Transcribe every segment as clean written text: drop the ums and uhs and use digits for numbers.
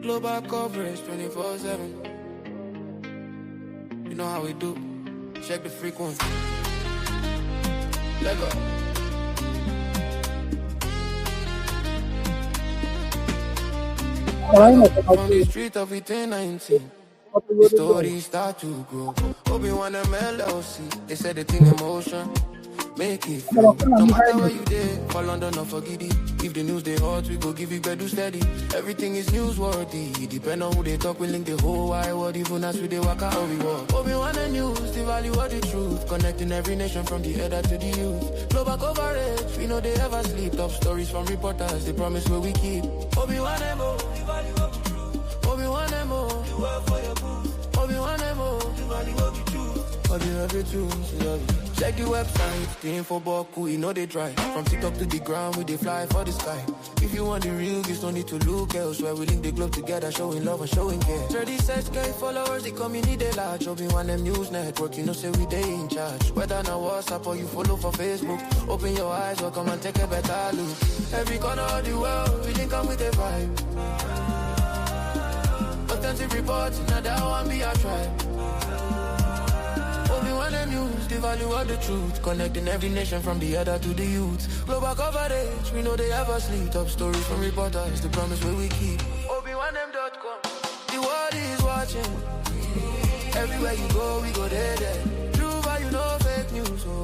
Global coverage 24/7. You know how we do. Check the frequency. Lego. From the street of 1819, the stories start to grow. Obi-Wan and LLC, they said the thing in motion. Make it flow. No matter where you did, for London or for Giddy. If the news they hot, we go give you better steady. Everything is newsworthy. Depend on who they talk, we link the whole wide world. Even as we they walk out, we walk. Obi-Wan and news, the value of the truth. Connecting every nation from the elder to the youth. Global coverage, we know they ever sleep. Top stories from reporters, they promise where we keep. Obi-Wan M.O. The value of the truth. Obi-Wan M.O. The world for your booth. Obi-Wan M.O. The value of the truth. Check the website, the info boku, you know they dry. From TikTok to the ground, we they fly for the sky. If you want the real gifts, no need to look elsewhere. We link the globe together, showing love and showing care. 36K followers, the community they large. Obi-Wan them news network, you know say we they in charge. Whether na WhatsApp or you follow for Facebook, open your eyes or come and take a better look. Every corner of the world, we link up with the vibe. Authentic reports, now that one be our tribe. Obi-Wan them news, the value of the truth. Connecting every nation from the elder to the youth. Global coverage, we know they ever sleep. Top stories from reporters, the promise where we keep. ObiWanem.com, the world is watching. Everywhere you go, we go there, there. True value, no fake news. Oh.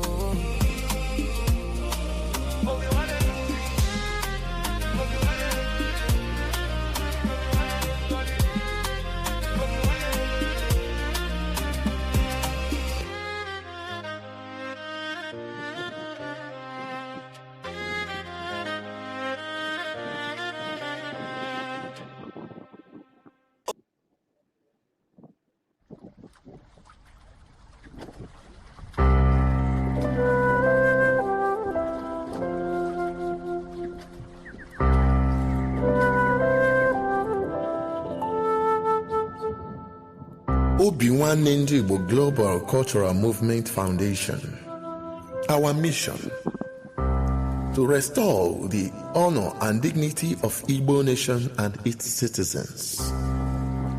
Obi-Wan Igbo Global Cultural Movement Foundation. Our mission: to restore the honor and dignity of Igbo nation and its citizens.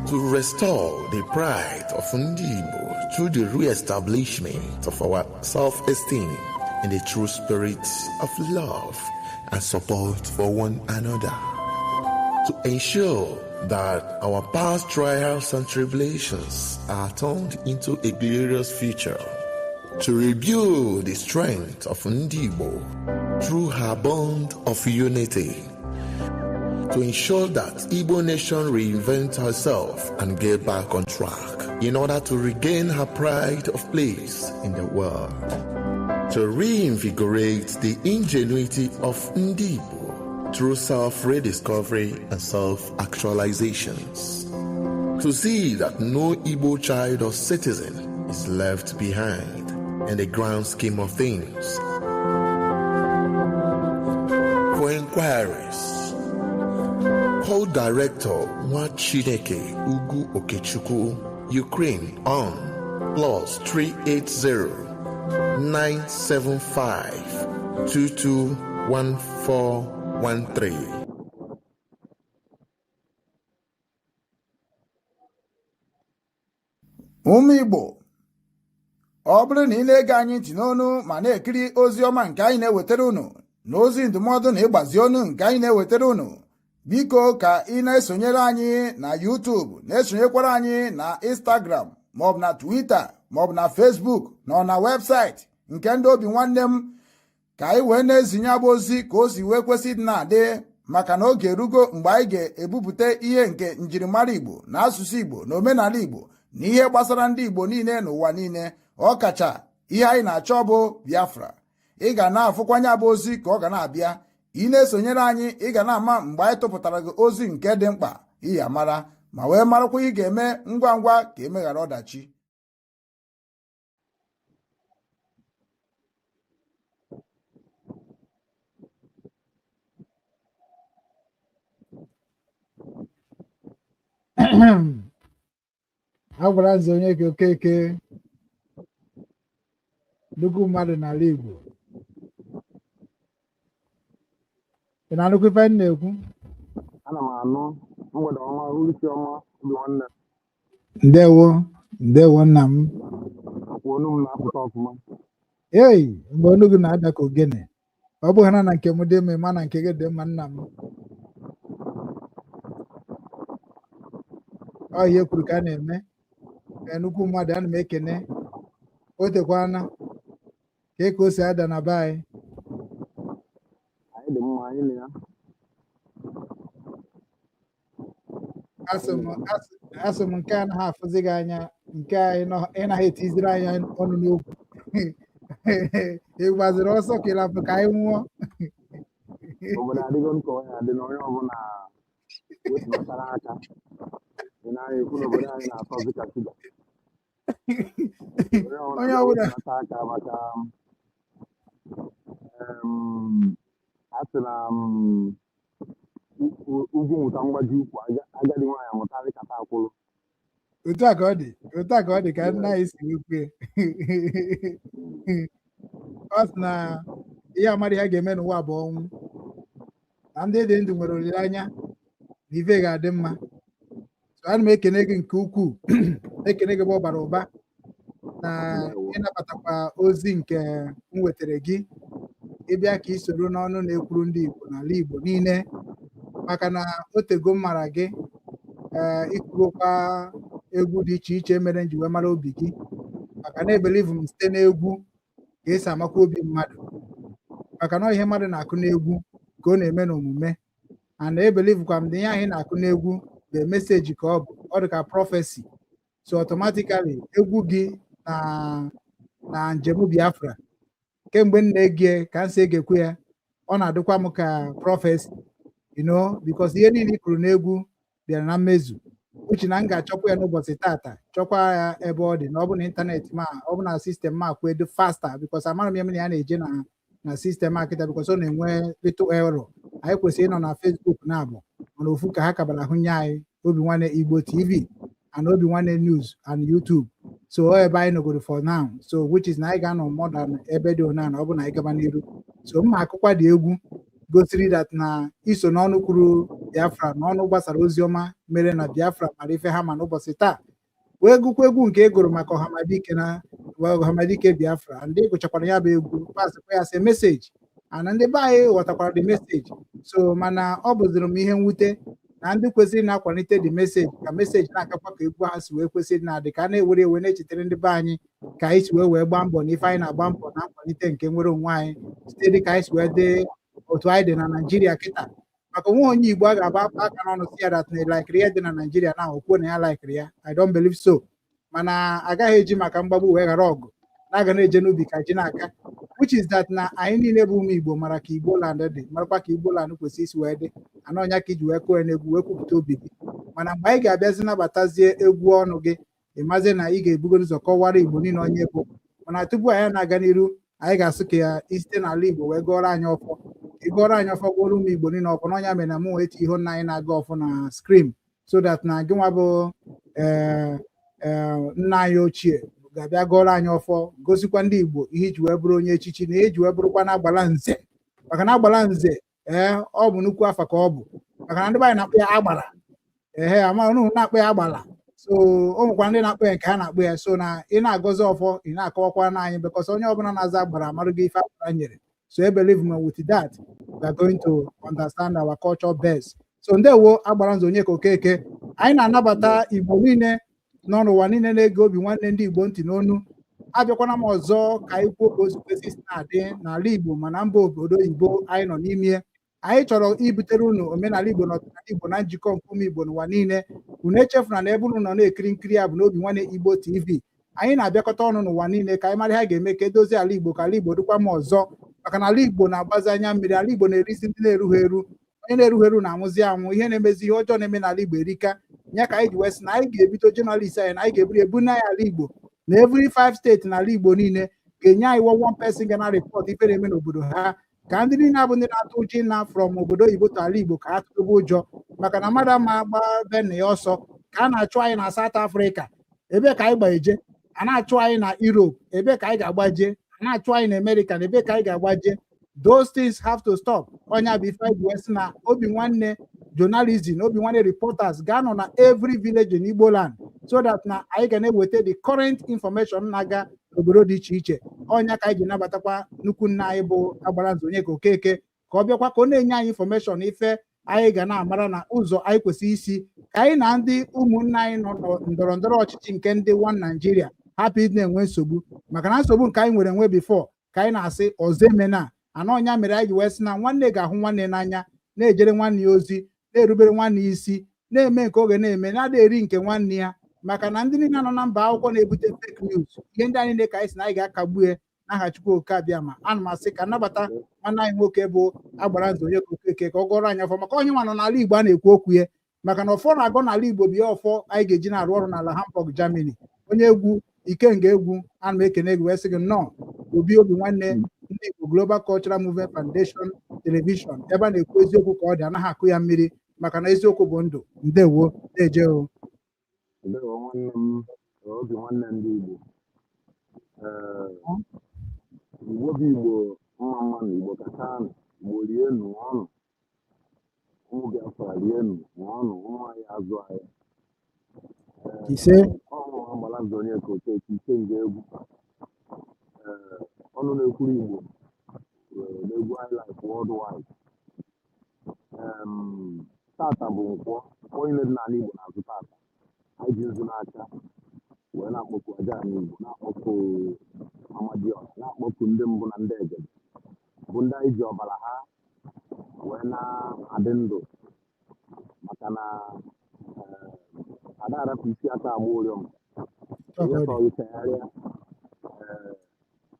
To restore the pride of Ndi Igbo through the re-establishment of our self-esteem in the true spirit of love and support for one another. To ensure that our past trials and tribulations are turned into a glorious future. To rebuild the strength of Ndi Igbo through her bond of unity. To ensure that Igbo nation reinvent herself and get back on track in order to regain her pride of place in the world. To reinvigorate the ingenuity of Ndi Igbo through self-rediscovery and self-actualizations. To see that no Igbo child or citizen is left behind in the grand scheme of things. For inquiries, call Director Nwachineke Ugu Okechukwu, Ukraine on +380 975 221413. Ụmụ Igbo, ọ bụrụ na ị na-ege anyị ntị n'onu ma na-ekiri ozi ọma nke anyị na-ewetara unu na ozi ndụmọdụ na ịgbazi onu nke anyị na-ewetara unu, biko ka ị na-esonyere anyị na YouTube, na-esonyekwara anyị na Instagram, maọbụ na Twitter, maọbụ na Facebook, na ọ na webụsaịtị nke ndị obi nwanne m, ka anyị wee na-ezinye abụ ozi ka o si wee kwesị ịdị na-adị, maka na oge erugo mgbe anyị ga-ebupụta ihe nke njirimara Igbo na asụsụ Igbo na omenala Igbo na ihe gbasara ndị Igbo niile n'ụwa niile, ọkacha ihe anyị na-achọ bụ Biafra. Ị ga na-afụkwanye abụ ozi ka ọ ga na-abịa. Ị na-esonyere anyị, ị ga na-ama mgbe anyị tụpụtara gị ozi nke dị mkpa iyi amara ma wee marakwa ị ga-eme ngwa ngwa ka emeghara ọdachi. A gwara nze onye ka Okeke nnukwu mmadụ n'ala Igbo. Ị na-anụkwa ife m na-ekwu? Ana m anụ. Mgbede ọma, uruchi ọma, obi nwanne. Ndewo, ndewo nna m. Ọkwa onu m na-apụta ọfụma? Ei, mgbe ọnụ gị na-ada ka ogene, ọ bụghị na nke m dị mma, ịma na nke gị dị mma, nna m. Ọ ihe kwuru ka a na-eme. Ee, nnukwu mmadụ, ana m ekene. O tekwana ka o si ada na be anyị. Anyị dị mma, anyị na ya. Asị m, asị m nke anaghị afụzi gị anya, nke anyị ị naghị etiziri anyị ọnụ n'okwu. Ị gbaziri ọsọ ka ịlapụ ka anyị nwụọ. Obodo adịgo nke ọya dị na onye ọbụla wetunatara aka. Ị na-anya ekwu na obodo anyị na-atọzi ka shuga. Onye Onye ọbụla ọbụla wetunata aka maka a sị na ugwu mụta mgbaji ukwu, agadi nwaanyị amụtarị kata akwụlụ. Otu a ka ọ dị, otu a ka ọ dị ka nna anyị si wee kwue. Ọ sị na ihe amara ya ga-eme n'ụwa bụ ọnwụ, na ndị dị ndụ nwere olileanya na ife ga-adị mma. So ana m ekene gị nke ukwuu, ekene gị bụ ọbara ụba na Ndewo. ịnabatakwa ozi nke m wetara gị, ịbịa ka ị soro n'ọnụ na-ekwuru ndị Igbo n'ala Igbo niile, maka na o tego m mara gị. Ee, ịkụrụkwa egwu dị iche iche mere m ji wee mara obi gị, maka na ebelivu m site n'egwu ka esi amakwa obi mmadụ, maka na ọ ihe mmadụ na-akụ n'egwu ka ọ na-eme n'omume. And ebelivukwa m na ihe ahụ ị na-akụ n'egwu bụ message, ka ọ bụ ọ dị ka prophecy. So automatically egwu gị na njem Biafra kemgbe m na-ege ka m si egekwu ya, ọ na-adịkwa m ka prophecy, because ihe niile i kwuru n'egwu bịara na mmezu. Uche na m ga-achọkwa ya n'ụbọchị tata, chọkwa ya ebe ọ dị na ọ bụ na ịntanetị, ma ọ bụ na system ma kwedo faster, because amara m ya na ya na-eje na system a kịta, because ọ na-enwe little error. Anyị kwesịrị ịnọ na Facebook na-abụ, mana ofu ka ha kabara hụ nye anyị, Obi Nwanne Igbo TV and Obi Nwanne News and YouTube. So ọ ebe anyị nọgoro for now, so which is na anyị ga-anọ more than ebe dị ona na ọ bụ na anyị gaba n'iru. So mma akụkwa dị egwu gosiri that na iso n'ọnụ kwuru Biafra na ọnụ gbasara ozi ọma mere na Biafra mara ife ha ma n'ụbọchị taa, wee gụkwa egwu nke e gụrụ maka Ọhamadike na Ọhamadike Biafra. Ndị gụchakwara ya bụ egwu pasịkwa ya sị message, ana ndị be anyị ghọtakwara the message. So mana ọ bụziri m ihe mwute na ndị kwesịrị na-akwalite the message ka message na-agakwa ka egwu ha si wee kwesịrị na-adị, ka a na-ewere ewe na-echetara ndị be anyị ka anyị si wee wee gbaa mbọ na ife anyị na-agba mbọ na nkwalite nke nwere onwe anyị, site dị ka anyị si wee dị otu anyị dị na Naijiria kịta. Maka onwe onye Igbo a ga-agba aka n'ọnụ si ya that na laikiri ya dị na Naijiria na okwuo na ya laikiri ya, I don't believe so. Mana agaghị eji maka mgbagbu wee ghara ọgụ na-aga na-eje n'ubi ka ji n'aka, which is that na anyị niile bụ ụmụ Igbo mara ka Igbo land dị, marakwa ka Igbo land kwesịrị isi wee dị. Anọ ọnya ka iji wee kụọ ya n'egwu wee kwupụta obi gị. Mana mgbe anyị ga-abịazi nabatazie egwu ọnụ gị, ịmazie na ị ga-ebugoro ụzọ kọwara Igbo niile onye bụ. Mana tupu anyị na-aga n'iru, anyị ga-asụ ka ya isite n'ala Igbo wee gụọrọ anyị ọfọ. Ị gụọrọ anyị ọfọ, gụọrọ ụmụ Igbo niile ọfọ. N'ọnya mere na mụ wee tinye ihu nna anyị na-aga ọfọ na screen, so that na gị nwa bụ ee ee nna anyị ochie ga-abịa gụọrọ anyị ọfọ, gosikwa ndị Igbo ihe iji wee bụrụ onye echichi na ihe iji wee bụrụkwa na agbala nze, maka na agbala nze, ee, ọ bụ nnukwu afa ka ọ bụ, maka na ndị be anyị na-akpọ ya agbara. Ehe, ama unu na-akpọ ya agbala. So o nwekwa ndị na-akpọ ya nke ha na-akpọ ya. So na ị na-agọzi ọfọ, ị na-akọwakwa na anyị, because onye ọbụla na-aza agbara amarụgo ife agbara nyere. So I believe me, with that we are going to understand our culture best. So ndewo, agbara nze onye ka Okeke. Anyị na-anabata Igbo niile nọ n'ụwa niile na-ege Obi Nwanne ndị Igbo ntị n'onu. Abịakwana m ọzọ ka anyị kwuo ka o si kwesị isi na-adị n'ala Igbo ma na mba obodo oyibo anyị nọ n'ime. Anyị chọrọ ibutere unu omenala Igbo na ọdịnala Igbo na njikọ nke ụmụ Igbo n'ụwa niile. Unu echefuna na ebe unu nọ na-ekiri nkiri a bụ n'Obi Nwanne Igbo TV. Anyị na-abịakọta ọnụ n'ụwa niile ka anyị mara ihe a ga-eme ka edozie ala Igbo, ka ala Igbo dịkwa m ọzọ, maka na ala Igbo na-agbazi anya mmiri. Ala Igbo na-erisi ndị na-erughị eru, onye na-erughị eru na-anwụzi anwụ. Ihe na-emezi, ihe ọjọọ na-eme n'ala Igbo erika ya, ka anyị ji wee sị na anyị ga-ebido journalist anyị, na anyị ga-eburu ebu na ala Igbo na every five steeti n'ala Igbo niile ga-enye anyị one person ga na report ife na-eme n'obodo ha, ka ndị niile abụ ndị na-atụ ụjọ ịna from obodo oyibo to ala Igbo ka ha tụbe ụjọ, maka na mmadụ ama gba be nna ya ọsọ. Ka a na-achụ anyị na South Africa, ebe ka anyị gbaeje? A na-achụ anyị na Europe, ebe ka anyị ga-agbaje? A na-achụ anyị na America, na ebe ka anyị ga-agbaje? Those things have to stop. Onye bụ ife anyị ji wee sị na Obi Nwanne journalism, Obi Nwanne reporters ga-anọ na every village in Igbo land, so that na anyị ga na-eweta the current information na-aga n'obodo dị iche iche. Ọnya ka anyị ji nabatakwa nnukwu nna anyị bụ Agbalanze Onyeka Okeke, ka ọ bịakwa ka ọ na-enye anyị information, ife anyị ga na-amara na ụzọ anyị kwesịrị isi ka anyị na ndị ụmụnne anyị nọ ndọrọ ndọrọ ọchịchị nke ndị One Nigeria hapụ ịdị na-enwe nsogbu, maka na nsogbu nke anyị nwere enwe before ka anyị na-asị ọzọ emena anọ. Ọnya mere anyị ji wee sị na nwanne ga-ahụ nwanne n'anya, na-ejere nwanne ya ozi, na-erubere nwanne ya isi, na-eme nke oge na-eme, na-ada eri nke nwanne ya, maka na ndị niile nọ na mba akwụkwọ na-ebute fake news, ihe ndị anyị niile ka anyị sị na anyị ga-akagbu ya n'aha Chukwu Oke Abịama. Ana m asị ka nnabata nwanne anyị nwoke bụ Agbalanze Onyeka Okeke ka ọ gọrọ anyị ọfọ, maka onye nwa nọ n'ala Igbo a na-ekwu okwu ya, maka na ọfọ na-agọ n'ala Igbo bụ ihe ọfọ anyị ga-eji na-arụ ọrụ n'ala Hamburg, Germany. Onye egwu Ikenga egwu, ana m ekene gị wee sị gị nnọọ obi nwanne ndị Igbo Global Cultural Movement Foundation Television, ebe a na-ekwu eziokwu ka ọ dị, anaghị akụ ya mmiri, maka na eziokwu bụ ndụ. Ndewo, na-eje o. Ndewo nwanne m, Obi Nwanne ndị Igbo. Ee, Igbo bụ Igbo, mma mma na Igbo kacha. Igbo rienu, ṅụọnụ. Ụmụ Biafra, rienu, ṅụọnụ. Ụmụ anyị, azụ anyị. Ise. Ọnwụ Agbalanze Onyeka Okeke, Ikenga egwu. Ee, ọnụ na-ekwuru Igbo n'egwu Highlife worldwide. Tata bụ nkwọ. Nkwọ niile dị n'ala Igbo na-azụ tata. Anyị ji nzu n'aka wee na-akpọku aja ala Igbo, na-akpọku Amadioha, na-akpọku ndị mbụ na ndị egede, bụ ndị anyị ji ọbara ha wee na-adị ndụ, maka na ada arapụ isi aka agba ụrịọm. Ihe sọ gị chegharịa. Ee,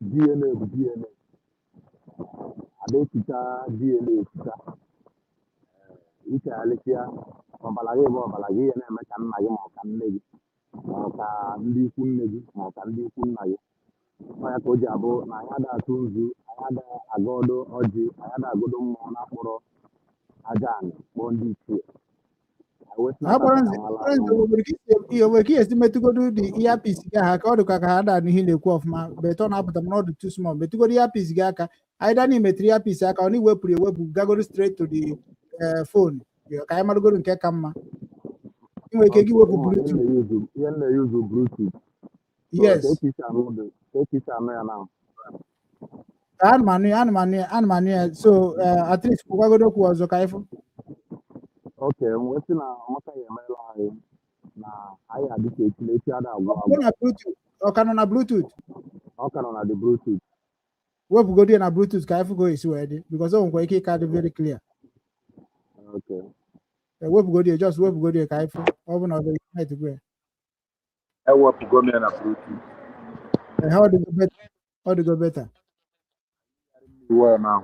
DNA bụ DNA. Ada echicha DNA echicha ichegharịsịa, ọbara gị bụ ọbara gị. Ihe na-eme ka nna gị, ma ọ ka nne gị, ma ọ ka ndị ikwu nne gị, ma ọ ka ndị ikwu nna gị. Ọ ya ka o ji abụ na anyị ada atụ nzu, anyị ada agọdo ọjị, anyị ada agodo mmụọ na-akpọrọ aja anị, kpọọ ndị ichie. Anyị wee sị na tata Agbalanze ka amala Agbalanze, nwere ike esi metụgodo dị earpiece gị aha ka ọ dịka ka ha da n'ihe na-ekwu ọfụma, but ọ na-apụta mana ọ dị too small. Metụgodo earpiece gị aka anyị da na imetụrụ earpiece aka, ọ na iwepụrụ ewepụ, gagoro straight to the phone ka anyị marụgoro nke ka mma. Ị nwere ike gị wepụ Bluetooth. Ihe m na-eyuzu Bluetooth. So Yes. ka esi anụ dị, ka esi anụ ya na Ana m anụ ya, ana m anụ ya, ana m anụ ya. So at least kwukwagodo okwu ọzọ ka anyị fụ. Oke wee sị na Amaka ya emeela anyị na anyị adị ka echi na echi ada agwụ Ọ agwụ. bụ na Bluetooth, ọ ka nọ na Bluetooth? Ọ ka nọ na the Bluetooth. Wepụgodo ya na Bluetooth ka anyị fụ ka o esi wee dị, because o nwekwara ike ịka dị very clear. Okay. Wepụgodo ya, just wepụgodo ya ka anyị fụ, ọ bụ na ọ dị connect gwe. Ewepụgo m ya na Bluetooth. Ehe, ọ dịgo better, ọ dịgo better. Well now.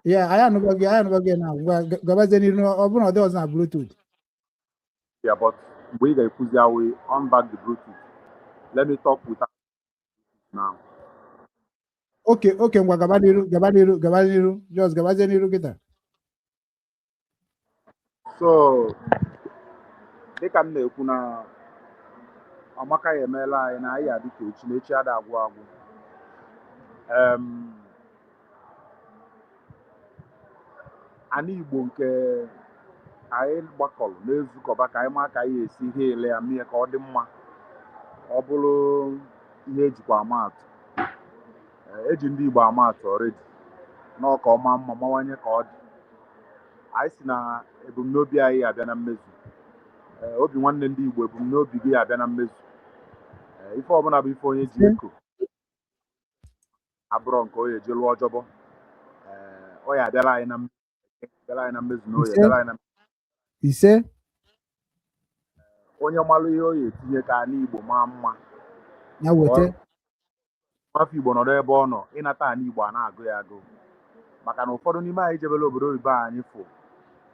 Ya, anyị anụgo gị, anyị anụgo gị na ngwa, gabazie n'iru. Ọ bụrụ na ọ dị ọzọ na Bluetooth. Yeah, but mgbe ị ga-ekwuzi, I will on back the Bluetooth. Let me talk with her now. Okay, ngwa, gaba n'iru, gaba n'iru, gaba n'iru, just gabazie n'iru kịta. So dịka m na-ekwu na Amaka ya emeela anyị na anyị adị ka echi na echi ada agwụ agwụ. Ana Igbo nke anyị gbakọrọ na-ezukọba ka anyị maa ka anyị esi ihe ele ya mee ka ọ dị mma, ọ bụrụ ihe ejikwa ama atụ. Eji ndị Igbo ama atụ already nọọ, ka ọ maa mma, mawanye ka ọ dị. Anyị si na ebumnobi anyị abịa na mmezu. Ee, Obi Nwanne ndị Igbo, ebumnobi gị abịa na mmezu. Ee, ife ọbụla bụ ife onye ji eko abụrọ nke o ya eji lụọ ọjọbọ. Ee, ọ ya abịala anyị na mmezu, abịala anyị na mmezu na oye Ise. abịala anyị na Ise. Onye malụ ihe ọ ya etinye ka ana Igbo maa mma, ya weta. Nwafọ Igbo nọrọ ebe ọ nọ, ịnata ana Igbo a na-agụ ya agụ, maka na ụfọdụ n'ime anyị jebela obodo oyibo a anyị fụ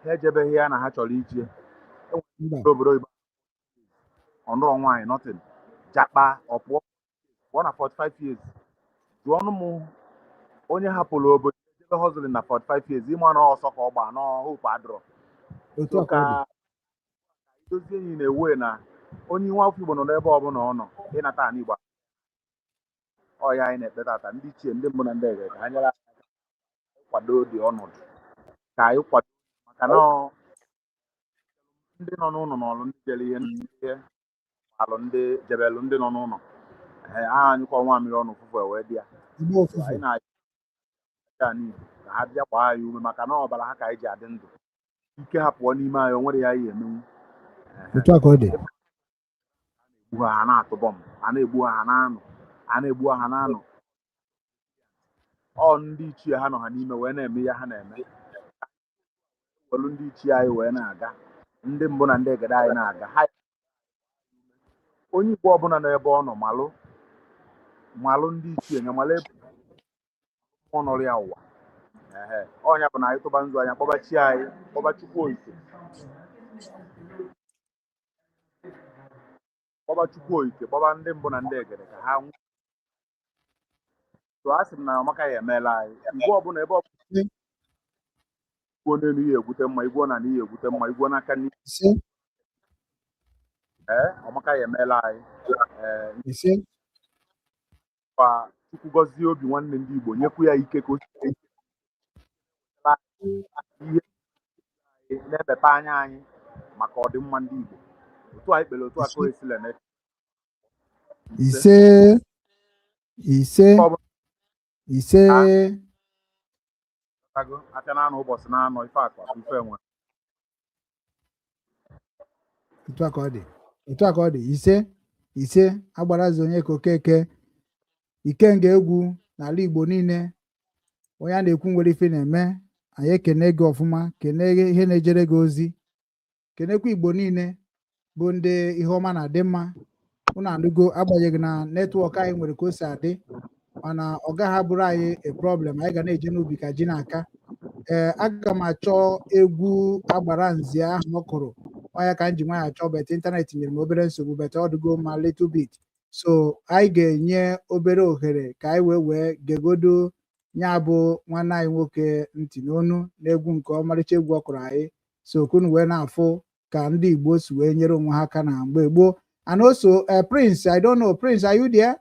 ha ejebeghị ya na ha chọrọ ije Mba. obodo oyibo. Ọ nụrọ nwaanyị, nothing, jakpa, ọ pụọ pụọ na 45 years. Jụọ ọnụ m, onye hapụrụ obodo jebe hustling na 45 years, ịma na ọsọ ka ọ gbaa na hope adịrọ. Otu so a ka ọ dị. Ka dozie enyi na-ewe na onye nwa afọ Igbo nọ n'ebe ọbụla ọ nọ, ịnata ana Igbo. Ọ ya anyị na-ekpe tata, ndị ichie, ndị mbụ na ndị ege, ka ha nyere anyị Kwado dị ọnọdụ ka anyị kwado, maka na ndị nọ n'ụlọ n'ọlụ, ndị jere ihe, ndị ihe alụ, ndị jebelụ, ndị nọ n'ụlọ, ee, aha anyụkọ nwa mmiri ọnụ ụfụfụ wee dị ya. Igbo So ofufu. Anyị na-aja ala Igbo ka ha bịa gbaa anyị ume, maka na ọbara ha ka anyị ji adị ndụ. Ike ha pụọ n'ime anyị, o nwere ya anyị emenwu. Otu a ka ọ dị. Egbu ha, ha na-atụ bọmbụ, a na-egbu ha, ha na-anọ, a na-egbu ha, ha na-anọ. Ọ ndị ichie ha nọ ha n'ime wee na-eme ihe ha na-eme. Welu ndị ichie anyị wee na-aga, ndị mbụ na ndị egede anyị na-aga ha. Onye Igbo ọbụla nọ ebe ọ nọ, malụ malụ ndị ichie ya, malụ ebe mmụọ nọrọ ya ụwa. Ehe, ọnya bụ na anyị tụba nzu anya, kpọba chi anyị, kpọba Chukwu Okike, kpọba Chukwu Okike, kpọba ndị mbụ na ndị egede ka ha nwụ. So a sị m na ọmaka ya emeela anyị. Igwe ọbụla, ebe ọbụla igwuo n'elu ihe egwute mma, igwuo na ihe egwute mma, igwuo n'aka n'ihe. Ise. Ee, ọmaka ya emeela anyị. Ee. Ise. Kwa Chukwu gọzie obi nwanne ndị Igbo, nyekwu ya ike ka o si ihe na-emepe anya anyị maka ọdịmma ndị Igbo. Otu anyị kpere, otu aka o esila eme. Ise, ise. Ọ bụla. Ise. Tago aka na-anọ ụbọchị na-anọ ife akpa ife enwe. Otu a ka ọ dị, otu a ka ọ dị. Ise, ise. Agbarazi onye ka Okeke ikenga egwu n'ala Igbo niile, onye a na-ekwu nwere ife na-eme. Anyị ekene gị ọfụma, kene ihe na-ejere gị ozi, kenekwa Igbo niile bụ ndị ihe ọma na-adị mma. Unu anụgo, agbanyeghị na network anyị nwere ka o si adị, mana ọ gaghị abụrụ anyị a problem. Anyị ga na-eje n'ubi ka ji na-aka. Ee, aga m achọ egwu agbara nzi ahụ ọ kụrụ ọnya ka m ji nwayọ achọ, but internet nyere m obere nsogbu, but ọ dịgo mma little bit. So anyị ga-enye obere ohere ka anyị wee gegodo ya bụ nwanne anyị nwoke ntị n'onu n'egwu nke ọmarịcha egwu ọ kụrụ anyị, so ka unu wee na-afụ ka ndị Igbo si wee nyere onwe ha aka na mgbe gboo. And also Prince, I don't know, Prince, are you there?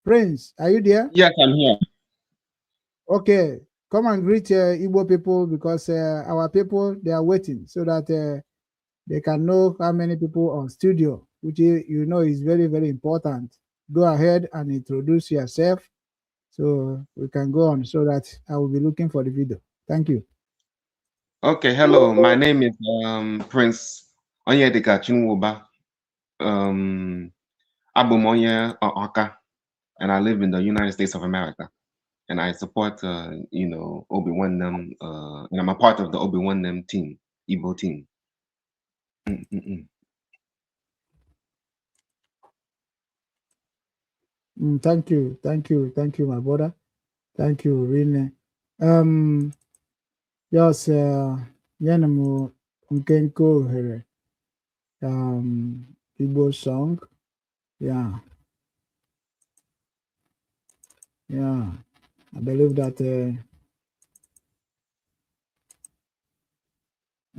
Prince, are you there? Yes, I'm here. Okay, come and greet Igbo people, because our people, they are waiting so that they can know how many people on studio, which is, is very, very important. Go ahead and introduce yourself so we can go on, so that I will be looking for the video. Thank you. Okay, hello. My name is Prince Onyedika Chinwoba. Abụ m onye Awka, and I live in the United States of America. And I support, Obi-Wan, and I'm a part of the Obi-Wan team, Igbo team. Thank you, thank you, thank you, my brother. Thank you, Rine. Yes, nyere m nkenke ohere. Igbo song. Yeah. I believe that.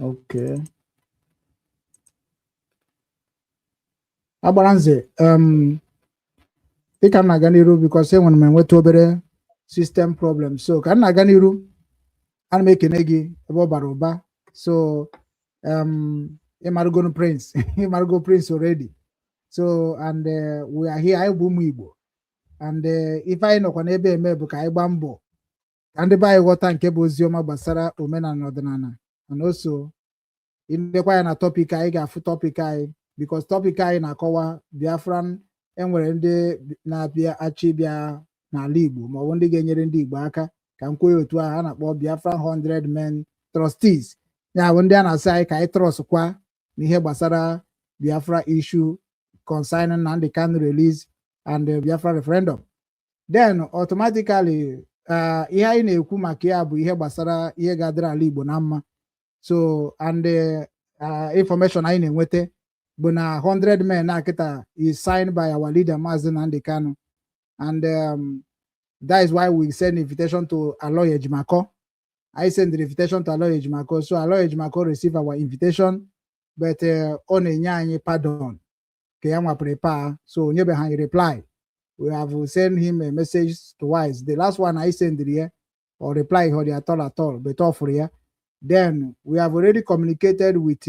Okay. Agbaranze, dịka m na-aga n'iru, because enwere m enweta obere system problem, so ka m na-aga n'iru, ana m ekene gị ebe ọ bara ụba. So ịmarụgonu Prince, ịmarụgo Prince already. So and we are here, anyị bụ ụmụ Igbo, and ife anyị nọkwa n'ebe eme bụ ka anyị gbaa mbọ ka ndị be anyị ghọta nke bụ oziọma gbasara omenala na ọdịnala. And also ilekwa ya na topic anyị ga-afụ topic anyị, because topic anyị na-akọwa Biafran. Enwere ndị na-abịa achọ ịbịa n'ala Igbo, maọbụ ndị ga-enyere ndị Igbo aka, ka m kwuo ya otu ahụ, a na-akpọ Biafran 100 Men Trustees. Ya bụ ndị a na-asị anyị ka anyị trust kwa n'ihe gbasara Biafra issue concerning Nnamdi Kanu release and the Biafra referendum. Then automatically ihe anyị na-ekwu maka ya bụ ihe gbasara ihe ga-adịrị ala Igbo na mma. So and the information anyị na-enweta bụ na 100 men na kịta is signed by our leader, Mazi Nnamdi Kanu, and that is why we send invitation to Aloy Ejimakor. I send the invitation to Aloy Ejimakor, so Aloy Ejimakor receive our invitation, but ọ na-enye anyị pardon ka ya nwa prepare, so onyebeghị anyị reply. We have sent him a message twice. The last one I send here, Or reply ọ dị at all at all, but ọ fụrụ ya. Then we have already communicated with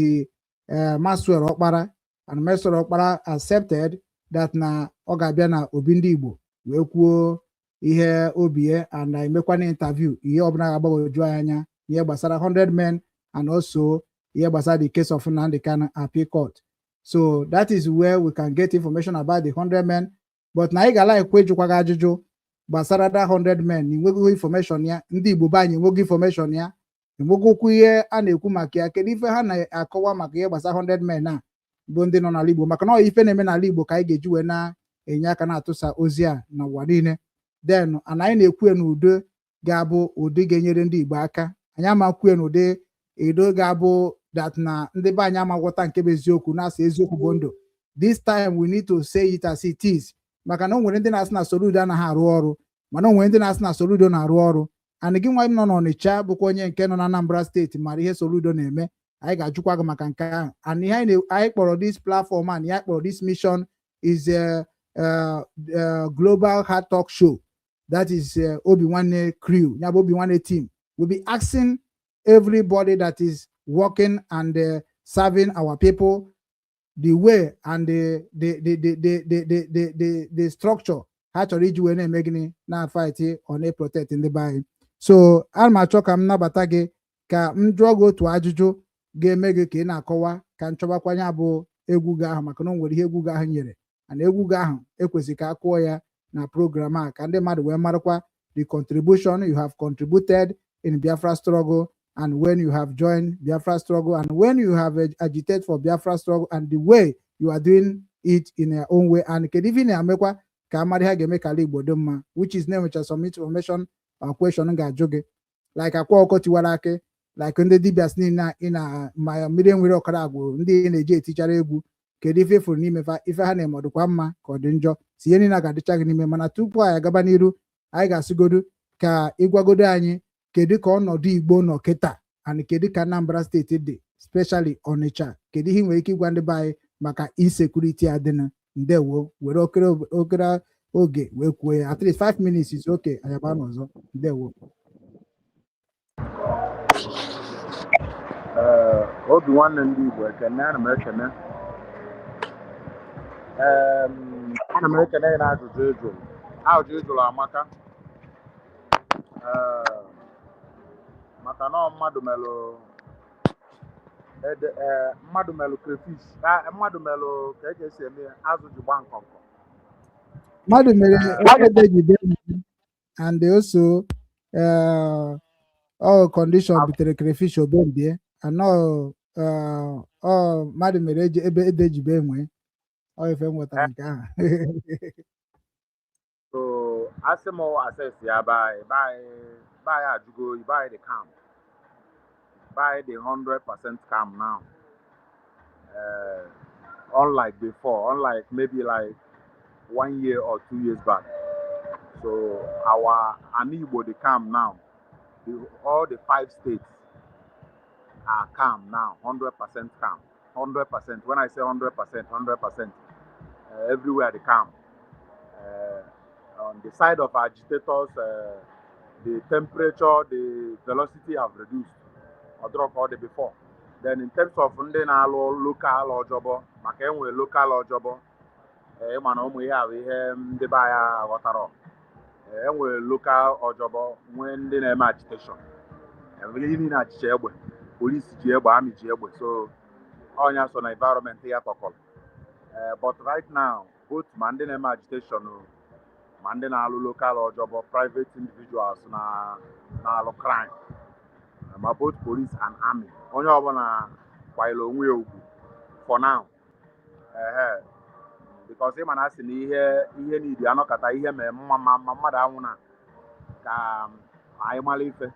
Maxwell Okpara, and Maxwell Okpara accepted that na ọ ga-abịa na obi ndị Igbo wee kwuo ihe obi ya and na emekwana interview, ihe ọbụla ga-agbagwoju anyị anya, ihe gbasara 100 men and also ihe gbasara the case of Nnamdi Kanu appeal court. So that is where we can get information about the 100 men. But na anyị ga-ala ekwe ịjụkwa gị ajụjụ gbasara that 100 men. Enweghị information ya, ndị Igbo be anyị enweghị information ya, enweghịkwu ihe a na-ekwu maka ya. Kedu ife ha na-akọwa maka ihe gbasara 100 men a bụ ndị nọ n'ala Igbo? Maka na ọ ife na-eme n'ala Igbo ka anyị ga-eji wee na-enye aka na-atụsa ozi a n'ụwa niile. Then ana anyị na-ekwu n'udo ga-abụ ụdị ga-enyere ndị Igbo aka. Anyị ama kwue n'ụdị edo ga-abụ that na ndị be anyị amaghọta nke bụ eziokwu, na-asị eziokwu bụ ndụ. This time we need to say it as it is, maka na o nwere ndị na-asị na Soludo anaghị arụ ọrụ, mana o nwere ndị na-asị na Soludo na-arụ ọrụ. And gị nwa nọ n'Ọnịcha, bụkwa onye nke nọ na Anambra Steeti, mara ihe Soludo na-eme. Anyị ga-ajụkwa gị maka nke ahụ. And ihe anyị kpọrọ this platform and ihe anyị kpọrọ this mission is a global hard talk show. That is Obi Nwanne crew, ya bụ Obi Nwanne team, will be asking everybody that is working and serving our people the way and the structure ha chọrọ iji wee na-eme gịnị, na-fight ọ na-protect ndị be anyị. So ana m achọ ka m nabata gị, ka m jụọ gị otu ajụjụ ga-eme gị ka ị na-akọwa, ka m chọbakwanye abụ egwu gị ahụ, maka na o nwere ihe egwu gị ahụ nyere, and egwu gị ahụ ekwesịrị ka a kụọ ya na program a, ka ndị mmadụ wee marakwa the contribution you have contributed in Biafra struggle, and when you have joined Biafra struggle, and when you have agitated for Biafra struggle, and the way you are doing it in your own way, and kedu ife ị na-emekwa ka amara ha ga-eme ka ala Igbo dị mma, which is na-enwecha some information or question m ga-ajụ gị, like akwa ọkọ tiwara akị, like ndị dibias niile ị na ma mmiri enwere ọkara agwụ, ndị ị na-eji etichara egwu, kedu ife ịfụrụ n'ime fa, ife ha na-eme, ọ dịkwa mma ka ọ dị njọ, si ihe niile ga-adịcha gị n'ime. Mana tupu anyị agaba n'iru, anyị ga-asịgodu ka ịgwagodo anyị kedu ka ọnọdụ Igbo nọ kịta, and kedu ka Anambra Steeti dị, especially Ọnịcha. Kedu ihe ị nwere ike ịgwa ndị be anyị maka insecurity adịna? Ndewo. Were okere okere oge wee kwuo ya, at least 5 minutes is okay. Anyị agba n'ọzọ. Ndewo. Ee, obi nwanne ndị Igbo, ekene. Ana m ekene. Ana m ekene gị na ajụjụ ị jụrụ. Ajụjụ ị jụrụ amaka. Ee, maka na ọ mmadụ melụ ede, ee, mmadụ melụ crayfish, ah, mmadụ melụ ka e esi eme ya, azụ ji gba nkọnkọ. Mmadụ mere Ee, ede jide mmiri, and also all condition azụ butere crayfish obembie and all mmadụ mere eji ebe ede jibe enwe ọ ife m nwetara nke ahụ. So asị m assess ya, be anyị ajụgo oyi, be anyị dị calm, be anyị dị 100% calm now, unlike before, unlike maybe like one year or 2 years back. So our ana Igbo dị calm now. All the five states are calm now, 100% calm, 100%. When I say 100%, 100%, everywhere they calm. On the side of agitators, the temperature, the velocity have reduced or drop all the before. Then in terms of ndị na-alụ local ọjọbọ, maka enwe local ọjọbọ, ịma na ụmụ ihe ahụ ihe ndị be anyị aghọtara. Enwere local ọjọbọ, nwee ndị na-eme agitation. Enwere ihe niile, achịcha egbe, polisi ji egbe, army ji egbe, so ọnya so na environment ya tọkọrọ. But right now, both ma ndị na-eme agitation o, ma ndị na-alụ local ọjọbọ, private individuals na na-alụ crime, ma both police and army, onye ọbụla kwanyere onwe ya ugwu for now, ehe, because ịma na asị na ihe ihe niile anọkọta ihe mee mma ma ma mmadụ anwụ na ka anyị mara ife.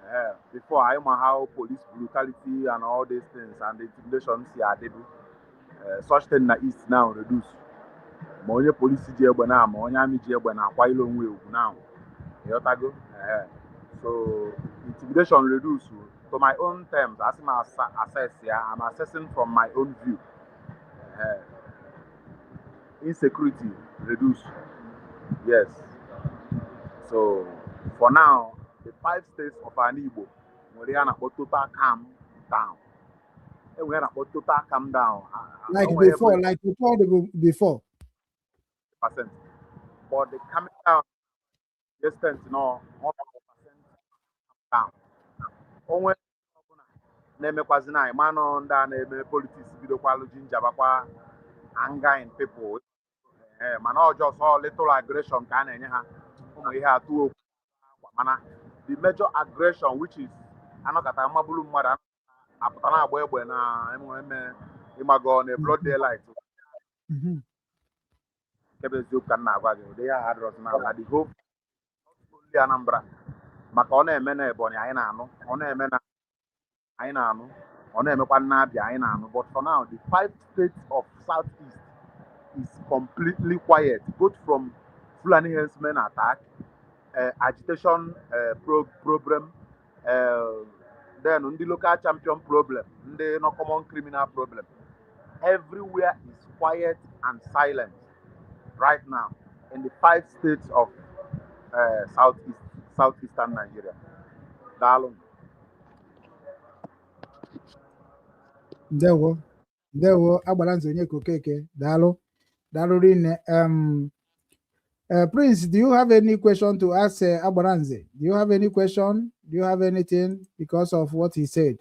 Ee, before anyị ma how police brutality and all these things and the intimidation si adịbu, such thing na east now reduce. Ma onye polisi ji egbe na ma onye army ji egbe na-akwanyere onwe ya ugwu now, ịghọtago? Ee, so intimidation reduce to my own terms. Asị m assess ya, I'm assessing from my own view. Ee, insecurity reduce, yes. So for now The five states of ala Igbo nwere ihe a na-akpọ total calm down. Enwere ihe a na-akpọ total calm down. Like O nwere ebe before, like before the before. Percent, but the coming down, the extent no 100% down. Onwe ọbụla na-emekwazi na anyị manụ ndị a na-eme politics bidokwalụ ji njabakwa anger in people. Ee, mana ọjọọ sọ little aggression ka a na-enye ha, ụmụ ihe atụ okwu akwa. Mana the major aggression, which is anọkọta mmagburu mmadụ, apụta na-agba egbe na eme ịmago na broad daylight, nke bụ eziokwu ka m na-agwa gị, ụdị ya adịrọzi na na the whole, not only Anambra, maka ọ na-eme na Ebonyi anyị na-anụ, ọ na-eme na anyị na-anụ, ọ na-emekwa n'Abịa anyị na-anụ. But for now, the five states of Southeast is completely quiet, both from Fulani herdsmen attack, agitation, problem, then ndị local champion problem, ndị no common criminal problem. Everywhere is quiet and silent right now in the five states of southeast southeastern Nigeria. Daalụ. Ndewo, ndewo, agbara nze onye kokeke. Daalụ, daalụ rinne. Prince, do you have any question to ask Agbaranze? Do you have any question? Do you have anything because of what he said?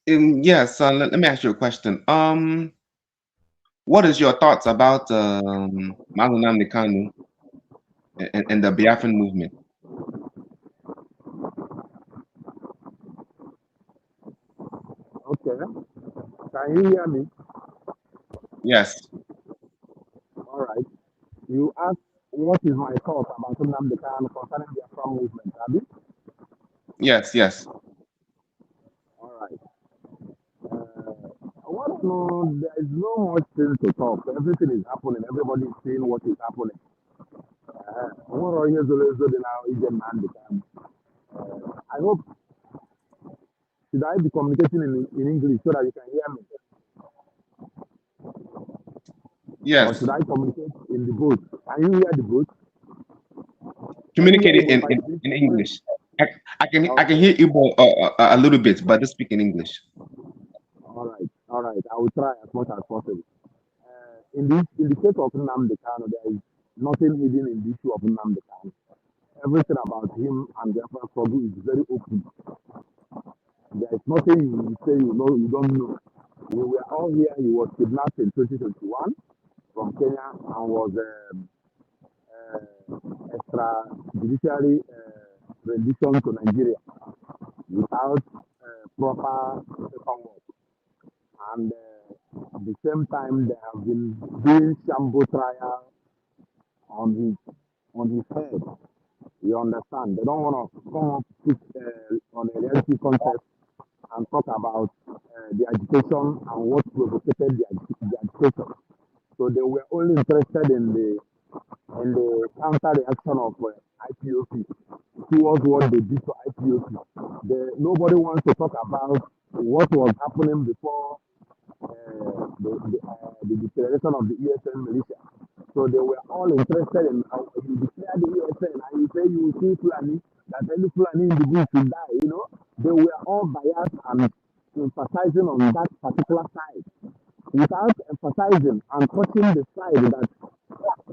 Yes, let me ask you a question. What is your thoughts about Mazi Nnamdi Kanu and the Biafran movement? Okay. Can you hear me? Yes. All right. You asked what is my thought about Nnamdi Kanu concerning the Biafran movement, abi? Yes. All right. What no, there is no much thing to talk. Everything is happening. Everybody is seeing what is happening. Nwere ihe zoro ezo dị na ije Nnamdi Kanu. I hope, should I be communicating in English so that you can hear me? Or Yes. should I communicate in the boat? Can you hear the boat? Communicate it Can you in, hear in, Igbo? in English. I can Okay. hear Igbo a little bit, but just speak in English. All right. I will try as much as possible. In the case of Nnamdi Kanu, there is nothing hidden in the issue of Nnamdi Kanu. Everything about him and the Biafran struggle is very open. There is nothing you will say you know you don't know. We were all here. He was kidnapped in 2021 from Kenya and was extrajudiciary rendition to Nigeria without proper paperwork. And at the same time, they have been doing shambo trial on his head. You understand? They don't want to come up with, on a reality contest and talk about the agitation and what provoked the agitation. So they were only interested in the counter reaction of IPOB towards what they did to IPOB. Nobody wants to talk about what was happening before the declaration of the ESN militia. So they were all interested in you declare the ESN and you say you will kill Fulani, that any Fulani in the bush will die. They were all biased and emphasizing on that particular side without emphasizing and touching the side that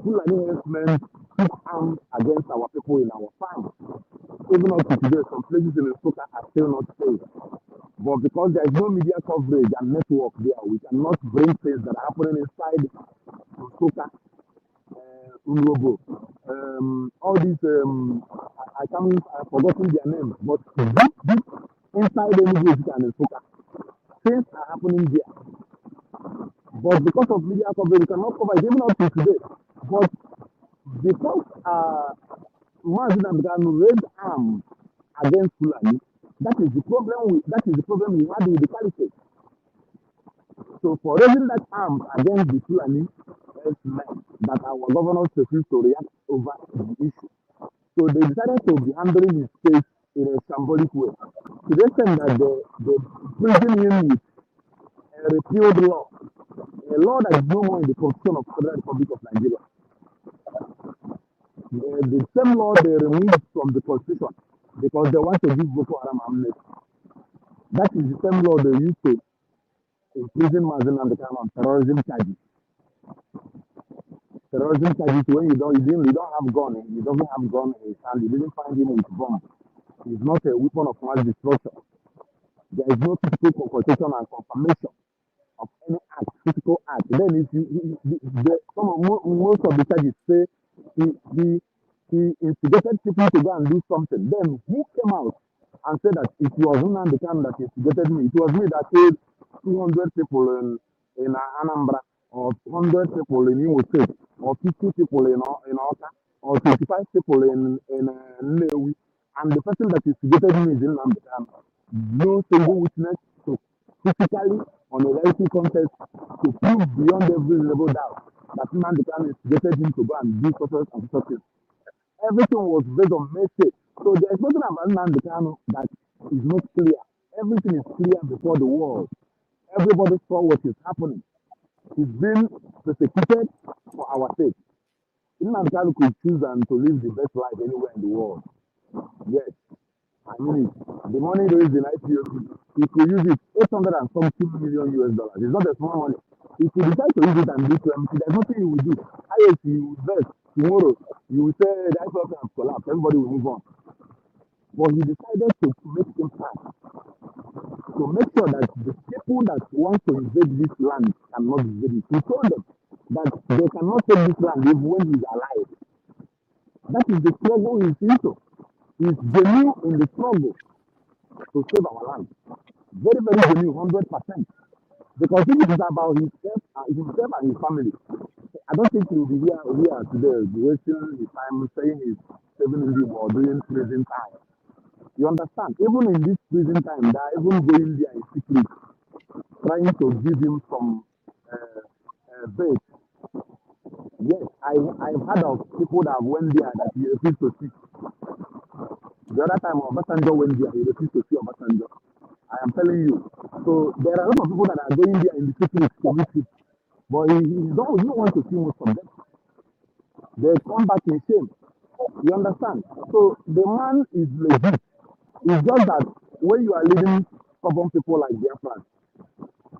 Fulani herdsmen took arms against our people in our farms. Even up to today, some places in Nsukka are still not safe. But because there is no media coverage and network there, we cannot bring things that are happening inside Nsukka, Urhobo, all these, I can't, I've forgotten their names, but deep, deep inside Enugu and Nsukka, things are happening there. But because of media coverage, we cannot cover it even up to today. But because Mazi Nnamdi Kanu raised arms against Fulani, that is the problem we had with the caliphate. So for raising that arms against the Fulani men, that our governors refused to react over the issue. So they decided to be handling his case in a shambolic way. To the extent that they prison him with a repealed law, a law that is no more in the Constitution of the Federal Republic of Nigeria. The same law they removed from the constitution because they want to give Boko Haram amnesty. That is the same law they used to imprison Mazi Nnamdi Kanu on terrorism charges. Terrorism charges when you don't have gun, he doesn't have gun in his hand, you didn't find him with bomb. It's not a weapon of mass destruction. There is no physical confrontation and confirmation of any act, physical act. Then if you, he, the, some of, most of the charges say he instigated people to go and do something. Then who came out and said that it was Nnamdi Kanu that instigated me? It was me that killed 200 people in Anambra, or 100 people in Imo State, or 50 people in Awka, or 25 people in Nnewi. And the person that instigated me is Nnamdi Kanu. No single witness to physically on a reality contest to prove beyond every reasonable doubt that Nnamdi Kanu instigated him to go and do such and such things. Everything was based on message. So there is nothing about Nnamdi Kanu that is not clear. Everything is clear before the world. Everybody saw what is happening. He's been persecuted for our sake. Nnamdi Kanu could choose and to live the best life anywhere in the world. Yes, I mean it. The money raised in IPOB, he could use it 800 and something million US dollars. It's not a small money. If he decide to use it and do something, there's nothing he will do. Highest he will invest tomorrow, you will say the IPOB has collapsed, everybody will move on. But he decided to make impact, to make sure that the people that want to invade this land cannot invade it. He told them that they cannot take this land even when he's alive. That is the struggle he's into. He's genuine in the struggle to save our land. Very, very genuine, 100%. Because if it is about himself and his family, I don't think he will be here today wasting his time saying he's saving Ndị or doing prison time. You understand? Even in this prison time, they are even going there in secret, trying to give him some bait. Yes, I've heard of people that went there that he refused to see. The other time Obasanjo went there, he refused to see Obasanjo. I am telling you. So there are a lot of people that are going there in the secret to meet him. But he don't want to see most of them. They come back in shame. You understand? So the man is legit. It's just that when you are leading stubborn people like Biafran,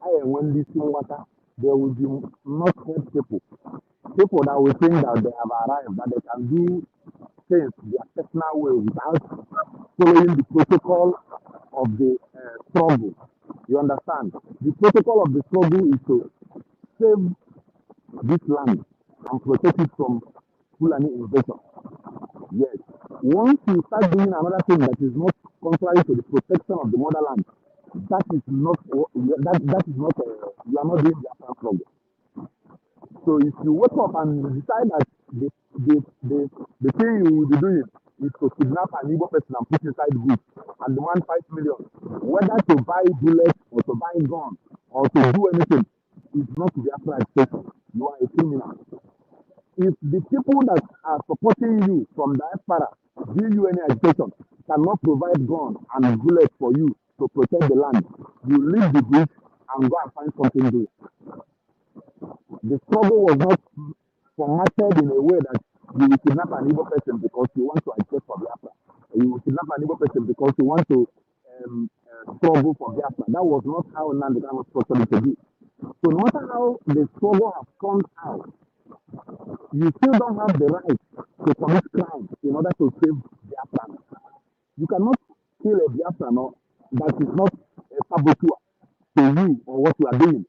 I and when this water, there will be not head people. People that will think that they have arrived, that they can do things their personal way without following the protocol of the struggle. You understand? The protocol of the struggle is to save this land and protect it from Fulani invasion. Yes. Once you start doing another thing that is not contrary to the protection of the motherland, that is not that that is not you are not doing the Biafran struggle. So if you wake up and decide that the thing you will be doing is to kidnap an Igbo person and put inside bush and demand 5 million, whether to buy bullets or to buy gun or to do anything, is not Biafra agitation. You are a criminal. If the people that are supporting you from diaspora do you any agitation, cannot provide gun and bullets for you to protect the land, you leave the bush and go and find something doing. The struggle was not formatted in a way that you will kidnap an Igbo person because you want to agitate for Biafra. Or you will kidnap an Igbo person because you want to struggle for Biafra. That was not how Nnamdi Kanu structured it to be. So no matter how the struggle has come out, you still don't have the right to commit crime in order to save Biafra. You cannot kill a Biafran or that is not a saboteur to you or what you are doing.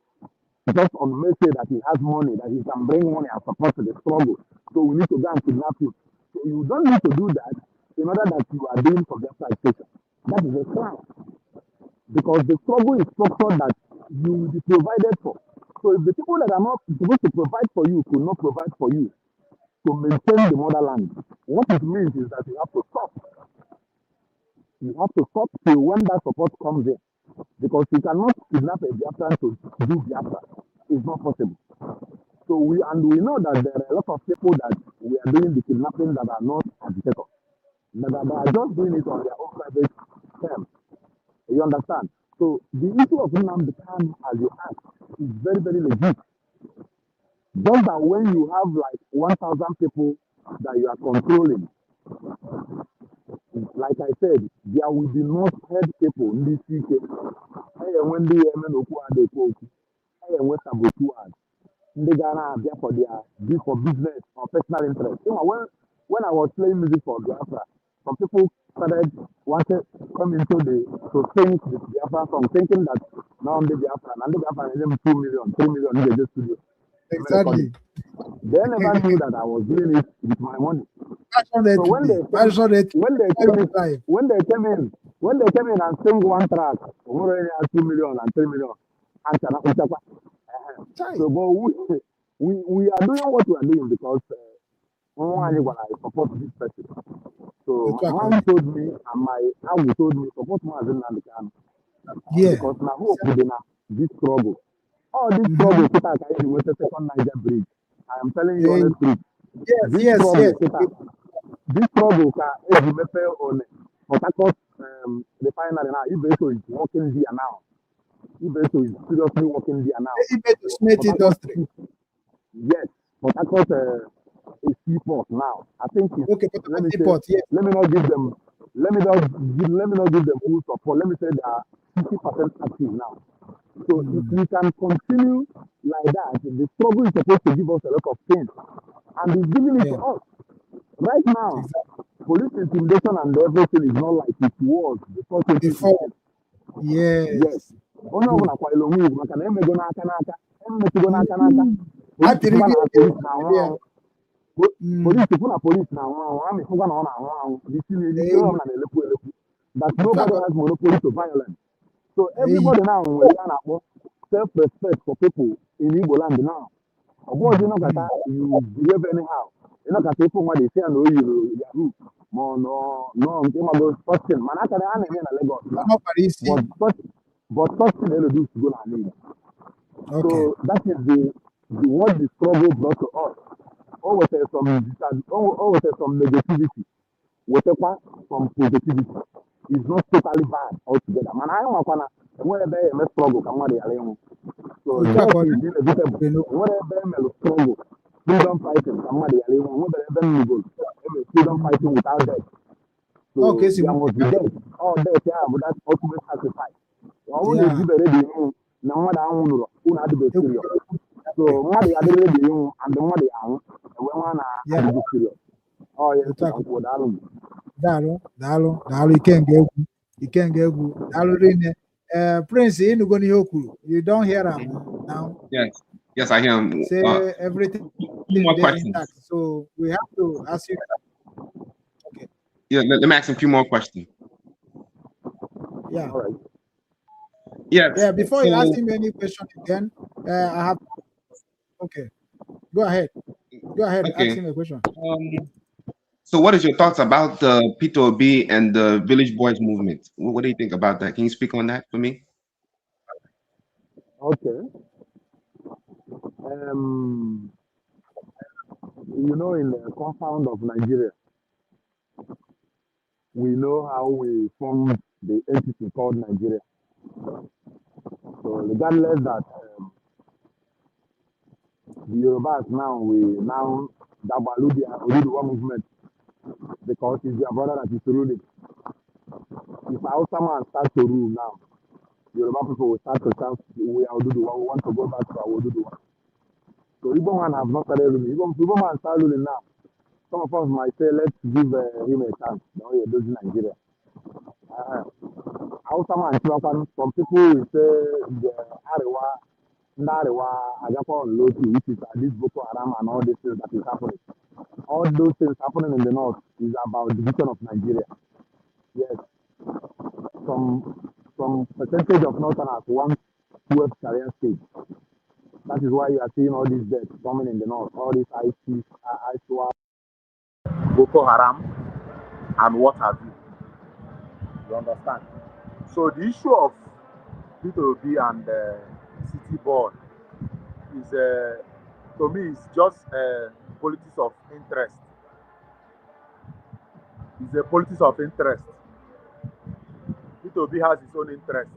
Just on message that he has money, that he can bring money and support the struggle. So we need to go and kidnap him. So you don't need to do that in order that you are doing for Biafra agitation. That is a crime. Because the struggle is structured that you will be provided for. So if the people that are not supposed to provide for you could not provide for you to maintain the motherland, what it means is that you have to stop. You have to stop till when that support comes in. Because you cannot kidnap a Biafran to do Biafra. It's not possible. So we know that there are a lot of people that we are doing the kidnapping that are not agitators. That are just doing it on their own private terms. You understand? So the issue of Nnamdi Kanu, as you ask, is very, very legit. Just that when you have like 1,000 people that you are controlling. Like I said, there will be not head people ndị isi ike. E enwe ndị ya eme n'okwu a na-ekwu okwu. E enwe saboteurs ndị ga na-abịa for their for business or personal interest. When I was playing music for Biafra, some people started wanted come into the to sing the Biafra song, thinking that now the Biafra and the Biafra them 2 million, 3 million in the studio. Exactly. They never knew that I was doing it with my money. So when Passionately. they came, Passionately. when they came in, Life. when they came in, when they came in and sing one track, we already had 2 million and 3 million. And Chai. so, but we are doing what we are doing because nwa gwara I support this person. So Otu my a ka ọ mom dị. told me and my awu told me support Maazị Nnamdi Kanu because na hope dị na this struggle. All this struggle kịta ka anyị ji nweta second Niger bridge. I am telling you honest truth. This struggle kịta, this struggle ka eji mepee one Port Harcourt refinery now. Ibeto is working there now. Ibeto is seriously working there now. Ibeto Cement Port Harcourt, Industry. Yes, Port Harcourt is seaport now. I think it's, Okay, Port let Harcourt me say, Seaport. Yes. Let me not give them full support. Let me say they are 50% active now. So if we can continue like that, the struggle is supposed to give us a lot of things, and it's giving it to us right now. Police intimidation and everything is not like it was before Before. 2015. Yes. Yes. Onye Good. ọbụla kwanyere onwe ugwu maka na emego n'aka n'aka emetụgo n'aka n'aka. Polisi Atịrị fụkwa gị na ego polisi na-anwụ ya. anwụ. Polisi fụ na polisi na-anwụ anwụ, amị fụkwa na ọ na-anwụ anwụ. Isi na Eyi. onye ọbụla na-elekwu elekwu that Otu a nobody ka has monopoly to violence. So Eyi. everybody now nwere ihe a na-akpọ self-respect for people in Igbo land now. Ọ bụghịzi ịnọkọta you behave anyhow. Ịnọkọta ịfụ mmadụ isi ya na o yiri yahoo ma ọ nọ nọ nke mago something, mana akara a na-eme na Lagos now. Ọ nọkwara isi. But such thing reduce go n'ala Igbo. Okay. So that is the what the struggle brought to us. O wetara some o wetara some negativity, wetakwa some positivity. It's not totally bad altogether. Mana anyị nwakwa na enwere ebe ya eme struggle ka mmadụ ghara ịnwụ. So Otu a death ka ọ dị. is inevitable. Enwere ebe emelụ struggle, freedom fighting ka mmadụ ghara ịnwụ. Enwebere ebe m nugoro eme freedom fighting without death. So Ọ ka esi there must be death. All death ya bụ that ultimate sacrifice. Ọ bụrụ na ejibere dị ịnwụ na mmadụ anwụ nụrụ unu adịbe serious. So mmadụ ya adịrị ready ịnwụ and mmadụ ya anwụ enwe nwa na adịgo serious. Ọ ya Otu a ka m kwuo, daalụ m. Daalụ, daalụ, daalụ, Ikenga egwu, Ikenga egwu, daalụ rinne. Ee, Prince, ịnụgo n'ihe o kwuru. You don hear am now? Yes, I hear him. Say everything Two more dey questions. intact, so we have to ask you. Okay. Yeah, let me ask him a few more questions. Yeah. All right. Yes. Yeah, before you ask So, him any question again, I have, okay, go ahead, go ahead, ask him a question. So what is your thoughts about the Peter Obi and the Village Boys movement? What do you think about that? Can you speak on that for me? Okay. In the compound of Nigeria, we know how we formed the entity called Nigeria. So regardless that the Yorubas now, we now Dabalu the Oduduwa movement because it's their brother that is ruling. If Hausa man starts to rule now, Yoruba people will start to shout, "We are Oduduwa, we want to go back to our Oduduwa." So Igbo man have not started ruling. Igbo man start ruling now, some of us might say, "Let's give him a chance." Now he does Nigeria. Hausa man chịwakwanụ, some people will say the Arewa, ndị Arewa agakwa on low key, which is this Boko Haram and all these things that is happening. All those things happening in the north is about division of Nigeria. Yes, some percentage of northerners want 12 Sharia states. That is why you are seeing all these deaths coming in the north, all these ISIS, ISWAP, Boko Haram, and what have you. You understand? So the issue of Peter Obi and City Boy is, to me, it's just a politics of interest. It's a politics of interest. Peter Obi has his own interest.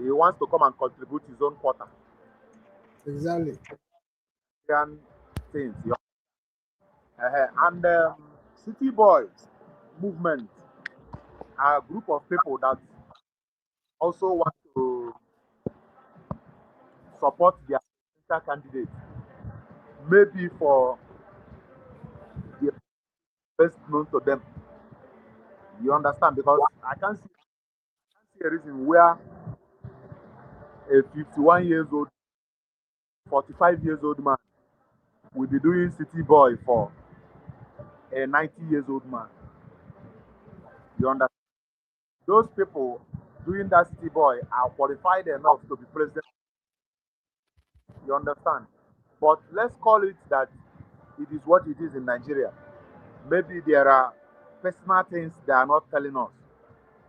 He wants to come and contribute his own quota. Exactly. Nigerian things. And City Boys movement are a group of people that also want to support their presidential candidate, maybe for the best known to them. You understand? Because I can't see a reason where a 51 years old, 45 years old man will be doing city boy for a 90 years old man. You understand? Those people doing that city boy are qualified enough to be president. You understand? But let's call it that it is what it is in Nigeria. Maybe there are personal things they are not telling us.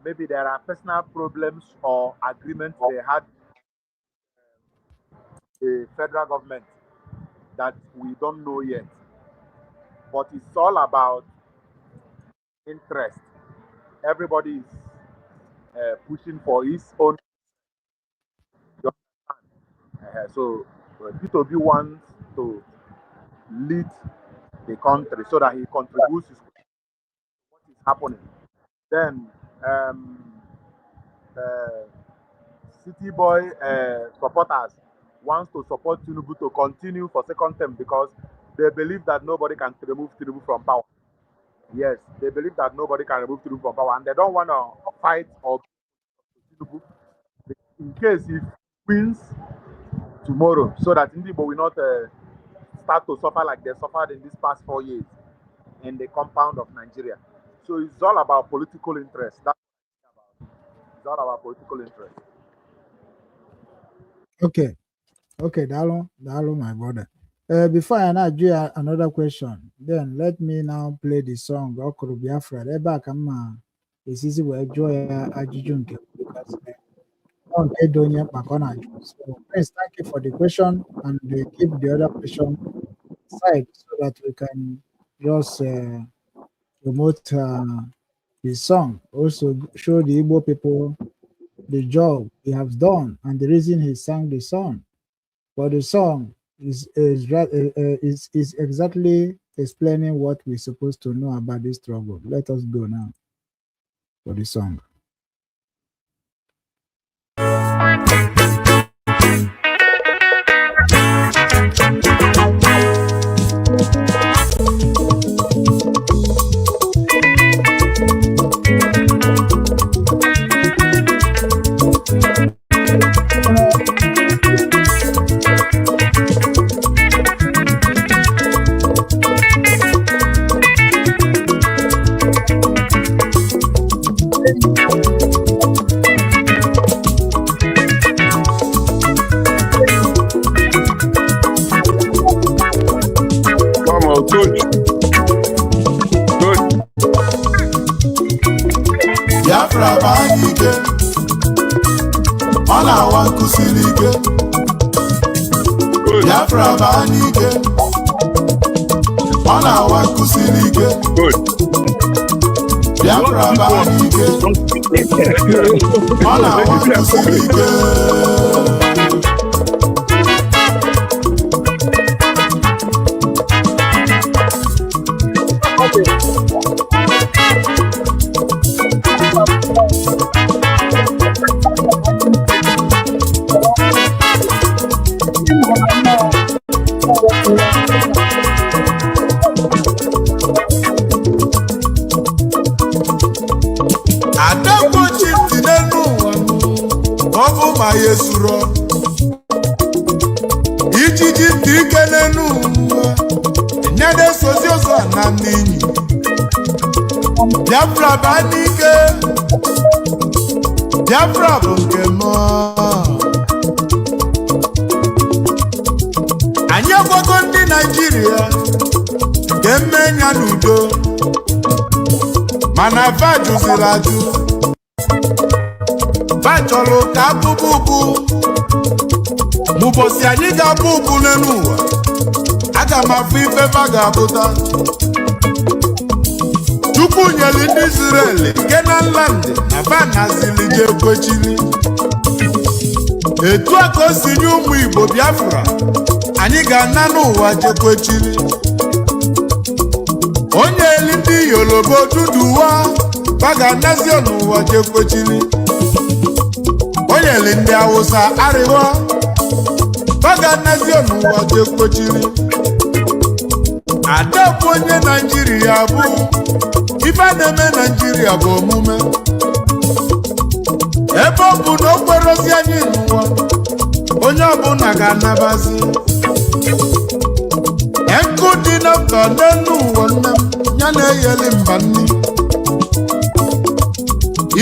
Maybe there are personal problems or agreements they had the federal government that we don't know yet. But it's all about interest. Everybody is pushing for his own. So P2B wants to lead the country so that he contributes his what is happening. Then City Boy supporters wants to support Tinubu to continue for second term because they believe that nobody can remove Tinubu from power. Yes, they believe that nobody can remove Tinubu from power, and they don't want to fight or Tinubu in case he wins tomorrow, so that Ndigbo will not start to suffer like they suffered in these past 4 years in the compound of Nigeria. So it's all about political interest. That's it's all about political interest. Okay, Daalụ, Daalụ, my brother. Before I now do another question, then let me now play the song Okuru Biafra. Ebe a ka m ma esizi wee jụọ ya ajụjụ nke m, because ọ nke dị onye mkpa ka ọ na-ajụ. So, Prince, thank you for the question and keep the other question aside so that we can just promote the song. Also show the Igbo people the job he has done and the reason he sang the song. But the song is exactly explaining what we're supposed to know about this struggle. Let us go now for the song. Come on, coach. Coach. Biafra bụ anyị ike, ọ na-awa nkụsiri ike. Coach. Biafra bụ anyị ike, ọ na-awa nkụsiri ike. Coach. Biafra bụ anyị ike, ọ na-awa nkụsiri ike. Adekwochi ntị n'elu ụwa ka ọ bụ ma ya esuro ijiji ntị ike n'elu ụwa nyede sozi ụzọ na n'inyi. Biafra baa n'ike, Biafra bụ nke m. Anyị agwago ndị Naijiria ka eme ya n'udo, mana fa jụziri ajụ. Fa chọrọ ka abụbụ ụbụ mụbọsị anyị ga-abụ ụbụ n'elu ụwa. Aga m afụ ife fa ga-abụta. Chukwu nyere ndị Israel Kenan land na fa nazili je kwechiri. Etu a ka o si nye ụmụ Igbo Biafra, anyị ga-ana n'ụwa jekwechiri. Onye eli ndị Yoruba Oduduwa, baga nazi n'ụwa jekwechiri. Onye eli ndị Awụsa Arịwa, baga nazi n'ụwa jekwechiri. Ada bụ onye Naijiria bụ ife a na-eme Naijiria bụ omume. Ebe ọ bụ na o kwerozi anyị n'ụwa, onye ọbụla ga-anabazi. Nkụ dị na mba n'elu ụwa, nne m, ya na-eyeli mba nni.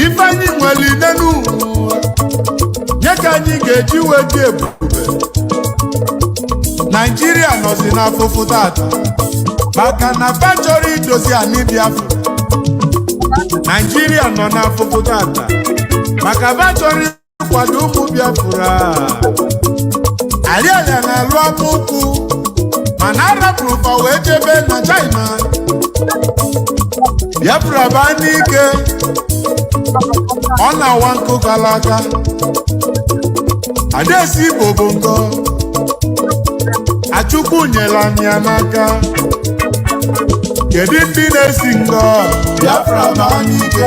Ife anyị nwere n'elu ụwa nye ka anyị ga-eji wee dị ebube. Naijiria nọzi n'afụfụ tata maka na fa chọrọ idozi ani Biafra. Naijiria nọ n'afụfụ tata maka fa chọrọ ịkwado ụmụ Biafra. Ariaria na-alụ aka ụkwụ, mana arapụrụ fa wee jebe na China. Biafra baa n'ike, ọ na-awa nkụ kala aka. Adaesi Igbo bụ nkọ Achukwu nyere anyị ya n'aka. Kedu ndị na-esi ngọ? Biafra baa n'ike,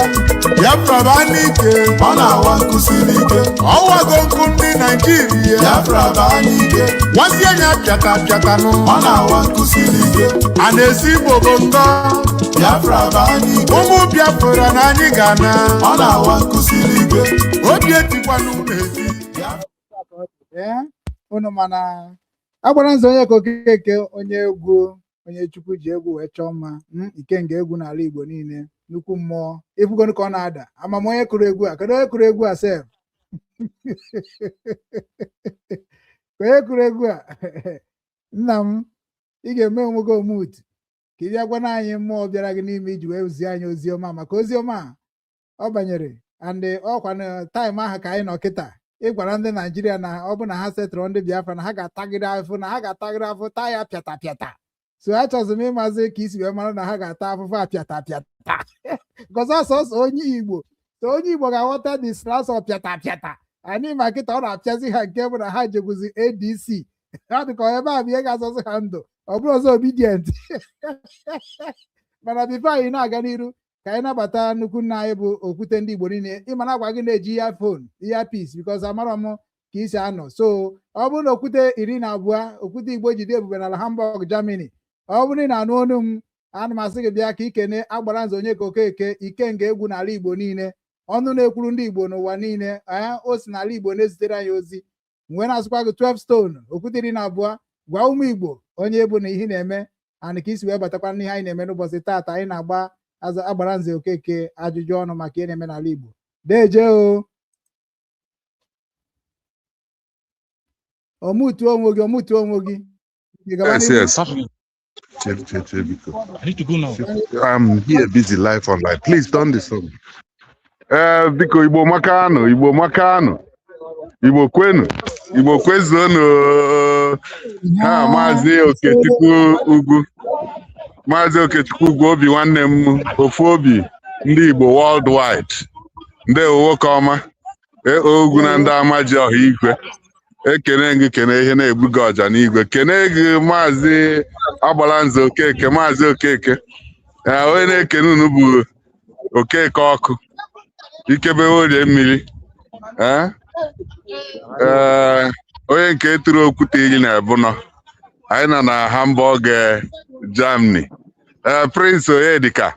Biafra baa n'ike, ọ na-awa nkụ siri ike. Ọwago nkụ ndị Naijiria. Biafra baa n'ike, nwazie anya pịata pịatanụ, ọ na-awa nkụ siri ike. A na-esi Igbo bụ ngọ. Biafra baa n'ike, ụmụ Biafra na anyị ga-ana. Ọ na-awa nkụ siri ike, obi etikwana unu eti. Ee, unu mana agbara nze onye ka Okeke, onye egwu, onye Chukwu ji egwu wee chọọ mma, ikenga egwu n'ala Igbo niile, nnukwu mmụọ ifugonu ka ọ na-ada. Ama m onye kụrụ egwu a. Kedu onye kụrụ egwu a sef? Ka onye kụrụ egwu a, nna m, ị ga-eme onwe gị omut ka ị bịa gwana anyị mmụọ bịara gị n'ime iji wee zie anyị ozi ọma, maka ozi ọma a ọ banyere and ọkwa na time ahụ ka anyị nọ kịta. Ị gwara ndị Naijiria na ọ bụ na ha setụrụ ndị Biafra na ha ga-atagịrị afụfụ, na ha ga-atagịrị afụfụ, taa ya pịata pịata. So achọzị m ịmazi ka isi wee mara na ha ga-ata afụfụ a pịata pịata gọzọ sọsọ onye Igbo. So onye Igbo ga-aghọta the slas of pịata pịata anyị ma kịta ọ na-apịazi ha, nke bụ na ha jekwuzi ADC ha dịka ebe a bụ ihe ga-azọzi ha ndụ, ọ bụrụ ọzọ obedient. Mana before anyị na-aga n'iru, ka anyị nabata nnukwu nna anyị bụ okwute ndị Igbo niile. Ịma na agwa gị na-eji earphone, earpiece, because amarọ m ka isi anọ. So ọ bụrụ na okwute 12, okwute Igbo jide ebube n'ala Hamburg, Germany, ọ bụrụ na ị na-anụ olu m, ana m asị gị bịa ka ikene agbara nze onye ka Okeke, ikenga egwu n'ala Igbo niile, ọnụ na-ekwuru ndị Igbo n'ụwa niile. Anya o si n'ala Igbo na-ezitere anyị ozi mgbe na-asịkwa gị 12 stone, okwute 12, gwa ụmụ Igbo onye bụ na ihe na-eme and ka isi wee batakwa n'ihe anyị na-eme n'ụbọchị taata. Anyị na-agba agbara nze Okeke ajụjụ ọnụ maka ihe na-eme n'ala Igbo. Deje o omutuo onwe gị, omutuo onwe gị. Ị gaba Yes, n'ihu. yes. Chill, chill, chill, biko. I need to go now. I'm here busy live online. Please turn this on. Biko, Igbo makanụ, Igbo makanụ, Igbo kwenu, Igbo kwezuonụ. Ha Maazị Okechukwu Ugwu, Maazị Okechukwu Ugwu, obi nwanne m, ofu obi ndị Igbo worldwide. Ndewo nwoke ọma, ugwu na ndị ama ji ọha igwe. Ekene gị, kene ihe na-egbu gị ọja n'igwe. Kene gị Maazị Agbalanze Okeke, Maazị Okeke. Ee, onye na-ekene unu bụ Okeke ọkụ, ikebe orie mmiri. Ee, ee, onye nke tụrụ okwute iri na ebunọ. Anyị nọ na Hamburg, Germany. Ee, Prince Onyedika,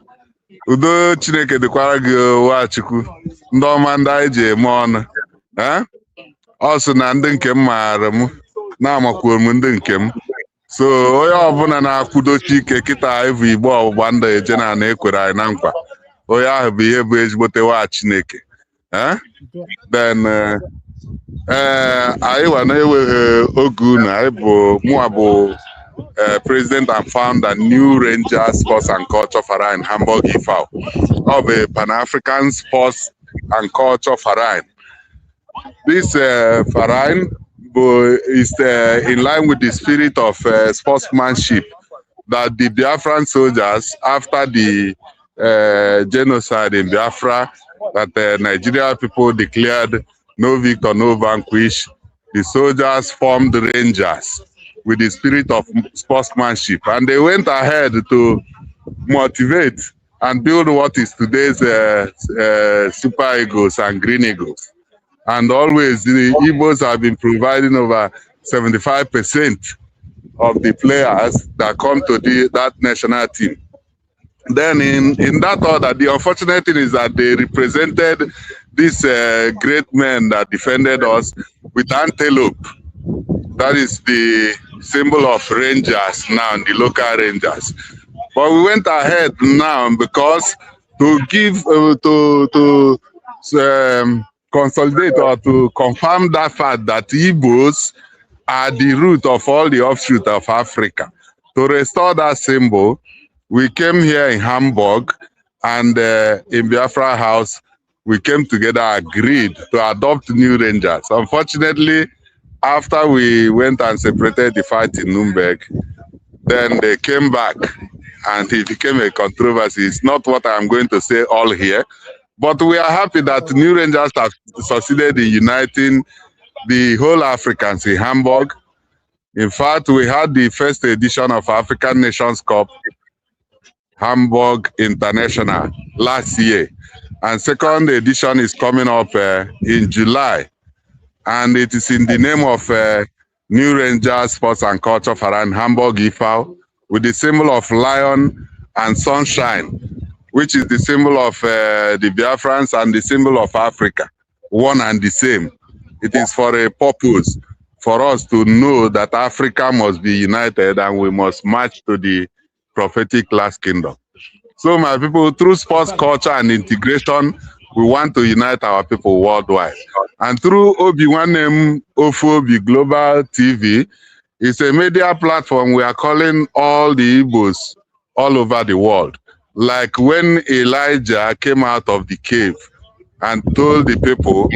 udo Chineke dịkwara gị, Nwachukwu, ndị ọma ndị anyị ji eme ọnụ. Ee, ọ sị na ndị nke m maara m na-amakwuo m ndị nke m. So onye ọbụla na-akwụdochi ike kịta ịbụ Igbo ọgbụgba ndụ eje na ana ekwere anyị na nkwa, onye ahụ bụ ihe bụ ezigbote nwa Chineke. Eh? Then anyị wa na-enweghị oge unu. Anyị bụ mụa bụ president and founder New Ranger Sports and Culture Verein Hamburg IFAO. Ọ bụ Pan-African Sports and Culture Verein. This Verein is in line with the spirit of sportsmanship that the Biafran soldiers, after the genocide in Biafra, that the Nigeria people declared no victor, no vanquish, the soldiers formed the Rangers with the spirit of sportsmanship. And they went ahead to motivate and build what is today's Super Eagles and Green Eagles. And always the Igbos have been providing over 75% of the players that come to that national team. Then in that order, the unfortunate thing is that they represented these great men that defended us with antelope. That is the symbol of Rangers now, the local Rangers. But we went ahead now because to give to consolidate or to confirm that fact that Igbos are the root of all the offshoot of Africa. To restore that symbol, we came here in Hamburg and in Biafra House, we came together, agreed to adopt new Rangers. Unfortunately, after we went and separated the fight in Nuremberg, then they came back and it became a controversy. It's not what I'm going to say all here, but we are happy that New Rangers have succeeded in uniting the whole Africans in Hamburg. In fact, we had the first edition of African Nations Cup, Hamburg International, last year. And second edition is coming up in July. And it is in the name of New Rangers Sports and Culture Verein Hamburg IFAO, with the symbol of lion and sunshine, which is the symbol of the Biafrans and the symbol of Africa, one and the same. It is for a purpose, for us to know that Africa must be united and we must march to the prophetic last kingdom. So my people, through sports, culture, and integration, we want to unite our people worldwide. And through Obi-Wan Ofuobi Global TV, it's a media platform we are calling all the Igbos all over the world. Like when Elijah came out of the cave and told the people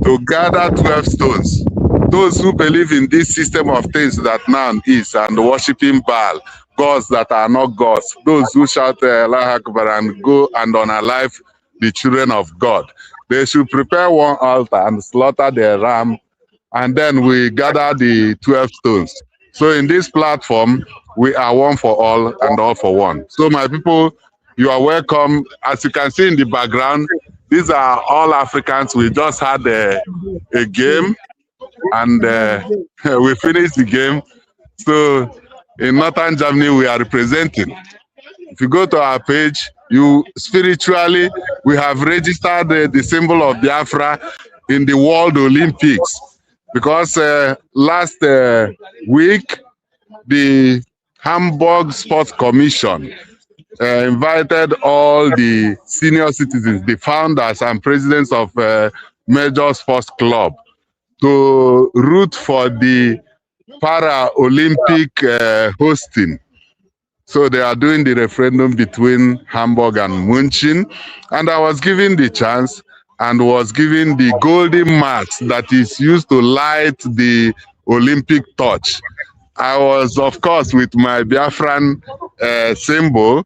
to gather 12 stones. Those who believe in this system of things that now is and worshiping Baal, gods that are not gods, those who shout Allah Akbar and go and unalive the children of God. They should prepare one altar and slaughter their ram, and then we gather the 12 stones. So in this platform, we are one for all and all for one. So my people, you are welcome. As you can see in the background, these are all Africans. We just had a game and we finished the game. So in Northern Germany, we are representing. If you go to our page, you spiritually, we have registered the symbol of Biafra in the World Olympics, because last week, the Hamburg Sports Commission invited all the senior citizens, the founders and presidents of major sports club, to root for the Paralympic hosting. So they are doing the referendum between Hamburg and München. And I was given the chance and was given the golden mask that is used to light the Olympic torch. I was, of course, with my Biafran symbol,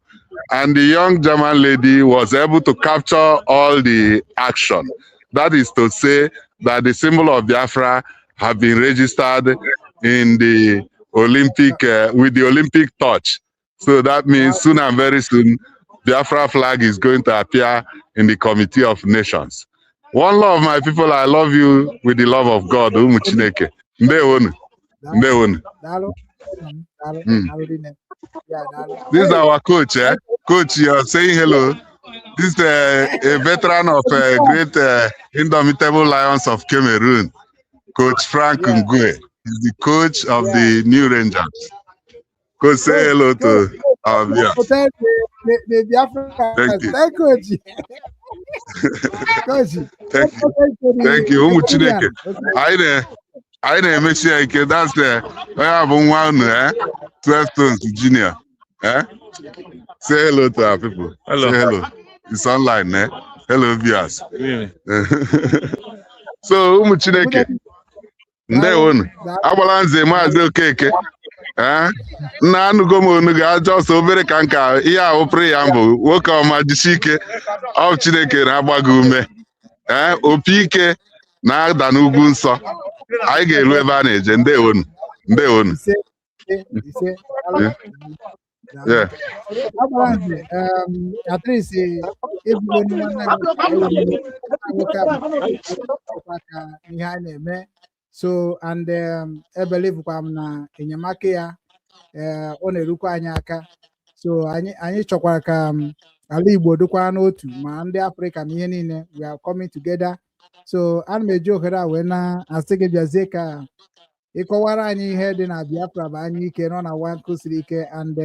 and the young German lady was able to capture all the action. That is to say that the symbol of Biafra have been registered in the Olympic, with the Olympic torch. So that means soon and very soon, Biafra flag is going to appear in the Committee of Nations. One love, my people. I love you with the love of God. Ụmụ Chineke. Ndewonu. Ndewonu. Daalụ daalụ. Daalụ rinne ya, daalụ. This is our coach, eh? Coach, you're saying hello. This is a veteran of great Indomitable Lions of Cameroon, Coach Frank Ngue. He's the coach of the New Rangers. Coach, say hello to our viewers. Protect the Biafra. Thank you. Thank coach. Coach. Thank you. Thank you. Ụmụ Chineke. Anyị na-emesi ya ike. That's the onye a bụ nwa unu, eh? 12 Stones Junior. Eh? Say hello to our people. Hello. Say hello. It's online, eh? Hello, viewers. Really? So, ụmụ Chineke, ndewonu. Agbala nze Maazị Okeke. Eh? Nna, anụgo m onu gị ajọ ọsọ obere ka nka ihe ahụ preamble. Nwoke ọma, jisi ike. Ọ Chineke na-agba gị ume. Ee, opi ike na-ada n'ugwu nsọ. Anyị ga-eru ebe a na-eje. Ndewonu, ndewonu. Ise, ise, daalụ. Daalụ. Yeah. Agbalanze, at least ebugo ndị nwanne anyị nwoke a ka ihe a na-eme. So and ebelivukwa m na enyemaka ya, ọ na-erukwa anyị aka. So anyị chọkwara ka ala Igbo dịkwa n'otu, ma ndị Afrịka ma ihe niile, we are coming together. So ana m eji ohere a wee na-asị gị bịazie ka ịkọwara anyị ihe dị na Biafra bụ anyị ike nọ na nwa nkụ siri ike. And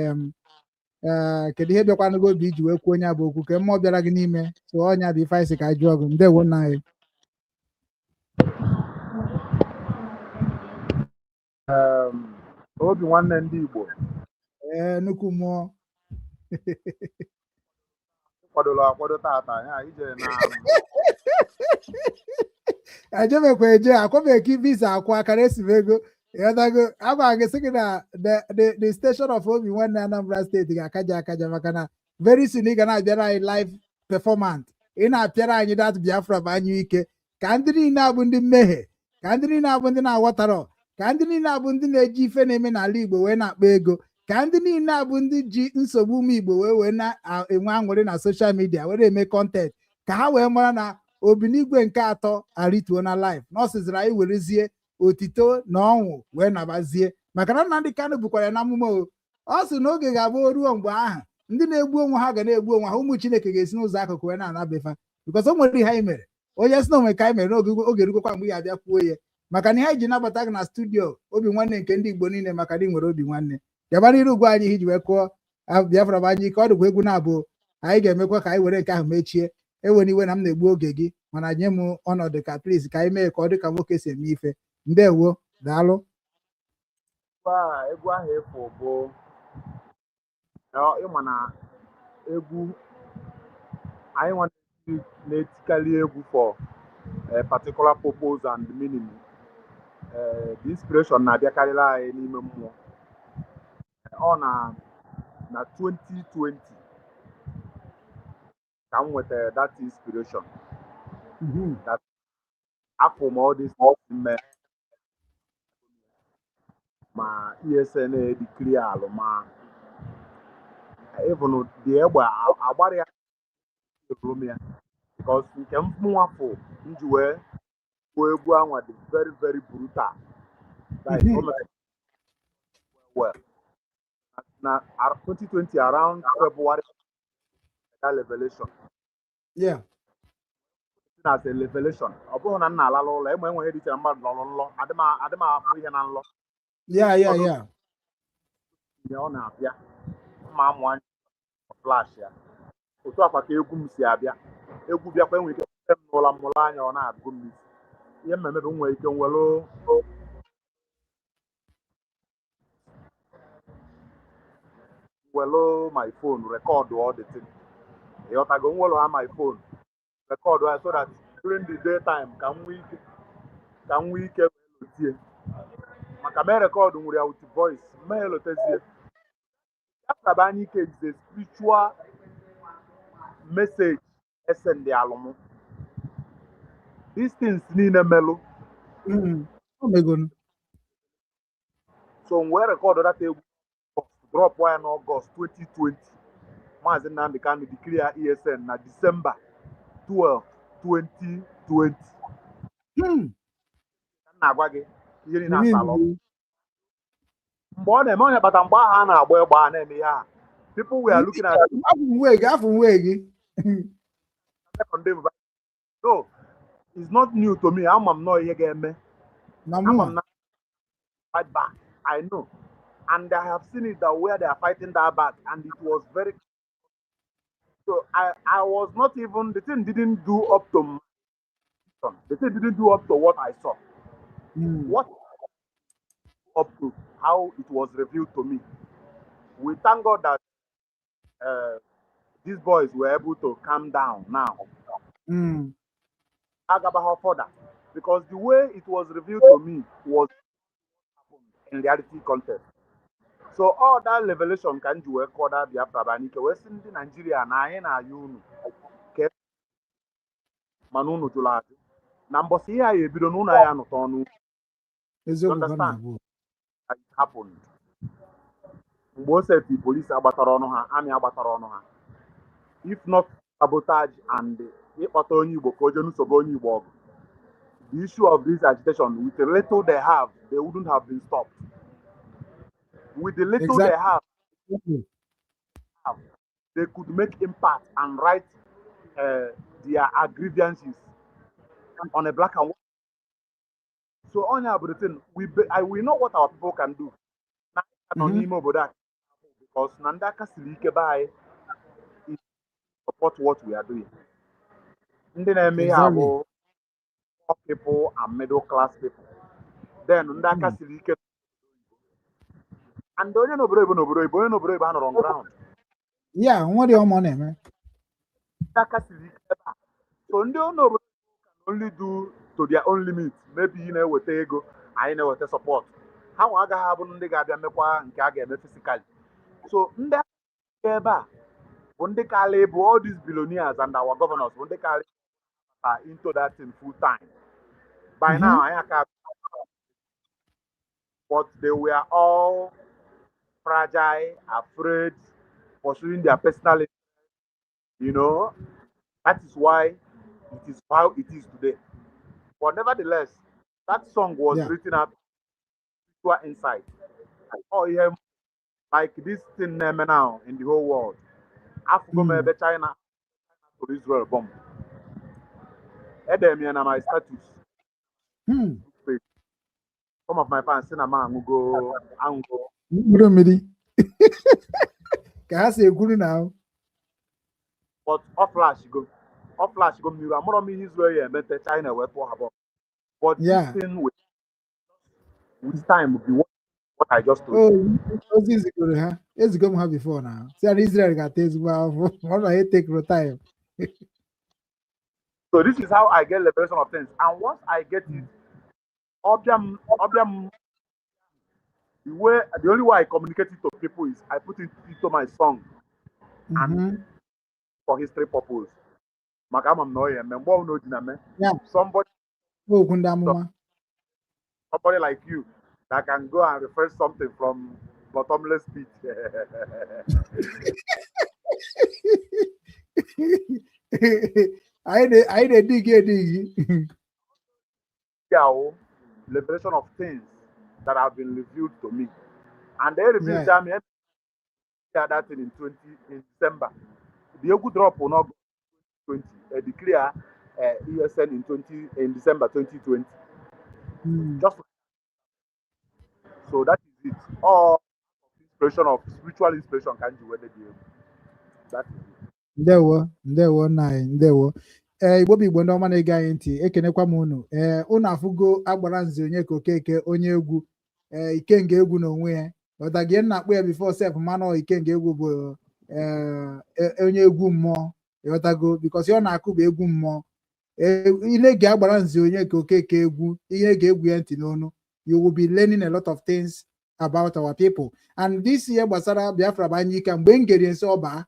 kedu ihe bịakwanụ gị obi iji wee kwuo onye bụ okwu ke mmụọ bịara gị n'ime? So ọnya bụ ife anyị sị ka anyị jụọ gị. Ndewo nna anyị. Obi nwanne ndị Igbo. Ee, nnukwu mmụọ. Kwadola akwado tata ya ije na Ejebekwa eje akwabeki visa akwụ akara esibe ego ịghọtago. Agwa gị sị gị na the station of Obi Nwanne Anambra Steeti ga-akaja akaja, maka na very soon ị ga na-abịara anyị live performance. Ị na-apịara anyị that Biafra bụ anyị ike, ka ndị niile abụ ndị mmehie, ka ndị niile abụ ndị na-aghọtarọ, ka ndị niile abụ ndị na-eji ife na-eme n'ala Igbo wee na-akpa ego, ka ndị niile abụ ndị ji nsogbu ụmụ Igbo wee na-enwe aṅụrị na social media were eme content, ka ha wee mara na obinigwe nke atọ arituo na live, na ọ sịziri anyị werezie otito na ọnwụ wee nabazie, maka na Nnamdị Kanụ bukwara ya n'amụma. O ọ sị na oge ga-abụ o ruo mgbe ahụ, ndị na-egbu onwe ha ga na-egbu onwe ha, ụmụ Chineke ga-esi n'ụzọ akụkụ wee na-anabefa, because o nwere ihe anyị mere. Onye sị na onwe ka anyị mere n'oge oge erugokwa mgbe ya abịa kwuo ya, maka na ihe anyị ji nabata gị na studio Obi Nwanne nke ndị Igbo niile, maka na ị nwere obi nwanne. Gaba n'iru gwa anyị ihe iji wee kụọ Biafra bụ anyị ike. Ọ dịkwa egwu na-abụ anyị ga-emekwa ka anyị were nke ahụ mechie. Ewena iwe na m na-egbu oge gị, mana nye m ọnọdụ ka please, ka anyị mee ka ọ dị ka nwoke si eme ife. Ndewo, daalụ. Egwu ahụ efu bụ ịma na egwu anyị nwa na-etikarị egwu for a particular purpose and meaning. The inspiration na-abịakarịrị anyị n'ime mmụọ. Ọ na 2020 ka m nwetara that inspiration, that afọ m all this mme ma ESN edikiri alụ, ma even the egbe agbara ya rum ya, because nke m nwafụ m ji wee gbuo egwu anwa dị very very brutal. Like, o mere well na 2020, around February, that revelation as a revelation. Ọ bụghị na m na-alala ụlọ enwe enweghị dị iche na mmadụ lọrọ nlọ, adị m afụ ihe na nlọ. Ihe ọ na-abịa mma amụ anya flash ya otu akwa ka egwu m si abịa. Egwu bịakwa, enwere ike m n'ụlọ mụrụ anya, ọ na-agụ m n'isi. Ihe mmemme bụ m nwere ike nwelu my phone record all the thing. Ịghọtago? Nwelu ha my phone record ya so that during the day time ka m nwee ike lotie, maka mee record nwere ya with voice mee lotezie. Biafra bụ anyị ike is a spiritual message esend alụmụ these things niile melụ. So m wee record that egwu, drop ya n'Ọgọst 2020. Maazị Nnamdi Kanu declare ESN na December 12, 2020. M na-agwa gị ihe niile asala mgbe ọ na-eme onye kpata mgbe ahụ a na-agba egbe a na-eme ihe a. People were looking at Afọ gị. No, it's not new to me. Ama m nọ ihe ga-eme. Ama m na fight back. I know. And I have seen it that where they are fighting that back, and it was very. So I was not even, the thing didn't do up to the thing didn't do up to what I saw. What up to how it was revealed to me. We thank God that these boys were able to calm down now. Agabaha further, because the way it was revealed to me was in reality context. So all that revelation can do a quarter Biafra banike wee sị ndị Nigeria na anyị na-ayọ unu ke mana unu jụrụ ajụ na mbọsị ihe anyị ebido n'ụlọ anyị anụta ọnụ. Understand? It happened. Mgbe o seti police agbatara ọnụ ha, army agbatara ọnụ ha, if not sabotage and ịkpọta onye Igbo ka o jee nụsobe onye Igbo ọgụ. The issue of this agitation, with the little they have, they wouldn't have been stopped. With the little they have, they could make impact and write their grievances on a black and white. So onye bụ the thing, we know what our people can do. Na anyị nọ n'ime obodo a because na ndị aka siri ike be anyị is support what we are doing. Ndị na-eme ihe a bụ poor people and middle class people. Then ndị aka siri ike and onye n'obodo oyibo, n'obodo oyibo, onye n'obodo oyibo anọrọ on ground. Yeah, nwere ọma ọ na-eme. Ndị aka siri ike ebe a. So ndị n'obodo can only do to their own limit. Maybe ị na-eweta ego, anyị na-eweta support. Ha nwa agaghị abụ ndị ga-abịa mekwa nke a ga-eme physically. So ndị aka ebe a bụ ndị kala ịbụ all these billionaires and our governors bụ ndị kala are into that thing full time. By now, anyị aka, but they were all fragile, afraid, pursuing their personal. That is why it is how it is today. But nevertheless, that song was written out spiritual insight. Oh, yeah, like this thing na-eme now in the whole world. Afụgo m ebe China tụrụ Israel bomb. Ede m ya na my status page. Some of my fans sị na m aṅụgo aṅụgo. Mkpụrụ mmiri ka ha si ekwuru na But ọ flash go. Ọ flash go mmiri. Amụrọ m ihe Israel ya emete China wee tụọ ha bomb. But this thing with time will be what I just told you. Oh, ozi zigoro ha, ezigo m ha before na si na Israel ga-ata ezigbo ahụhụ ma ọ na ha tekuru time. So this is how I get liberation of things. And once I get it, obiam, the only way I communicate it to people is I put it into my song and for history purpose. Maka ama m na ọ ya eme mgbe ọbụla o ji na mee. Somebody Okwu ndị amụma. Somebody like you that can go and refer something from bottomless pit. Anyị na-edigi edigi. Yeah, oh, liberation of things that have been revealed to me. And they revealed me that thing in 20 in December. The egwu drop will not go 20. Declare ESN in 20 in December 2020. Just so that is it. All inspiration of spiritual inspiration can you whether the that is it. Ndewo, ndewo nna anyị, ndewo. Ee, Igbo bụ Igbo, ndị ọma na-ege anyị ntị, ekenekwa m unu. Ee, unu afụgo agbara nze onye ka Okeke, onye egwu, ee, ikenga egwu n'onwe ya. Ọdagie nna akpụ ya before sef manụ ikenga egwu bụ ee, onye egwu mmụọ, ịghọtago, because ọ na-akụ bụ egwu mmụọ. Ee, ị na-ege agbara nze onye ka Okeke egwu, ihe ga-egwu ya ntị n'onu, you will be learning a lot of things about our people and this ihe gbasara Biafra bụ anya ike. Mgbe m gere nsị ọba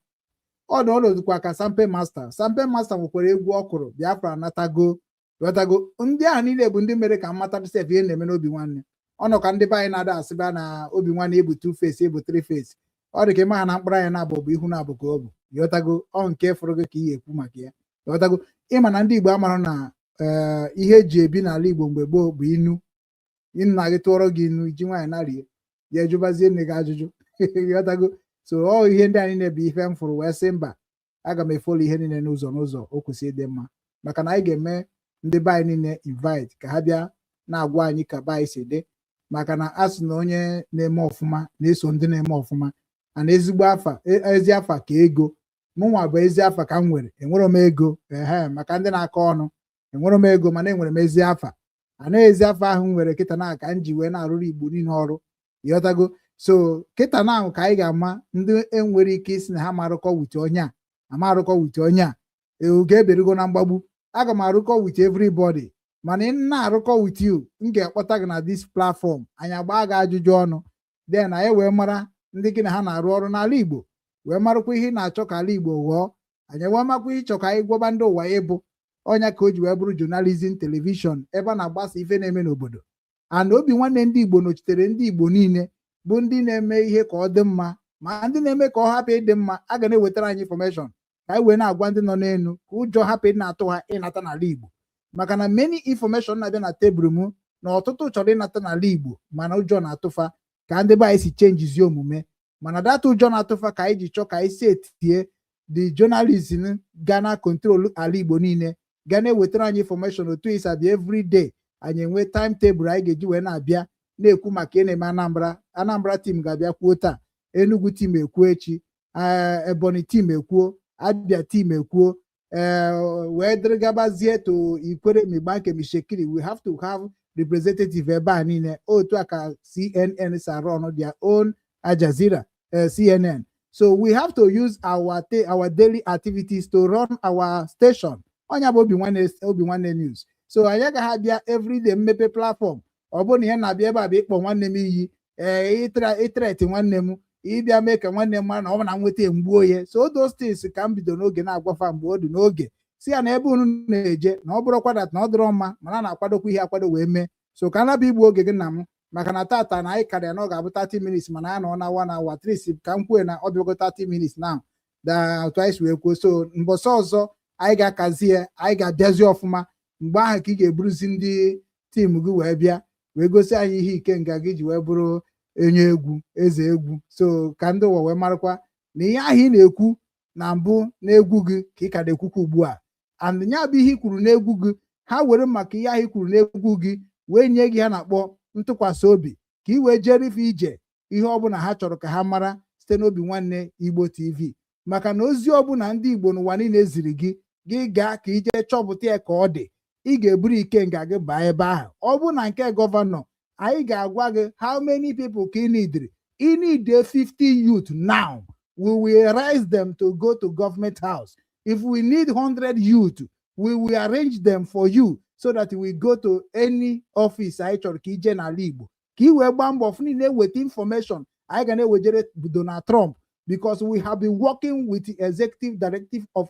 ọ dị ọnọdụkwa ka Sampe Master. Sampe Master nwekwara egwu ọ kụrụ, Biafra anatago, ghọtago. Ndị ahụ niile bụ ndị mere ka m mata sef ihe na-eme n'obi nwanne. Ọ nọ ka ndị be anyị na-ada asịba na obi nwanne ebu two face, ebu three face. Ọ dị ka ịma ha na mkpụrụ anya na-abụ bụ ihu na-abụ ka ọ bụ, ghọtago. Ọ nke fụrụ gị ka ị ga-ekwu maka ya, ghọtago. Ịma na ndị Igbo amara na ee, ihe eji ebi n'ala Igbo mgbe gboo bụ inu. Nna gị tụọrọ gị inu iji nwaanyị narie ya, ejụbazie nne gị ajụjụ, ghọtago. So ọ ihe ndị anyị na-ebu ife m fụrụ wee sị mba, aga m efolu ihe niile n'ụzọ n'ụzọ o kwesịrị ịdị mma, maka na anyị ga-eme ndị be anyị niile invite ka ha bịa na-agwa anyị ka be anyị si dị, maka na a sị na onye na-eme ọfụma na-eso ndị na-eme ọfụma ana ezigbo afa ezi afa ka ego. Mụnwa bụ ezi afa ka m nwere. Enwere m ego ehe maka ndị na-akọ ọnụ, enwere m ego, mana enwere m ezi afa. Ana ezi afa ahụ m nwere kịta na ka m ji wee na-arụrụ Igbo niile ọrụ, ịghọtago. So kịta na ahụ ka anyị ga-ama ndị enwere ike isi na ha ma arụkọ with onye a, ama arụkọ with onye a. Oge eberugo na mgbagbu, aga m arụkọ with everybody, mana ị na-arụkọ with you, m ga-akpọta gị na this platform, anyị agbaa gị ajụjụ ọnụ, then anyị wee mara ndị gị na ha na-arụ ọrụ n'ala Igbo, wee marakwa ihe ị na-achọ ka ala Igbo ghọọ, anyị wee makwa ihe ịchọ ka anyị gwaba ndị ụwa ịbụ ọnya ka o ji wee bụrụ journalism television ebe a na-agbasa ife na-eme n'obodo. And obi nwanne ndị Igbo nọchitere ndị Igbo niile. Bụ ndị na-eme ihe ka ọ dị mma, ma ndị na-eme ka ọ hapụ ịdị mma, a ga na-ewetara anyị information ka anyị wee na-agwa ndị nọ n'elu ka ụjọ hapụ ịdị na-atụ ha ịnata n'ala Igbo, maka na many information na-abịa na tebụl m na ọtụtụ chọrọ ịnata n'ala Igbo, mana ụjọ na-atụfa ka ndị be anyị si changezie omume. Mana data ụjọ na-atụfa ka anyị ji chọọ ka anyị si etie the journalism ga na control ala Igbo niile, ga na-ewetara anyị information otu isi abịa every day. Anyị enwe timetable anyị ga-eji wee na-abịa na-ekwu maka ị na-eme Anambra. Anambra team ga-abịa kwuo taa, Enugu team ekwuo echi, Ebonyi team ekwuo, Abia team ekwuo, ee, wee dịrị gabazie to Ikwere, Migbanke, Mishekiri. We have to have representative ebe a niile, otu a ka CNN si arụ ọrụ their own Al Jazeera, CNN. So we have to use our daily activities to run our station. Ọnya bụ Obi Nwanne, Obi Nwanne News. So anyị agaghị abịa everyday mmepe platform. Ọ bụrụ na ihe na-abịa ebe a bụ ịkpọ nwanne m iyi, ee, ịthreat nwanne m, ịbịa mee ka nwanne m mara na ọ bụ na nweta mgbuo ya. So those things ka m bido n'oge na-agwafa mgbe ọ dị n'oge, si ya na ebe unu na-eje na ọ bụrụkwa that na ọ dịrọ mma, mana a na-akwadokwa ihe akwado wee mee. So ka anabụ igbu oge gị nna m, maka na tata na anyị karịa na ọ ga-abụ 30 minutes, mana ya nọ na 1 hour at least. Ka m kwue na ọ bịago 30 minutes now da otu anyị si wee kwuo. So mbọsị ọzọ anyị ga-akazi ya, anyị ga-abịazi ọfụma. Mgbe ahụ ka ị ga-eburuzi ndị team gị wee bịa wee gosi anyị ihe ikenga gị ji wee bụrụ onye egwu, eze egwu. So ka ndị ụwa wee marakwa na ihe ahụ ị na-ekwu na mbụ n'egwu gị ka ị ka na-ekwukwa ugbu a. And ya bụ ihe i kwuru n'egwu gị, ha were maka ihe ahụ i kwuru n'egwu gị wee nye gị ha na-akpọ ntụkwasị obi ka ị wee jere ife ije ihe ọbụla ha chọrọ ka ha mara site n'Obi Nwanne Igbo TV, maka na ozi ọbụla ndị Igbo n'ụwa niile ziri gị, gị gaa ka ije chọpụta ya ka ọ dị. Ị ga-eburu ikenga gị baa ebe ahụ. Ọ bụ na nke governor, anyị ga-agwa gị how many people ka ị needri. Ị need 50 youth now, we will raise them to go to government house. If we need 100 youth, we will arrange them for you so that we go to any office anyị chọrọ ka ije n'ala Igbo, ka ị wee gbaa mbọ fụ niile eweta information anyị ga na-ewejere Donald Trump, because we have been working with the executive directive of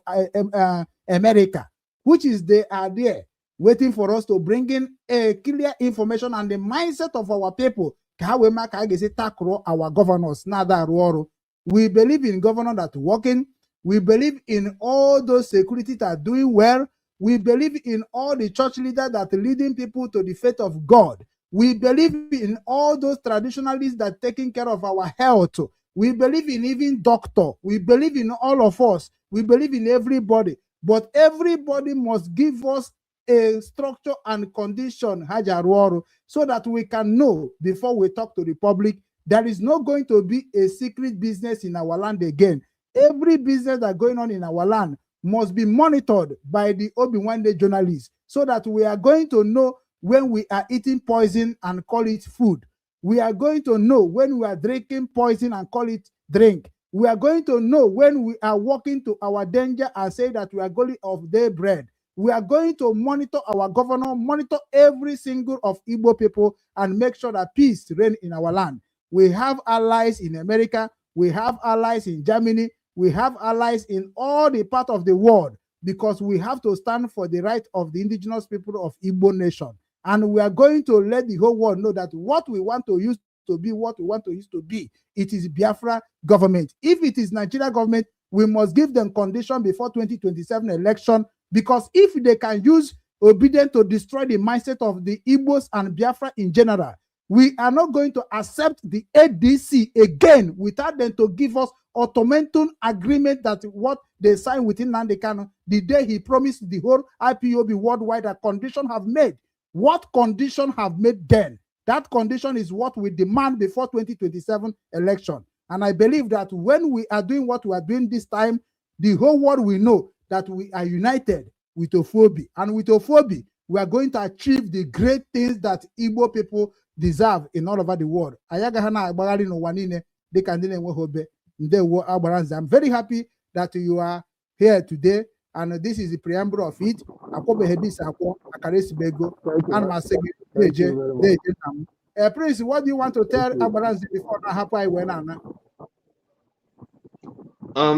America, which is they are there waiting for us to bring in a clear information and the mindset of our people, ka ha wee maa ka a ga-esi tackle our governors na-ada arụ ọrụ. We believe in governor that working. We believe in all those security that are doing well. We believe in all the church leaders that are leading people to the faith of God. We believe in all those traditionalists that taking care of our health. We believe in even doctor. We believe in all of us. We believe in everybody. But everybody must give us a structure and condition ha ji arụ ọrụ so that we can know before we talk to the public. There is not going to be a secret business in our land again. Every business that going on in our land must be monitored by the Obi-Nwanne journalists so that we are going to know when we are eating poison and call it food. We are going to know when we are drinking poison and call it drink. We are going to know when we are walking to our danger and say that we are going of their bread. We are going to monitor our governor, monitor every single of Igbo people, and make sure that peace reign in our land. We have allies in America, we have allies in Germany, we have allies in all the part of the world, because we have to stand for the right of the indigenous people of Igbo nation. And we are going to let the whole world know that what we want to use to be what we want to use to be, it is Biafra government. If it is Nigeria government, we must give them condition before 2027 election, because if they can use Obidient to destroy the mindset of the Igbos and Biafra in general, we are not going to accept the ADC again without them to give us ultimatum agreement that what they signed with Nnamdi Kanu the day he promised the whole IPOB worldwide that condition have made. What condition have made then? That condition is what we demand before 2027 election. And I believe that when we are doing what we are doing this time, the whole world will know that we are united with Ofobi. And with Ofobi, we are going to achieve the great things that Igbo people deserve in all over the world. Anyị agaghị na-agbagharị n'ụwa niile dịka ndị na-enweghị obe. Ndewo, Agbaranze. I'm very happy that you are here today, and this is the preamble of it. Akwọbeghị bis akwọ akara esibe ego. Ana m asị gị deje deje nna m. Prince, what do you want to tell Agbaranze before na hapụ anyị wee na-ana?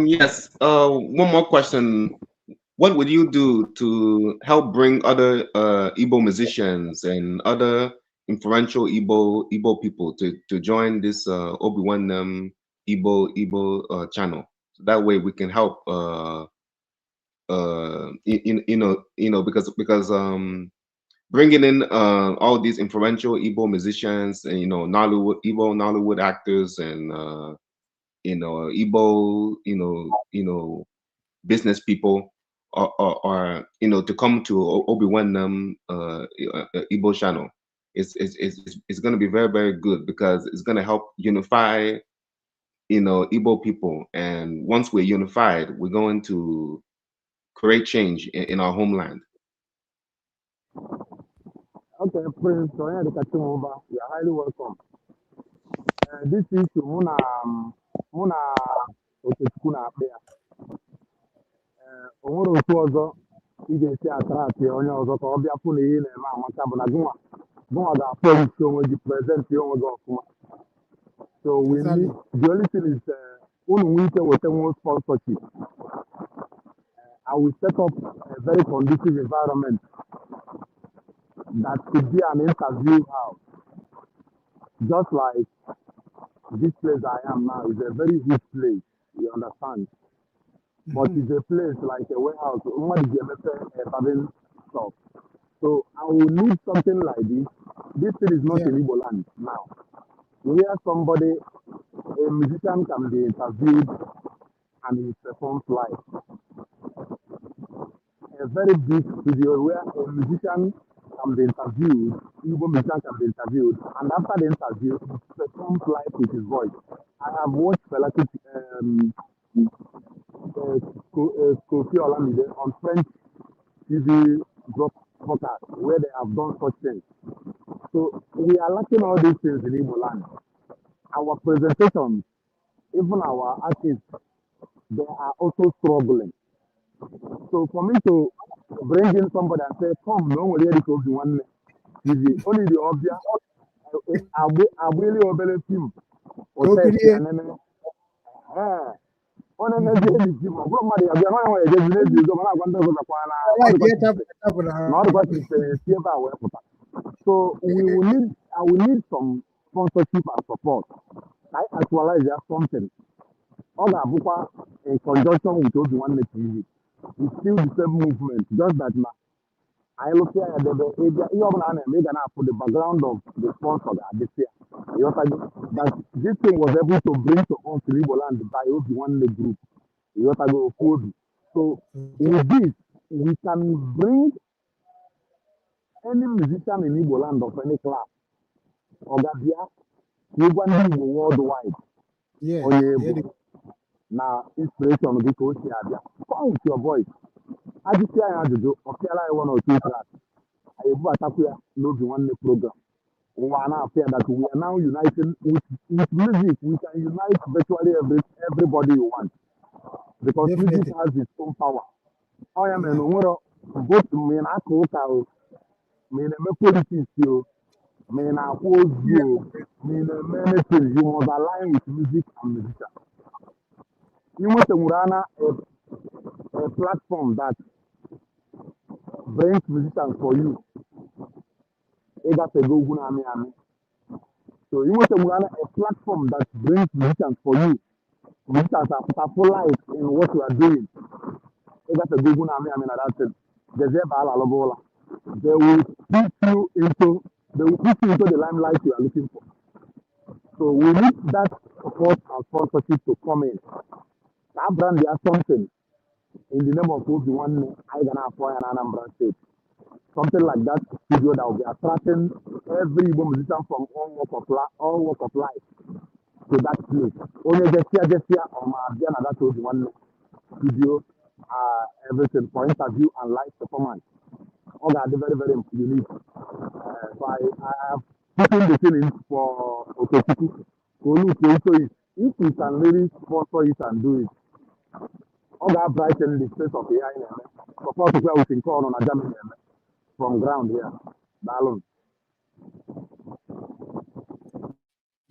Yes. One more question. What would you do to help bring other Igbo musicians and other influential Igbo people to join this Obi-Wan Igbo channel. So that way we can help because bringing in all these influential Igbo musicians and Nollywood Igbo Nollywood actors and Igbo business people or to come to Obi-Wan Igbo channel. It's going to be very, very good because it's going to help unify Igbo people, and once we're unified, we're going to create change in our homeland. Okay, Prince Onyedika Chinwụba, you are highly welcome. This issue, mụ na Okechukwu na-akpị ya. O nwere otu ọzọ ị ga-esi attract onye ọzọ ka ọ bịa fụ na ihe ị na-eme amaka bụ na gụnwa ga-apolish onwe gị, present onwe gị ọfụma. So we need, the only thing is unu nwee ike weta nwe sponsorship. I will set up a very conducive environment that could be an interview house. Just like this place I am now is a very huge place, you understand? But it's a place like a warehouse. Mmadụ ji emepe a barbing shop. So I will need something like this. This thing is not in Igbo land now, where somebody, a musician, can be interviewed and he performs live. A very big studio where a musician can be interviewed, Igbo musician can be interviewed, and after the interview, he performs live with his voice. I have watched Fela Kuti, Kofi Olomide on French TV broadcast where they have done such things. So we are lacking all these things in Igbo land. Our presentations, even our artists, they are also struggling. So for me to bring in somebody and say, "Come, no one really could be one TV," only the obvious, agbili obere film, Ka o kirie. Ọ na-emezi eji film, ọ bụrụ mmadụ ya bịa, nwa ya ejezi n'eji ego, mana agwa ndị ọzọ gakwa na ọ Like dịkwa ihe chapụrụ ha. Na ọ dịkwa ka isi ebe a wee pụta. So we will need, I will need some sponsorship and support. Ka anyị actualize ya something. Ọ ga-abụkwa in conjunction with Obi Nwanne TV. It's still the same movement, just that na anyị lụsịa ya debe ịbịa ihe ọbụla a na-eme, ị ga na-afụ the background of the sponsor ga-adịsị ya. Ịghọtago? That this thing was able to bring to us in Igbo land by Obi Nwanne group. Ịghọtago? Ofu obi. So with this, we can bring any musician in Igbo land of any class. Ọ ga-abịa ka ịgwa ndị Igbo worldwide onye ihe bụ dị na inspiration gị ka o si abịa. Come with your voice. Ajụsịa ya ajụjụ, ọ pịara anyị one or two tracks. Anyị ebubatakwu ya n'Obi Nwanne program. Ụwa na-afụ ya that we are now uniting with music. We can unite virtually everybody you want because music has its own power. Ọ ya mere na o nwere both ma ị na-aka ụka o, ma ị na-eme politics o, ma ị na-akwa ozu o, ma ị na-eme anything, you must align with music and musician. Ị nwetanwuru ana a platform that brings musicians for you, ịgafego ugwu na-amị amị. So ị nwetanwuru ana a platform that brings musicians for you, musicians apụta full life in what you are doing, ịgafego ugwu na-amị amị na that thing. Jezie ebe ala alụba ụla, they will put you into the limelight you are looking for. So we need that support and sponsorship to come in. That brand ya something in the name of Obi Nwanne anyị ga na-afọ ya na Anambra State. Something like that studio that will be attracting every Igbo musician from all walk of life to that place. Onye jesia jesia ọ ma abịa na that Obi Nwanne studio, everything for interview and live performance. Ọ ga-adị very, very unique. So I have putting the thing in for Okechukwu ka o look into it. If we can really sponsor it and do it, ọ ga-brighten the space of ihe anyị na-eme. Support kwa with nke ọnụ na Germany eme from ground here. Daalụ.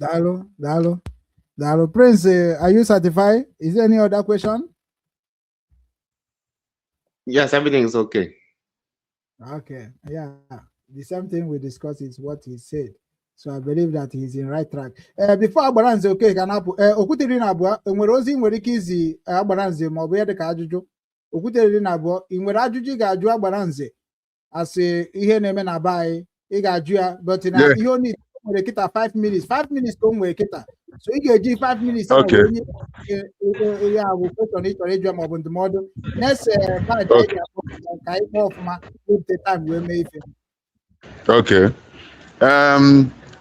Daalụ, daalụ, daalụ. Prince, are you certified? Is there any other question? Yes, everything is okay. Okay, yeah. The same thing we discussed is what he said. So I believe that he's in right track. Before Agbaranze Okeke na-apụ, Okwute 12, enwere ozi ị nwere ike izi Agbaranze ma ọ bụ ya dịka ajụjụ? Okwute 12, ị nwere ajụjụ ị ga-ajụ Agbaranze asị ihe na-eme na be anyị ị ga-ajụ ya, but na ihe ọ need nwere kịta 5 minutes, 5 minutes ka o nwere kịta, so ị ga-eji 5 minutes ahụ wee nye ihe a bụ question ị chọrọ ịjụ ma ọ bụ ndụmọdụ. Next batch anyị ga-akpọ ka anyị kpọọ ọfụma, wepụta time wee mee ife. Okay.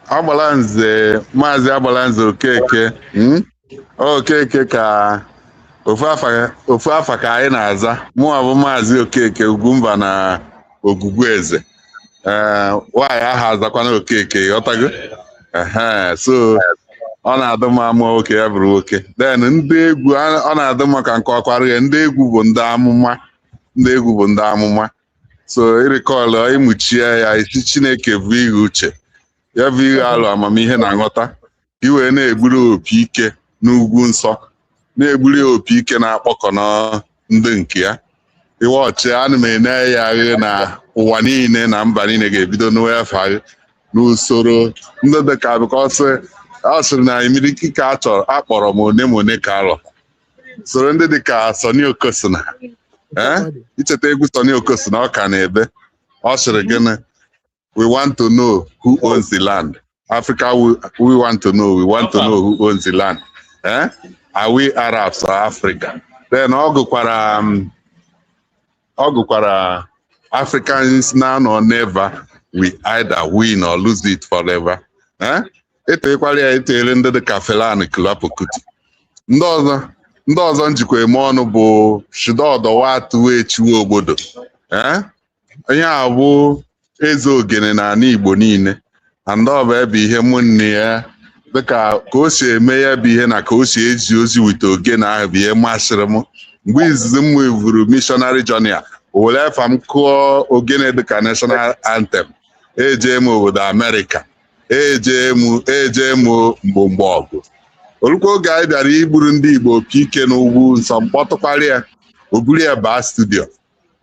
Agbalanze, Maazị Agbalanze Okeke, Okeke ka ofu afa ka anyị na-aza. Mụnwa bụ Maazị Okeke Ugwumba na Ogwugwu Eze. Ee, nwaanyị aha azakwana Okeke, ghọtago? Ehe, so ọ na-adị mma ama nwoke ya bụrụ nwoke. Then ndị egwu, ọ na-adị mma ka nke ọkwara ya, ndị egwu bụ ndị amụma. Ndị egwu bụ ndị amụma. So ịrịkọlụ ịmụchie ya isi Chineke bụ ihe uche. Ya bụ ihe alụ amamihe na nghọta ka i wee na-egburu opi ike n'ugwu nsọ, na-egburu ya opi ike na-akpọkọ ndị nke ya. Iwe ọchị ana m ene ya agha na ụwa niile na mba niile ga-ebido n'efe agha n'usoro ndị dịka because ọ sịrị na imiriki ka a chọrọ akpọrọ m one ma one ka alọ soro ndị dịka Sonny Okosona. Ee, icheta egwu Sonny Okosona, ọ ka na-ebe ọ sịrị gịnị? We want to know who owns the land. Africa, we want to know, we want to know who owns the land. Eh? Are we Arabs or Africa? Then ọ gụkwara Africans now or never, we either win or lose it forever. Eh? Etekwara ya etere ndị dịka Fela Anikulapo Kuti. Ndị ọzọ njikwa eme ọnụ bụ Shidodowa Echiwe obodo. Eh? Onye a bụ eze ogene n'ala Igbo niile, and ọ bụ ebe ihe mụ nne ya dịka ka o si eme ya bụ ihe na ka o si ezi ozi wite ogene ahụ bụ ihe masịrị m. Mgbe izizi m wevuru missionary journey a, o were afa m kụọ ogene dịka national anthem. Eje m obodo Amerịka, eje m mgbomgbo ọgụ olukwa oge anyị bịara igburu ndị Igbo opi ike n'ugwu nsọ, mkpọtụkwara ya, o buru ya baa studio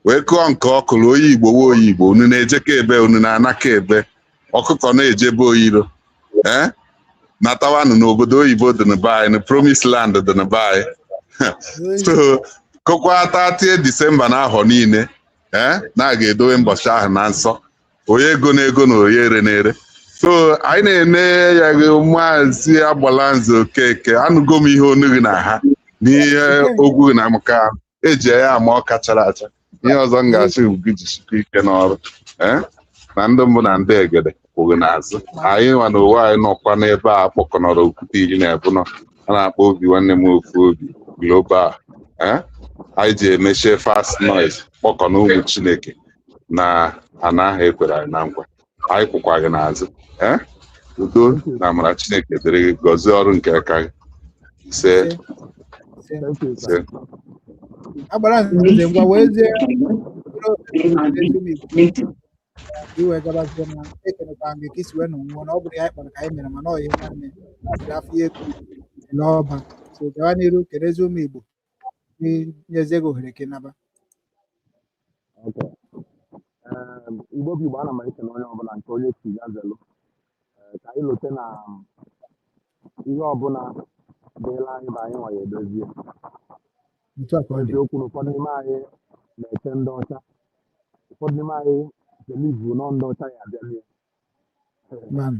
wee kụọ nke ọ kụrụ, onye Igbo nwe onye Igbo, unu na-ejeka ebe unu na-anaka ebe ọkụkọ na-ejebe oyiro, ee, natawanụ n'obodo oyibo dị na be anyị, na promise land dị na be anyị. So kụkwa 30 Disemba n'ahọ niile, ee, na a ga-edowe mbọchị ahụ na nsọ, onye ego na ego na onye ere na-ere. So anyị na-ene ya gị, Maazị Agbalanze Okeke, anụgo m ihe onu gị na ha n'ihe ogwu gị na maka eji ya ama ọka chara acha. Ihe ọzọ m ga-asị bụ gị jisikwa ike n'ọrụ, ee, na ndị mbụ na ndị egede kwụghị n'azụ anyị nwa na onwe anyị nọkwa n'ebe a kpọkọnọrọ okwute 12 nọ a na-akpọ obi nwanne m ofu obi global, ee, anyị ji emechie fast noise kpọkọ na ụmụ Chineke na ana ahụ ekwere anyị na nkwa. Anyị kwụkwa gị n'azụ, ee, udo na amara Chineke dịrị gị, gọzie ọrụ nke aka gị. Ise. Ise. Thank you, Ise. sir. Agbara nze, ngwa wee zie Igbo iwe gabazie na ekenekwa gị ka isi wee nọ nwụọ na ọ bụrụ ya anyị kpara ka anyị mere, mana ọ ihe nwanne asịrị afọ ya ekwu n'ọba. So gawa n'iru, kelezi ụmụ Igbo, nyezie gị ohere ka ị naba. Okay. Igbo bụ Igbo, ana m ekene onye ọbụla nke onye si ya zelu. Ka anyị lote na ihe ọbụla dịla anyị bụ anyị nwa ya edozie. Otu a ka ọ dị. Eziokwu na ụfọdụ n'ime anyị na-eche ndị ọcha, ụfọdụ n'ime anyị believe nọ ndị ọcha ya abịa mie. Man.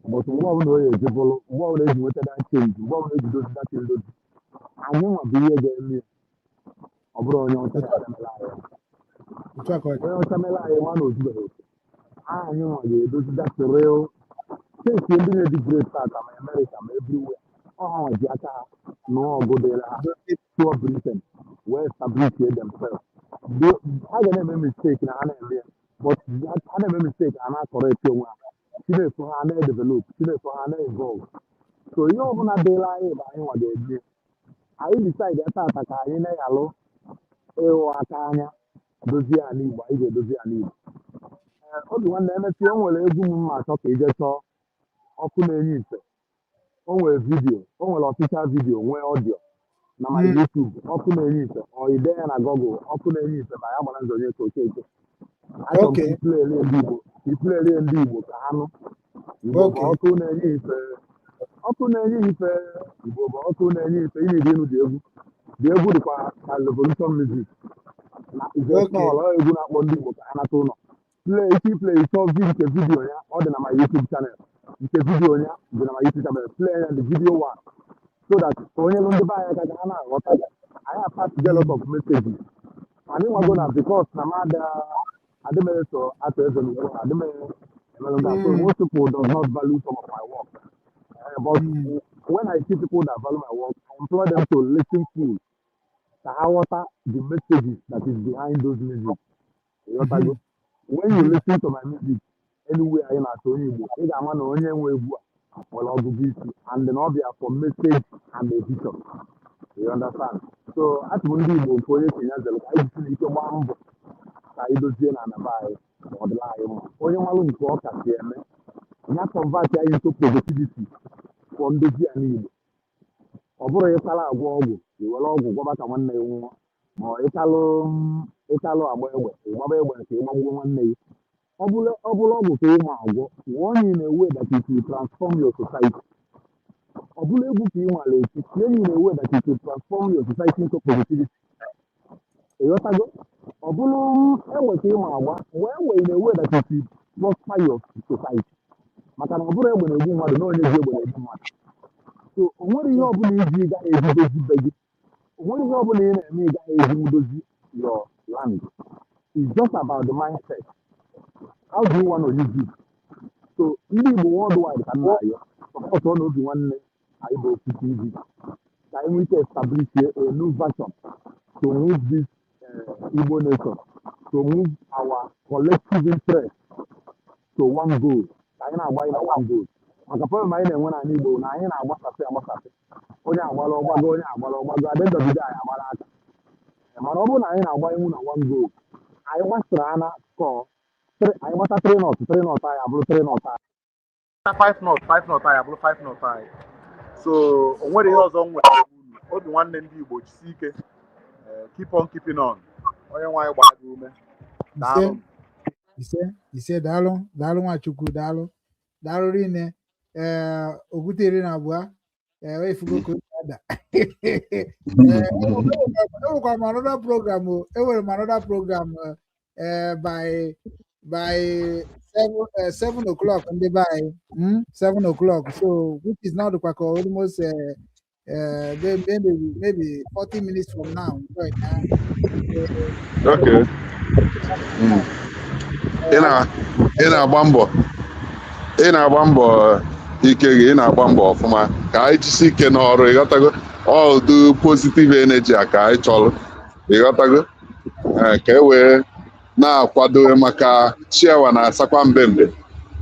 But mgbe ọbụla o eji bụrụ, mgbe ọbụla eji nweta that change, mgbe ọbụla eji dozi that ndozi, anyị nwa bụ ihe ga-eme ya. Ọ bụrụ onye ọcha ya abịa mere anyị ya. Otu a ka ọ dị. Onye ọcha mere anyị nwa na ozubeghị oke, anyị nwa ga-edozi that real change. Ndị na-eji great tata ma America ma everywhere, ọ ha nwa ji aka ha nụọ ọgụ dịrị ha tụọ Britain wee establish themselves. Ha ga na-eme mistake na ha na-eme ya, but ha na-eme mistake, ha na-correct onwe ha, Chineke ha na-edevelop, Chineke ha na-evolve. So ihe ọbụla dịrị anyị bụ anyị nwa ga-eme. Anyị decide ya tata ka anyị na-alụ ịghụ aka anya dozie ala Igbo, anyị ga-edozi ala Igbo. Ee, obi nwanne, emesịa, o nwere egwu m ma achọ ka ije chọọ ọkụ na-enye ife. O nwere video, o nwere official video, nwee audio na my YouTube, ọkụ na-enye ife. Ọ ide ya na Google, ọkụ na-enye ife ma ya gbara nzọ onye ka Okeke. Achọrọ m ka i play ndị Igbo. Ka i playrie ndị Igbo ka ha nụ. Igbo bụ ọkụ na-enye ife, ọkụ na-enye ife. Igbo bụ ọkụ na-enye ife. Ị na-edi ịnụ dị egwu, dị egwu dịkwa ka revolution music na is a small ọ egwu na-akpọ ndị Igbo ka ha nata ụlọ. Play isi play ịchọ nke video ya, ọ dị na my YouTube channel. Nke video ya dị na my YouTube channel. Play ya, the video one, so that onye lụ ndị be anyị aka ka ha na-aghọta. Anyị pass a lot of messages. Anyị nwago na because na mada adịmeso atụ eze n'ụwa adịme emelụ nga, so most people does not value some of my work. But when I see people that value my work, I implore them to listen full ka ha ghọta the messages that is behind those music. Ịghọtago? When you listen to my music anywhere anyị na-achọ onye Igbo, ị ga-ama na onye nwe egwu a nwere ọgụgụ isi and na ọ bịa for message and a vision. You understand? So atụ m ndị Igbo nke onye Kenya zere ka anyị jisi ike gbaa mbọ ka anyị dozie na anaba anyị ma ọ dịla anyị mma. Onye nwalụ nke ọ kasị eme ya, convert anyị into positivity for ndozi ala Igbo. Ọ bụrụ ịkala agwọ ọgwụ, i were ọgwụ gwọba ka nwanne gị nwụọ, ma ọ ịkalụ agba egbe, ịgbaba egbe ka ịgbagbuo nwanne gị. Ọ bụrụ ọgwụ ka ị ma agwọ, wụọ onye in a way that it will transform your society. Ọ bụrụ egwu ka ị nwere eti, tie in a way that it will transform your society into positivity. Ịghọtago? Ọ bụrụ egbe ka ị ma agba, wee egbe in a way that it will prosper your society, maka na ọ bụrụ egbe na-egbu mmadụ na onye ji egbe na-egbu mmadụ. So o nwere ihe ọbụla iji ị gaghị eji dozi be gị, o nwere ihe ọbụla ị na-eme ị gaghị eji dozi your land. It's just about the mindset. How do you want to use it? So ndị Igbo worldwide, ka m na-ayọ support ọ na obi nwanne anyị bụ Okwu TV, ka anyị nwee ike establish a new version to move this Igbo nation, to move our collective interest to one goal, ka anyị na-agba anyị na one goal. Maka problem anyị na-enwe n'ala Igbo na anyị na-agbasasị agbasasị, onye agbara ọgbago, onye agbara ọgbago, at the end of the day anyị agbara aka. Mana ọ bụrụ na anyị na-agba iwu na one goal, anyị gbasara ana score anyị gbata 3 nought, 3 nought anyị abụrụ 3 nought anyị. 5 nought, 5 nought anyị abụrụ 5 nought anyị. So o nwere ihe ọzọ m nwere unu. Obi nwanne, ndị Igbo, jisie ike. Keep on keeping on. Onye nwe anyị gbaa gị ume. Ise. Daalụ. Ise, ise. Daalụ, daalụ Nwachukwu, daalụ, daalụ rinne. Ee, okwute 12. Ee, efugo ka o si ada. Ee, enwekwara m another program o, enwere m another program by 7 o'clock ndị be anyị, 7 o'clock, so which is now dịkwa ka almost maybe 40 minutes from now, right now. Okay. Ị na-agba mbọ, ị na-agba mbọ ike gị, ị na-agba mbọ ọfụma. Ka anyị jisi ike n'ọrụ, ịghọtago? All the positive energy a ka anyị chọrọ, ịghọtago? Ee, ka e wee na-akwado maka chiawa na-asakwa mbembe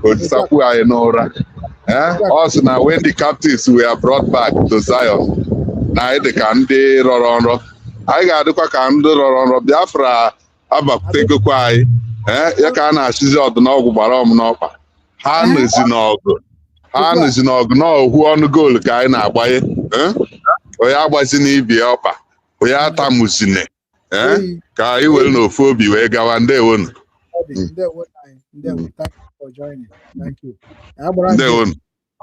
otisakwu anyị n'ụra. Ee, ọ sị na when the captives were brought back to Zion, na anyị dị ka ndị rọrọ nrọ. Anyị ga-adịkwa ka ndị rọrọ nrọ. Biafra abakwutegokwa anyị. Ee, ya ka a na-achịzi ọdịnọgwụ gbara ọm n'ọkpa. Ha nọzi n'ọgụ, ha nọzi n'ọgụ n'ohu ọnụ goolu ka anyị na-agbanye. Ee, onye agbazi n'ibi ọkpa, onye atamuzine. Ee, Eyi. ka anyị were n'ofu obi wee gawa. Ndewonu. Ọ dị. Ndewo anyị, ndewo. Thank you for joining. Thank you. Agbara nze. Ndewonu.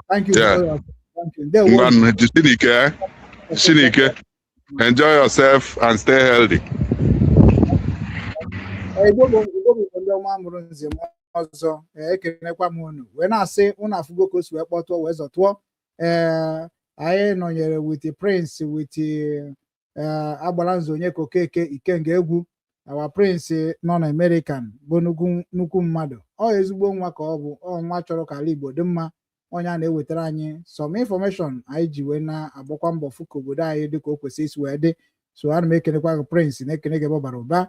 Thank you for your, thank you. Ndewo. Ngwanụ, jisinike, eh? Jisinike. Enjoy yourself and stay healthy. Igbo bụ ndị ọma mụrụ nze m ọzọ. Ee, ekenekwa m unu wee na-asị unu afụgo ka o si wee kpọtụọ wee zọtụọ. Ee, anyị nọnyere with the prince, with agbara nze onye kokeke ikenga egwu, our prince nọ na American, bụ nnukwu nnukwu mmadụ. Ọ ezigbo nwa ka ọ bụ, ọ nwa chọrọ ka ala Igbo dị mma. Onye a na-ewetara anyị some information anyị ji wee na-agbakwa mbọ fụ ka obodo anyị dị ka o kwesịrị isi wee dị. So ana m ekenekwa gị, prince, na-ekene gị ebe ọ bara ụba,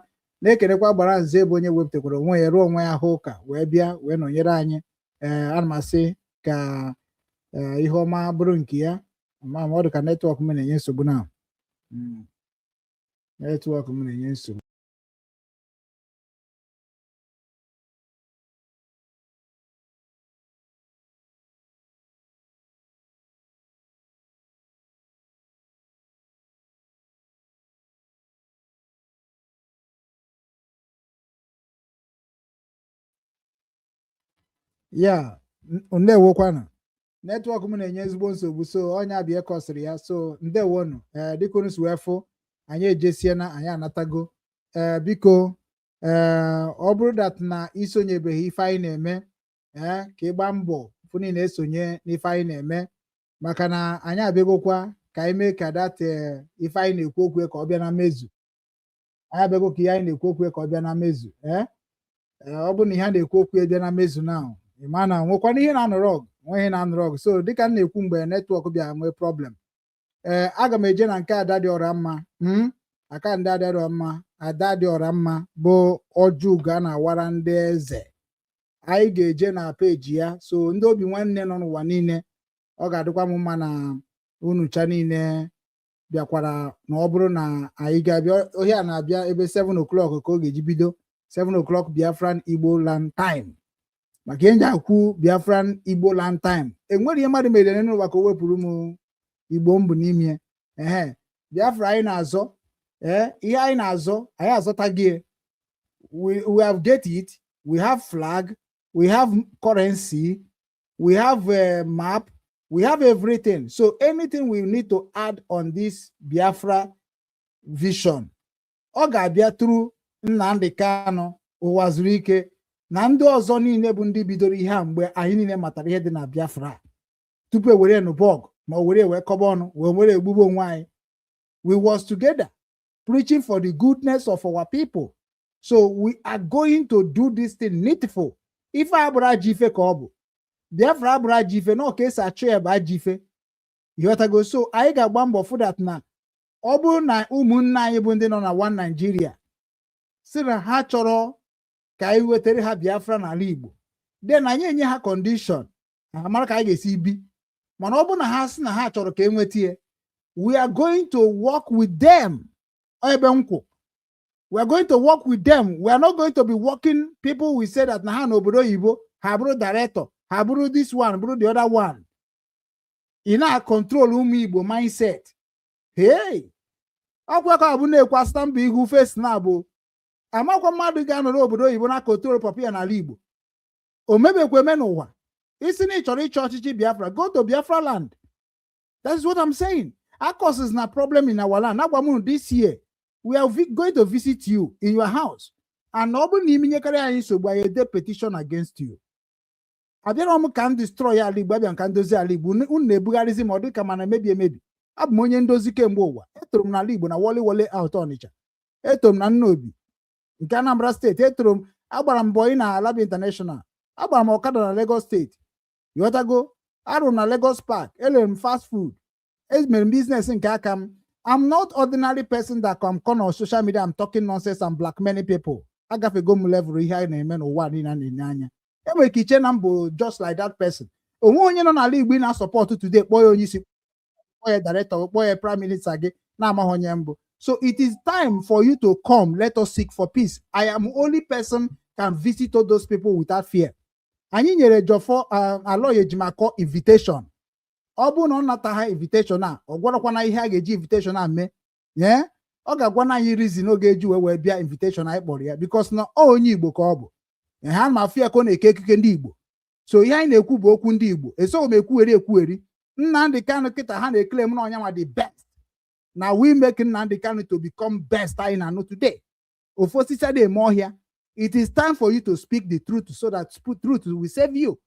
na-ekenekwa agbara nze bụ onye wepụtakwara onwe ya ruo onwe ya hụ ụka wee bịa wee nọnyere anyị. Ee, ana m asị ka ee, ihe ọma bụrụ nke ya. Ma ọ dị ka network m na-enye nsogbu na network m na-enye nsogbu. Ya ndewokwanụ. Network m na-enye ezigbo nsogbu, so ọnya bịa kọsịrị ya. So ndewonụ. Ee, dịka unu si wee fụ, anyị ejesiena, anyị anatago. Ee, biko, ee, ọ bụrụ that na isonyebeghị ife anyị na-eme, ee, ka ị gbaa mbọ fụ na ị na-esonye n'ife anyị na-eme, maka na anyị abịagokwa ka anyị mee ka that ife anyị na-ekwu okwu ka ọ bịa na mmezu. Anyị abịago ka ihe anyị na-ekwu okwu ka ọ bịa na mmezu. Ee, ọ bụrụ na ihe a na-ekwu okwu bịa na mmezu na ị ma na nwekwana ihe na-anụrụ ọgụ, nwe ihe na-anụrụ ọgụ. So dịka m na-ekwu mgbe network bịa nwee problem, ee, aga m eje na nke Ada Dị Ọra Mma. Aka ndị Ada Dị Ọra Mma, Ada Dị Ọra Mma bụ ọjụ a na-awara ndị eze. Anyị ga-eje na peji ya. So ndị obi nwanne nọ n'ụwa niile, ọ ga-adịkwa m mma na unu cha niile bịakwara, na ọ bụrụ na anyị ga-abịa ohia a na-abịa ebe 7 o'clock ka ọ ga-eji bido, 7 o'clock Biafran Igbo Land time. Maka ihe nji akwu Biafran Igbo Land time, enwere ihe mmadụ mere n'ụwa ka o wepụrụ m Igbo mbụ n'ime. Ehe, Biafra anyị na-azọ, ee, ihe anyị na-azọ, anyị azọtaghị. We have get it. We have flag, we have currency, we have a map, we have everything. So anything we need to add on this Biafra vision, ọ ga-abịa through Nnamdi Kanu, ụwa zuru ike, na ndị ọzọ niile bụ ndị bidoro ihe a mgbe anyị niile matara ihe dị na Biafra tupu e were nụbọg ma o were wee kọba ọnụ wee were egbugbo onwe anyị. We was together preaching for the goodness of our people, so we are going to do this thing needful. Ife abụrụ ajọ ife ka ọ bụ Biafra, abụrụ ajọ ife na ọka esi achụ ya bụ ajọ ife, ịghọtago? So anyị ga-agba mbọ fụ that na ọ bụrụ na ụmụnne anyị bụ ndị nọ na one Nigeria si na ha chọrọ ka anyị wetara ha Biafra n'ala Igbo, then anyị enye ha condition ha mara ka anyị ga-esi bi. Mana ọ bụrụ na ha sị na ha chọrọ ka e nweta ya, we are going to work with them. Ebe nkwụ, we are going to work with them. We are not going to be working people we say that na ha n'obodo oyibo, ha bụrụ director, ha bụrụ this one, bụrụ the other one, ị na-control ụmụ Igbo mindset. Hey, ọkwa ka bụ na-ekwu asịta mba ihu face na bụ amakwa mmadụ ga-anọrọ obodo oyibo na control papa ya n'ala Igbo. O mebekwa eme n'ụwa. Isi na ị chọrọ ịchọ ọchịchị Biafra, go to Biafra land. That is what I'm saying. Akos is na problem in our land. Agwa m, this year we are going to visit you in your house, and ọ bụrụ na iminyekarị anyị nsogbu, anyị ede petition against you. Abịara m ka m destroy ala Igbo, abịa m ka m dozie ala Igbo. Unu na-ebugharịzi ma ọ dị ka mana emebi emebi. Abụ m onye ndozi kemgbe ụwa. Etoro m n'ala Igbo na Wọli Wọle out Ọnịcha, etoro m na Nnobi nke Anambra Steeti, etoro m, agbara m bọyị na Alaba International, agbara m ọkada na Lagos Steeti, ịghọtago? Arụ m na Lagos Park, elere m fast food, emere m business nke aka m. I'm not ordinary person that come on social media, I'm talking nonsense and blackmailing people. Agafego m level ihe anyị na-eme n'ụwa niile a na-enye anya. Enwere ike iche na m bụ just like that person. Onwe onye nọ n'ala Igbo ị na-asupport today, kpọọ ya onye isi, kpọọ ya director, kpọọ ya prime minister gị, na-amaghị onye mbụ. So it is time for you to come. Let us seek for peace. I am only person can visit all those people without fear. Anyị nyere Jọfọ Aloy Ejimakor invitation. Ọ bụrụ na ọ nata ha invitation a, ọ gwarakwana ihe a ga-eji invitation a mee. Ee, ọ ga-agwana anyị reason oge eji wee bịa invitation anyị kpọrọ ya, because na ọ onye Igbo ka ọ bụ. Ha ma afụ ya ka ọ na-eke ekike ndị Igbo. So ihe anyị na-ekwu bụ okwu ndị Igbo. Esoghị m ekwugheri ekwugheri. Nnamdị Kanụ kịta ha na-eclaim na ọnya nwa the best na we make Nnamdị Kanụ to become best anyị na-anụ today. Ofu osisi adịghị eme ọhịa. It is time for you to speak the truth so that truth will save you.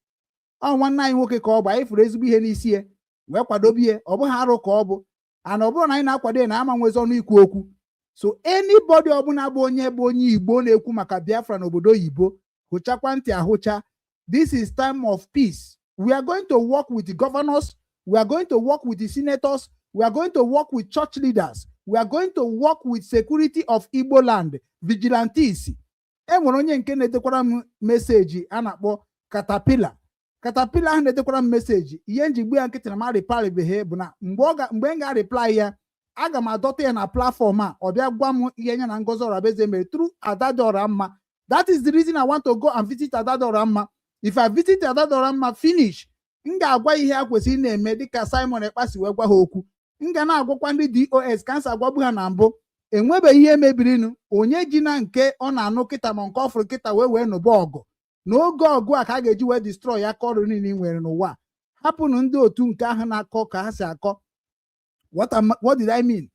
Ọ nwanne anyị nwoke ka ọ bụ. Anyị fụrụ ezigbo ihe n'isi ya wee kwadobe ihe. Ọ bụghị arụ ka ọ bụ ana ọ bụrụ na anyị na-akwado ya na ama nwezi ọnụ ikwu okwu. So anybody ọbụla bụ onye Igbo na-ekwu maka Biafra n'obodo oyibo, hụchakwa ntị ahụcha. This is time of peace. We are going to work with the governors, we are going to work with the senators, we are going to work with church leaders, we are going to work with security of Igbo land vigilantes. E nwere onye nke na-edekwara m message a na-akpọ Caterpillar. Caterpillar ahụ na-edekwara m message, ihe njigbu ya nkịtị na ma replybeghị bụ na mgbe m ga-reply ya, aga m adọta ya na platform a, ọ bịa gwa m ihe ya na Ngozi Orabueze mere through Adadora Mma. That is the reason I want to go and visit Adadora Mma. If I visit Adadora Mma finish, m ga-agwa ihe a kwesịrị na-eme dịka Simon Ekpa si wee gwa ha okwu. M ga na-agwakwa ndị DOS ka m si agwagbu ha na mbụ. Enwebeghị ihe mebirinụ. Onye ji na nke ọ na-anụ kịta ma nke ọ fụrụ kịta wee nụba ọgụ. N'oge ọgụ a ka a ga-eji wee destroy aka ọrụ niile ị nwere n'ụwa. Hapụnụ ndị otu nke ahụ na-akọ ka ha si akọ. What did I mean?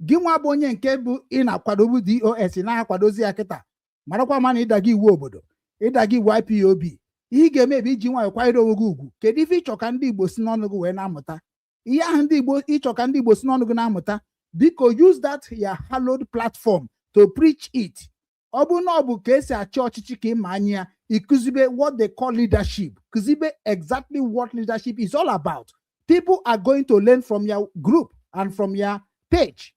Gị nwa bụ onye nke bụ ị na-akwadobu DOS, na-akwadozi ya kịta, marakwa ma na ịdaga iwu obodo, ịdaga iwu IPOB. Ihe ị ga-eme bụ iji nwayọ kwanyere onwe gị ugwu. Kedu ife ịchọ ka ndị Igbo si n'ọnụ gị wee na-amụta? Ihe ahụ ndị Igbo ịchọ ka ndị Igbo si n'ọnụ gị na-amụta, biko use that your hallowed platform to preach it. Ọ bụrụ na ọ bụ ka esi achị ọchịchị ka ịma anya ya, ịkụzibe what they call leadership, kụzibe exactly what leadership is all about. People are going to learn from your group and from your page.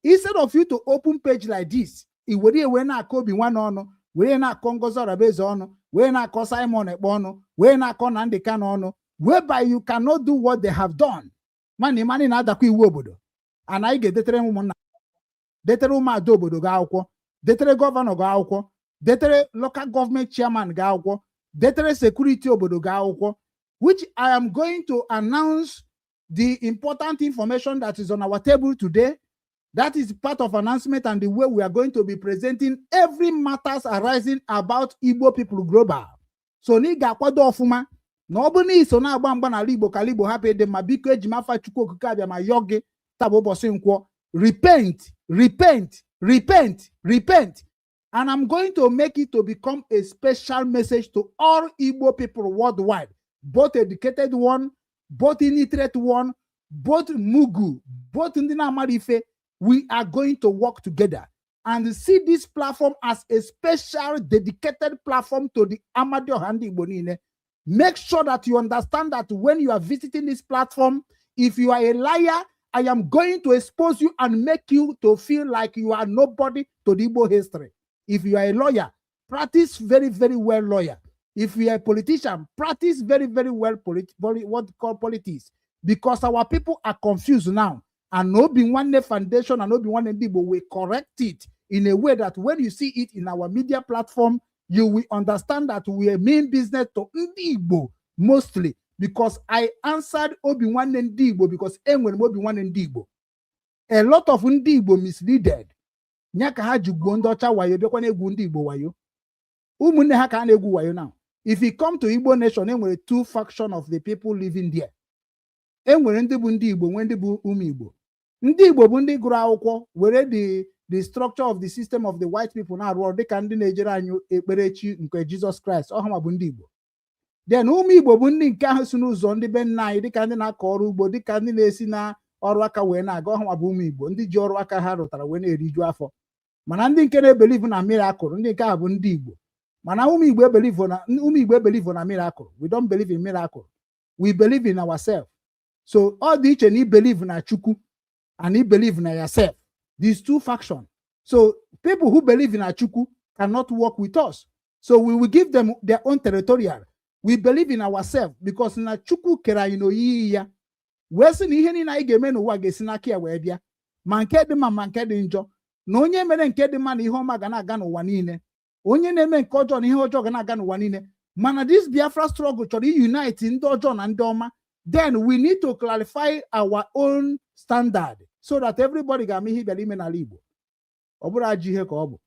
Instead of you to open page like this, i were ewe na-akọ Obi Nwanne ọnụ, were na-akọ Ngozi Orabueze ọnụ, wee na-akọ Simon Ekpe ọnụ, wee na-akọ Nnamdi Kanu ọnụ, whereby you cannot do what they have done. Mana ịmanị na-adakwa iwu obodo, and anyị ga-edetere ụmụnna, detere ụmụada obodo gị akwụkwọ, detere governor gị akwụkwọ, detere local government chairman gị akwụkwọ, detere security obodo gị akwụkwọ, which I am going to announce the important information that is on our table today. That is part of announcement and the way we are going to be presenting every matters arising about Igbo people global. So na ị ga-akwado ọfụma na ọ bụrụ na iso na-agba mgba n'ala Igbo ka ala Igbo hapụ ịdị mma. Biko, eji m afa Chukwu Okike abịa ma yọọ gị taa bụ ụbọchị Nkwọ, repent, repent, repent, repent. And I'm going to make it to become a special message to all Igbo people worldwide, both educated one, both illiterate one, both mugu, both ndị na-amara ife. We are going to work together and see this platform as a special dedicated platform to the Amadioha ndị Igbo niile. Make sure that you understand that when you are visiting this platform, if you are a liar, I am going to expose you and make you to feel like you are nobody to the Igbo history. If you are a lawyer, practice very, very well lawyer. If you are a politician, practice very, very well what call politics. Because our people are confused now. And Obi Nwanne Foundation and Obi Nwanne Igbo will correct it in a way that when you see it in our media platform, you will understand that we are main business to Ndị Igbo mostly, because I answered Obi Nwanne Ndị Igbo because enwere m Obi Nwanne Ndị Igbo. A lot of Ndị Igbo misleaded. Nya ka ha ji gbuo ndị ọcha wayo, bịakwa na-egwu ndị Igbo wayo. Ụmụnne ha ka a na-egwu wayo now. If you come to Igbo nation, enwere two faction of the people living there. Enwere ndị bụ ndị Igbo, nwee ndị bụ ụmụ Igbo. Ndị Igbo bụ ndị gụrụ akwụkwọ were the structure of the system of the white people na-arụ ọrụ dịka ndị na-ejere anyị ekperechi nke Jizọs Kraịst. Ọha ma bụ ndị Igbo. Then ụmụ Igbo bụ ndị nke ahụ si n'ụzọ ndị be nna anyị, dịka ndị na-akọ ọrụ ugbo, dịka ndị na-esi na ọrụ aka wee na-aga. Ọha ma bụ ụmụ Igbo, ndị ji ọrụ aka ha rụtara wee na-eriju afọ. Mana ndị nke na-ebelieve na miracle, ndị nke ahụ bụ ndị Igbo. Mana ụmụ Igbo ebelieve na miracle. We don't believe in miracle, we believe in ourselves. So ọ dị iche na believe na Chukwu and believe na yourself, these two factions. So people who believe in Chukwu cannot work with us, so we will give them their own territorial. We believe in ourselves because na Chukwu kere anyị n'oyiyi ya, wee sị na ihe niile anyị ga-eme n'ụwa ga-esi n'aka ya wee bịa, ma nke dị mma ma nke dị njọ, na onye mere nke dị mma na ihe ọma ga na-aga n'ụwa niile, onye na-eme nke ọjọọ na ihe ọjọọ ga na-aga n'ụwa niile. Mana this Biafra struggle chọrọ unite ndị ọjọọ na ndị ọma. Then we need to clarify our own standard so that everybody ga-ama ihe bịara ime n'ala Igbo. Ọ bụrụ ajọ ihe ka ọ bụ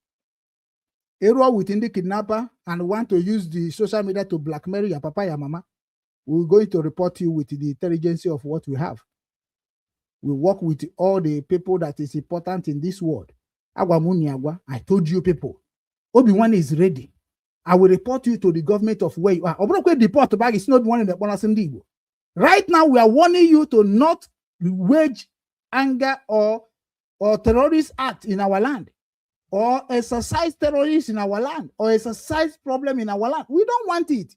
ịrụọ with ndị kidnapper and want to use the social media to blackmail your papa, your mama, we're going to report you with the intelligence of what we have. We work with all the people that is important in this world. Agwa m unu agwa. I told you people, Obi Nwanne is ready. I will report you to the government of where you are. Ọ bụrụkwa deport bag si na Obi Nwanne na-ekpọnasị ndị Igbo. Right now we are warning you to not wage anger or terrorist act in our land or exercise terrorists in our land or exercise problem in our land. We don't want it.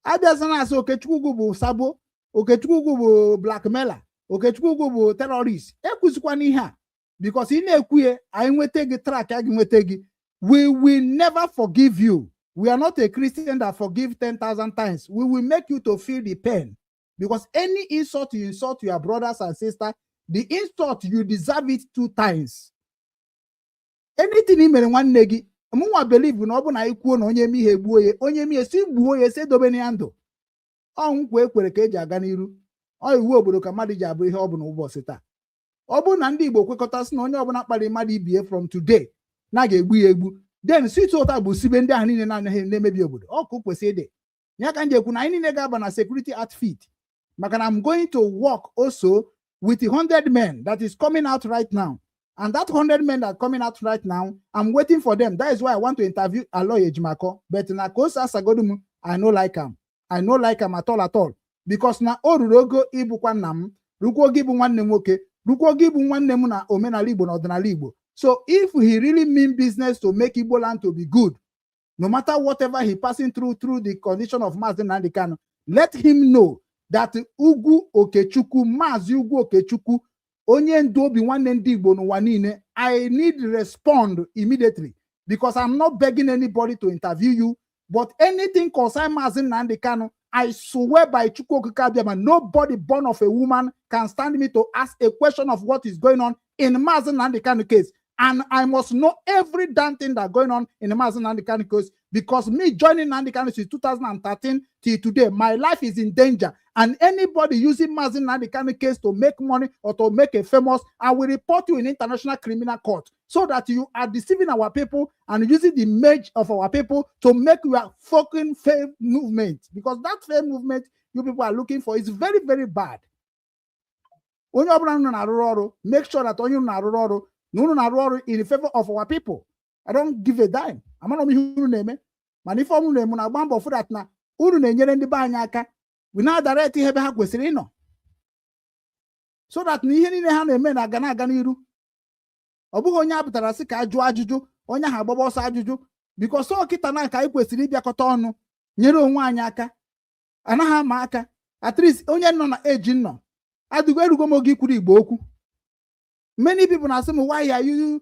Abịazana asị Okechukwu bụ sabo, Okechukwu bụ blackmailer, Okechukwu bụ terrorist. Ekwuzikwana ihe a because ị na-ekwu ya, anyị nweta gị track a gị nweta gị. We will never forgive you. We are not a Christian that forgive 10,000 times. We will make you to feel the pain because any insult you insult your brothers and sisters, the insult, you deserve it two times. Anything ị mere nwanne gị, mụnwa believe na ọ bụ na anyị kwuo na onye eme ihe gbuo ya, onye eme ihe si gbuo ya, si edobe ya ndụ. Ọ nkwa ekwere ka eji aga n'iru. Ọ iwu obodo ka mmadụ ji abụ ihe ọ bụ n'ụbọchị taa. Ọ bụrụ na ndị Igbo kwekọta sị na onye ọbụla kparị mmadụ ibie from today na ga-egbu ya egbu, Then si ụta bụ sibe ndị ahụ niile na-anaghị na-emebi obodo. Ọ ka o kwesịrị ịdị ya ka m ji ekwu na anyị niile ga-aba na security outfit, maka na I'm going to work also with the 100 men that is coming out right now. And that 100 men that are coming out right now, I'm waiting for them. That is why I want to interview Aloy Ejimakor. But na ka o si asagodu m, I no like am. I no like am at all at all. Because na o ruru ogo ịbụkwa nna m, rukwa ogo ịbụ nwanne m nwoke, rukwa ogo ịbụ nwanne m na omenala Igbo na ọdịnala Igbo. So if he really mean business to make Igbo land to be good, no matter whatever he passing through the condition of Mazi Nnamdi Kanu, let him know that Ugwu Okechukwu, Mazi Ugwu Okechukwu, onye ndu obi nwanne ndị Igbo n'ụwa niile, I need respond immediately, because I'm not begging anybody to interview you, but anything concern Mazi Nnamdi Kanu, I swear by Chukwu Okike Abiama, nobody born of a woman can stand me to ask a question of what is going on in Mazi Nnamdi Kanu case. And I must know every damn thing that going on in the Mazi Nnamdi Kanu case, because me joining Nnamdi Kanu since 2013 till today, my life is in danger. And anybody using Mazi Nnamdi Kanu case to make money or to make a famous, I will report you in International Criminal Court, so that you are deceiving our people and using the image of our people to make your fucking fame movement. Because that fame movement you people are looking for is very, very bad. Onye ọbụla unu na-arụrụ ọrụ, make sure that onye unu na-arụrụ ọrụ na unu na-arụ ọrụ in favor of our people. I don't give a dime. Amara m ihe unu na-eme, mana ife ọmụ na-eme na-agba mbọ fụ that na unu na-enyere ndị be anyị aka, we na-adirect ihe ebe ha kwesịrị ịnọ, so that na ihe niile ha na-eme na-aga na-aga n'iru. Ọ bụghị onye a pụtara sị ka a jụọ ajụjụ, onye ahụ agbaba ọsọ ajụjụ, because ọ kịta na ka anyị kwesịrị ịbịakọta ọnụ nyere onwe anyị aka. Anaghị ama aka. At least onye nọ na eji nọ adịgo erugo m oge ikwuru Igbo okwu. Many people na-asị m, "Why are you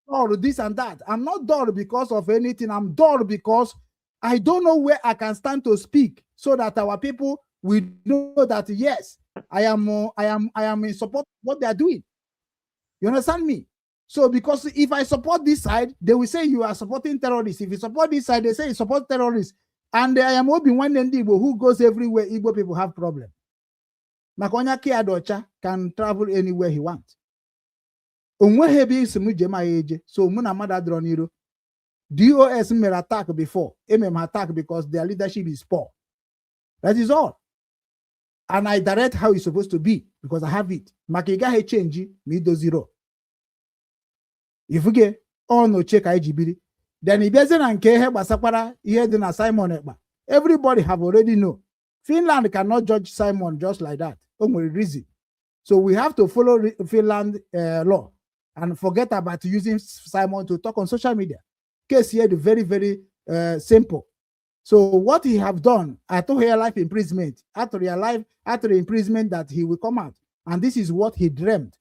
dull, this and that?" I'm not dull because of anything. I'm dull because I don't know where I can stand to speak so that our people will know that yes, I am in support of what they are doing. You understand me? So because if I support this side, they will say you are supporting terrorists. If you support this side, they say you support terrorists. And I am Obi Nwanne Ndị Igbo who goes everywhere Igbo people have problem. Maka onye aka ya dị ọcha can travel anywhere he wants. O nweghị ebe isi m jem anyị eje, so mụ na mmadụ adịrọ n'iro. DOS mere attack before, emere m attack because their leadership is poor. That is all. And I direct how it's supposed to be because I have it. Maka ị gaghị change ma idoziro. Ifuge ọ n'oche ka anyị ji biri. Then ị bịazie na nke ihe gbasakwara ihe dị na Simon Ekpa. Everybody have already know. Finland cannot judge Simon just like that. O nwere reason. So we have to follow Finland law and forget about using Simon to talk on social media. Case here, the very, very simple. So what he have done, I told her life imprisonment, after your life, after imprisonment that he will come out. And this is what he dreamed.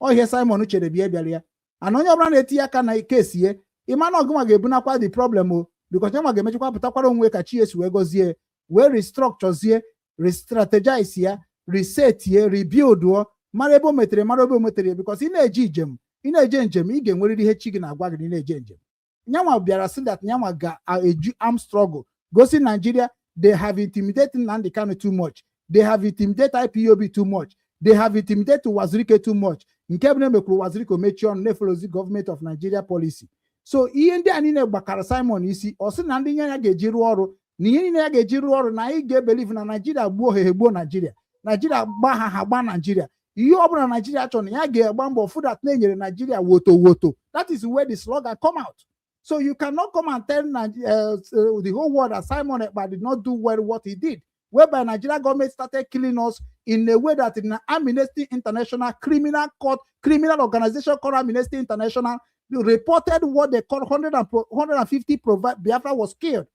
Oh, here Simon chere bịa bịara ya. And onye ọbụla na-etinye aka na case ye, ịma na ọgụnwa ga-ebunakwa the problem o, because nyanwa ga-emechakwa pụtakwara onwe ka chi esi wee gọzie, wee restructurezie, restrategize ya, reset ye, rebuild o, mara ebe o metere, mara ebe o metere, because ị na-eje njem, ị na-eje njem, ị ga-enwerịrị ihe chi gị na-agwa gị na ị na-eje njem. Nyanwa bịara sị that nyanwa ga-eju arm struggle gosi Nigeria they have intimidated Nnamdi Kanu too much, they have intimidated IPOB too much, they have intimidated Wazirike too much. Nke bụ na emekwuru Wazirike mechie ọnụ na-efollowzi gọọmenti of Nigeria policy. So ihe ndị a niile gbakara Simon isi. Ọ sị na ndị nye ya ga-eji rụọ ọrụ na ihe niile ya ga-eji rụọ ọrụ na anyị ga-ebelieve na Nigeria gbuo ha, egbuo Nigeria, Nigeria gba ha, ha gba Nigeria, ihe ọ bụla Nigeria chọrọ na ya ga-agba mbọ fụ that na-enyere Nigeria woto woto. That is where the slogan come out. So you cannot come and tell the whole world that Simon Ekpa did not do well what he did, whereby Nigeria government started killing us in a way that in the Amnesty International criminal court, criminal organization called Amnesty International reported what they call 100 and 150 Biafra was killed.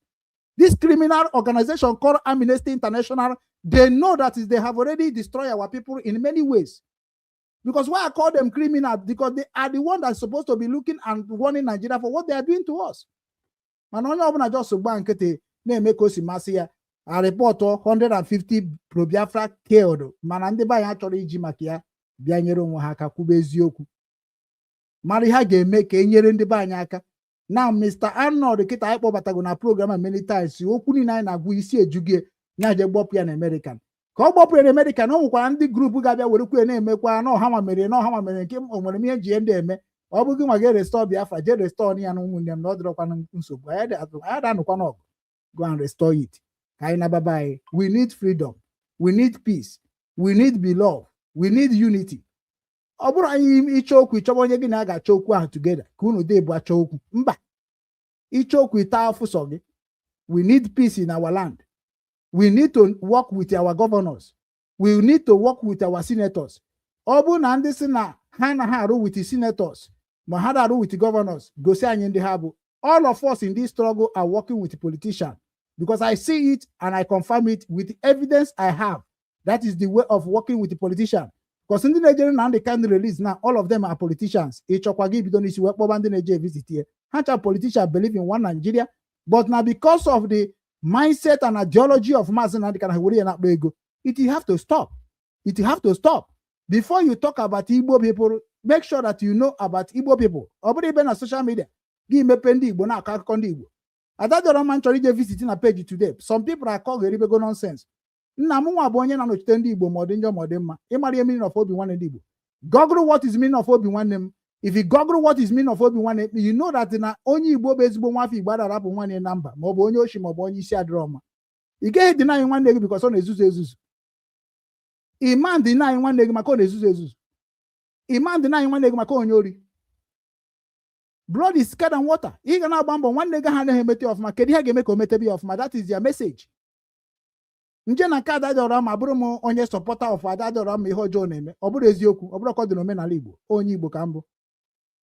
This criminal organization called Amnesty International, they know that is they have already destroyed our people in many ways. Because why I call them criminal? Because they are the one that's supposed to be looking and warning Nigeria for what they are doing to us. Mana onye ọbụla just gba nkịtị na-eme ka o si masị ya, a report 150 pro Biafra killed, mana ndị be anyị achọrọ iji maka ya bịa nyere onwe ha aka kwube eziokwu, mara ihe a ga-eme ka e nyere ndị be anyị aka. Na Mr. Arnold kịta anyị kpọbatago na program a many times, okwu niile anyị na-agwụ isi ejugie ya je gbọpụ ya na American, ka ọ gbọpụ ya na American. O nwekwara ndị group ga-abịa werekwu ya na-emekwa na ọha nwa mere na ọha nwa mere nke o nwere m ihe nji ihe ndị eme. Ọ bụ gị nwa ga-restore Biafra, jee restore ya na ụmụnne m na ọ dịrọkwanụ nsogbu. Anyị da-anụkwa n'ọgụ. Go and restore it ka anyị nababa anyị. We need freedom, we need peace, we need be love, we need unity. Ọ bụrụ anyị ịchọ okwu, ịchọba onye gị na a ga-achọ okwu ahụ together ka unu dị bụ achọ okwu. Mba, ịchọ okwu ịta afụsọ gị. We need peace in our land. We need to work with our governors, we need to work with our senators. Ọ bụrụ na ndị si na ha anaghị arụ with the senators ma ha na-arụ with the governors, gosi anyị ndị ha bụ. All of us in this struggle are working with the politician because I see it and I confirm it with the evidence I have. That is the way of working with the politician, because ndị na-ejere Nnamdi Kanu release now, all of them are politicians. Ịchọkwa gị bido n'isi wee kpọba ndị na-eje visit ya, ha cha politician, believe in one Nigeria, but na because of the mindset and ideology of Maazị Nnamdi Kanu, ha were ya na-akpa ego. It have to stop. It have to stop. Before you talk about Igbo people, make sure that you know about Igbo people. Ọ bụrụ ibe na social media gị mepe ndị Igbo na-akọ akụkọ ndị Igbo. Ada dọrọ mma, m chọrọ ije visit na page today. Some people akọ ga-eribego nonsense. Nna m nwa bụ onye na-anọchite ndị Igbo, ma ọ dị njọ ma ọ dị mma. Ịmara ihe meaning of Obi Nwanne ndị Igbo, google what is meaning of Obi Nwanne m. If you google what is meaning of Obi Nwanne m, you know that na onye Igbo bụ ezigbo nwafọ Igbo adarapụ nwanne na mba, ma ọ bụ onye oshi ma ọ bụ onye isi adịrọ mma. Ị gaghị deny nwanne gị because ọ na-ezuzu ezuzu. Ịma deny nwanne gị maka ọ na-ezuzu ezuzu. Ịma deny nwanne gị maka onye ori. Blood is thicker than water. Ị ga na-agba mbọ nwanne gị ha anaghị emete ya ọfụma. Kedu ihe ga-eme ka o metebe ya ọfụma? That is their message. Nje na nke Ada Dịọra ma bụrụ m onye supporter of Ada Dịọra ma ihe ọjọọ na-eme, ọ bụrụ eziokwu, ọ bụrụ ka ọ dị n'omenala Igbo. Onye Igbo ka mbụ.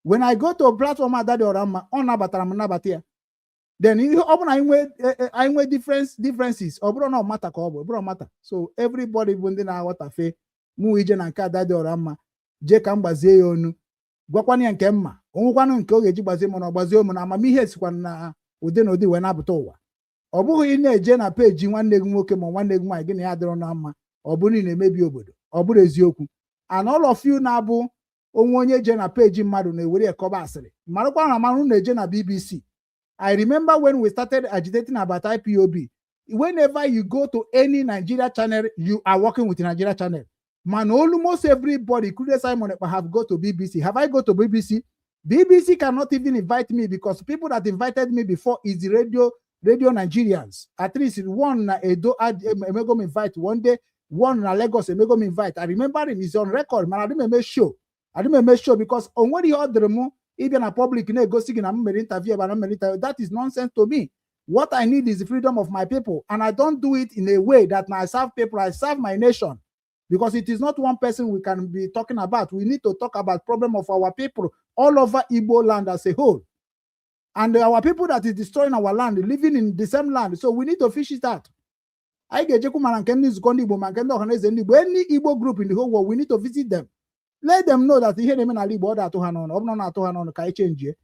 When I go to platform Ada Dịọra mma, ọ nabatara m, nnabata ya. Then ihe ọ bụrụ na anyị nwee differences, ọ bụrụ na ọ mata ka ọ bụ, ọ bụrụ mata. So everybody bụ ndị na-aghọtafe mụ ije na nke Ada Dịọra mma, jee ka m gbazie ya onu, gwakwana ya nke mma onwekwanụ nke ọ ga-eji gbazie m na ọ gbazie m na amamihe sikwana na ụdị na ụdị wee na-apụta ụwa. Ọ bụghị ị na-eje na peji nwanne gị nwoke ma nwanne gị nwaanyị gị na ya adịrọ na mma, ọ bụrụ na ị na-emebi obodo. Ọ bụrụ eziokwu. And all of you na-abụ onwe onye je na peji mmadụ na-ewere ekọba asịrị, marakwa na marụ na-eje na BBC. I remember when we started agitating about IPOB, whenever you go to any Nigeria channel, you are working with Nigeria channel. Man, almost everybody, including Simon Ekpa, have go to BBC. Have I go to BBC? BBC cannot even invite me because people that invited me before is the radio Nigerians. At least one na Edo emego m invite one day, one na Lagos emego m invite. I remember him, is on record. Man, I didn't make show. I didn't make show because on what he ordered m ịbịa na public na-egosi gị na m mere interview ebe na m mere interview. That is nonsense to me. What I need is the freedom of my people, and I don't do it in a way that I serve people, I serve my nation, because it is not one person we can be talking about. We need to talk about problem of our people all over Igbo land as a whole, and our people that is destroying our land, living in the same land. So we need to fish it out. Anyị ga-ejekwu mana nke ndị nzukọ ndị Igbo, ma nke ndị Ọhaneze ndị Igbo, any Igbo group in the whole world, we need to visit them, let them know that ihe na-eme n'ala Igbo, ọ na-atụ ha n'ọnụ. Ọ bụrụ na ọ na-atụ ha n'ọnụ, ka anyị chenjie.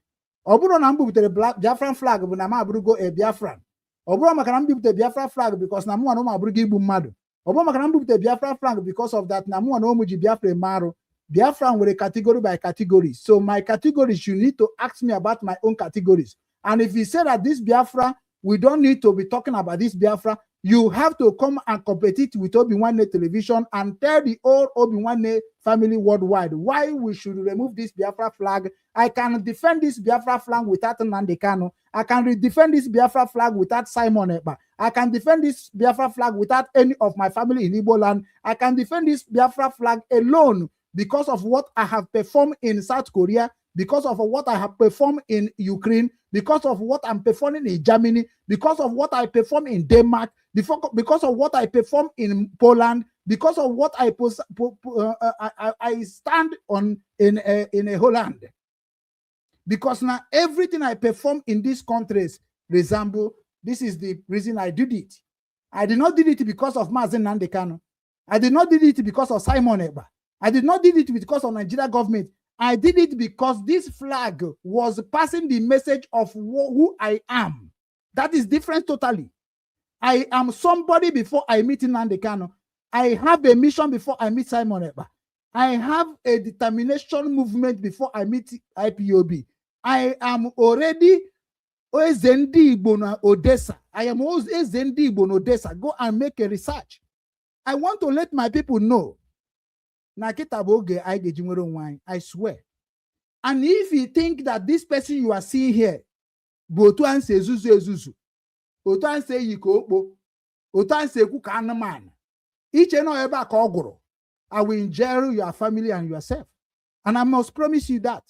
Ọ bụrụ na m bubutere Biafran flag bụ na m abụrụgo a Biafran. Ọ bụrụ maka na m bubutere Biafra flag because na mụnwa na ụmụ abụrụgo igbu mmadụ. Ọ bụrụ maka na m bubutere Biafra flag because of that na mụnwa na ụmụ ji Biafra eme arụ. Biafra nwere category by category. So my categories, you need to ask me about my own categories. And if you say that this Biafra, we don't need to be talking about this Biafra, you have to come and compete with Obi-Nwanne Television and tell the whole Obi-Nwanne family worldwide why we should remove this Biafra flag. I can defend this Biafra flag without Nnamdi Kanu. I can defend this Biafra flag without Simon Ekpa. I can defend this Biafra flag without any of my family in Igbo land. I can defend this Biafra flag alone because of what I have performed in South Korea, because of what I have performed in Ukraine, because of what I'm performing in Germany, because of what I perform in Denmark, because of what I perform in Poland, because of what I pos- po- po- I stand on in a Holland. Because now everything I perform in these countries resemble. This is the reason I did it. I did not did it because of Mazi Nnamdi Kanu. I did not did it because of Simon Ekpa. I did not did it because of Nigeria government. I did it because this flag was passing the message of who I am. That is different totally. I am somebody before I meet Nnamdi Kanu. I have a mission before I meet Simon Ekpa. I have a determination movement before I meet IPOB. I am already Eze ndị Igbo na Odessa. I am Eze ndị Igbo na Odessa. Go and make a research. I want to let my people know na kịta bụ oge anyị ga-eji nwere onwe anyị. I swear. And if you think that this person you are seeing here bụ otu a si ezuzu ezuzu, otu a si eyi ka okpo, otu a si ekwu ka anụmanụ, iche nọ ebe a ka ọ gwụrụ, I will injure your family and yourself. And I must promise you that.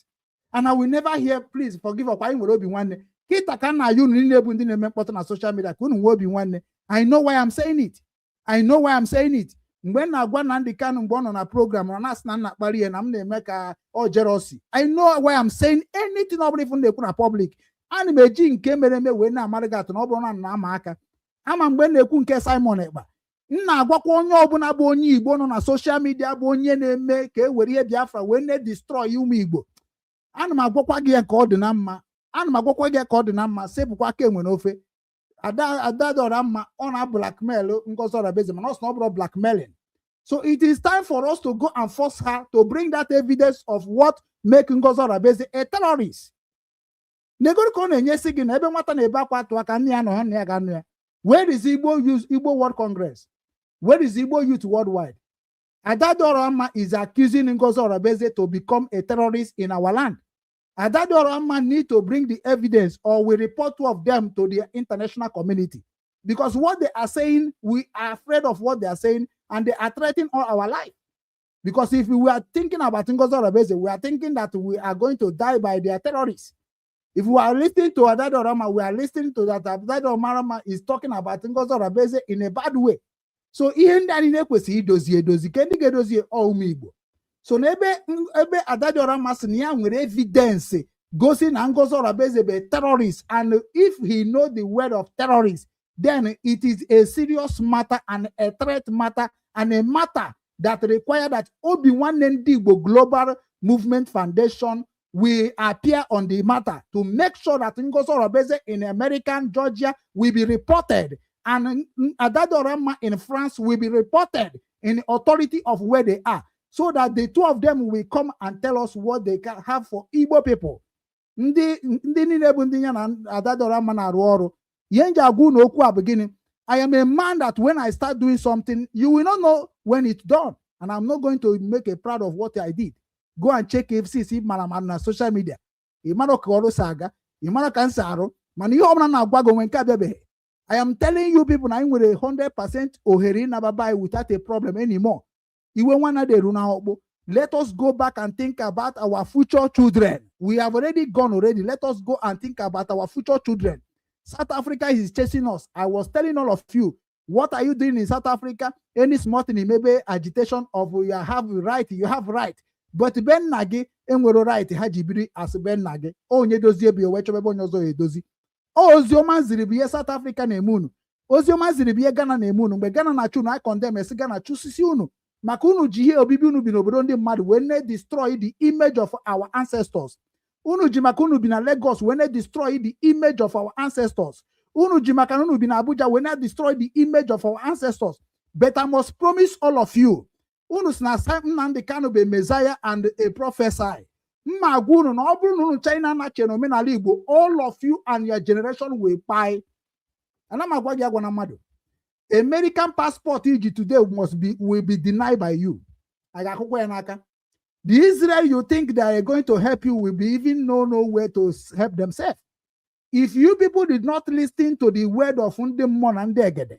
And I will never hear, please forgive, ọkwa anyị nwere obi nwanne. Kịta ka nna ya unu niile bụ ndị na-eme mkpọtụ na social media ka unu nwee obi nwanne. I know why I'm saying it. I know why I'm saying it. Mgbe m na-agwa Nnamdi Kanu, mgbe ọ nọ na program, ọ na-asị na nna akparị ya, na m na-eme ka ọ jealousy. I know why I'm saying anything ọ bụla ifu m na-ekwu na public. Ana m eji nke mere eme wee na-amarị gị atụ na ọ bụrụ na m na-ama aka ama. Mgbe m na-ekwu nke Simon Ekpa, m na-agwakwa onye ọbụla bụ onye Igbo nọ na social media, bụ onye na-eme ka e were ihe Biafra wee na-destroy ụmụ Igbo, ana m agwakwa gị ya ka ọ dị na mma. Ana m agwakwa gị ya ka ọ dị na mma. Sepụkwa aka enwe n'ofe. Ada ada dọra mma, ọ na blackmail Ngozi Orabueze, mana ọ sị na ọ bụrụ blackmailing. So it is time for us to go and force her to bring that evidence of what make Ngozi Orabueze a terrorist. Negoro ka ọ na-enyesi gị na ebe nwata na-ebe akwa atụ aka nne ya nọ ha, nne ya ga-anụ ya. Where is Igbo Youth, Igbo World Congress? Where is Igbo Youth Worldwide? Adadorama is accusing Ngozi Orabueze to become a terrorist in our land. Adadorama need to bring the evidence or we report two of them to the international community. Because what they are saying, we are afraid of what they are saying, and they are threatening all our life. Because if we are thinking about Ngozi Orabueze, we are thinking that we are going to die by their terrorists. If we are listening to Adadorama, we are listening to that Adadorama is talking about Ngozi Orabueze in a bad way. So ihe ndị anyị na-ekwesịghị idozi edozi, ke ndị ga-edozi ọ ụmụ Igbo. So n'ebe ebe Adadorama sị na ya nwere evidence gosi na Ngozi Orabueze bụ a terrorist, and if he know the word of terrorist, then it is a serious matter and a threat matter and a matter that require that Obi Nwanne Ndị Igbo Global Movement Foundation will appear on the matter to make sure that Ngozi Orabueze in American Georgia will be reported and Adadorama in France will be reported in the authority of where they are, so that the two of them will come and tell us what they can have for Igbo people. Ndị ndị niile bụ ndị ya na Adadorama na-arụ ọrụ, ihe m ji agwa unu okwu a bụ gịnị? I am a man that when I start doing something, you will not know when it's done, and I'm not going to make a proud of what I did. Go and check if see mara mara na social media, ị mara ka ọrụ si aga, ị mara ka m si arụ, mana ihe ọbụla na-agwa gị onwe nke abịabeghị. I am telling you people na anyị nwere 100% ohere ịnababa anyị without a problem anymore. Iwe nwana dị eru na ọkpụ. Let us go back and think about our future children. We have already gone already. Let us go and think about our future children. South Africa is chasing us. I was telling all of you, what are you doing in South Africa? Any small thing, maybe agitation of you have right, you have right, but be nna gị enwero right ha ji biri as be nna gị. Onye dozie bi wee chọba ebe onye ọzọ ya edozi. Oziọma ziri bụ ihe South Africa na-eme unu. Oziọma ziri bụ ihe Ghana na-eme unu. Mgbe Ghana na-achụ unu, I condemn esi Ghana chụsisi unu maka unu ji ihe obibi unu bi n'obodo ndị mmadụ wee na-destroy the image of our ancestors. Unu ji maka unu bi na Lagos wee na-destroy the image of our ancestors. Unu ji maka na unu bi na Abuja wee na-destroy the image of our ancestors. But I must promise all of you, unu si na Nnamdi Kanu bụ a messiah and a prophesy. Mma agwa unu na ọ bụrụ na unu China na-che na omenala Igbo, all of you and your generation will kpai. Ana m agwa gị, agwa na mmadụ American passport iji today must be will be denied by you. A ga-akwụkwọ ya n'aka. The Israel you think they are going to help you will be even know nowhere to help themselves. If you people did not listen to the word of ndị mmụọ na ndị egede,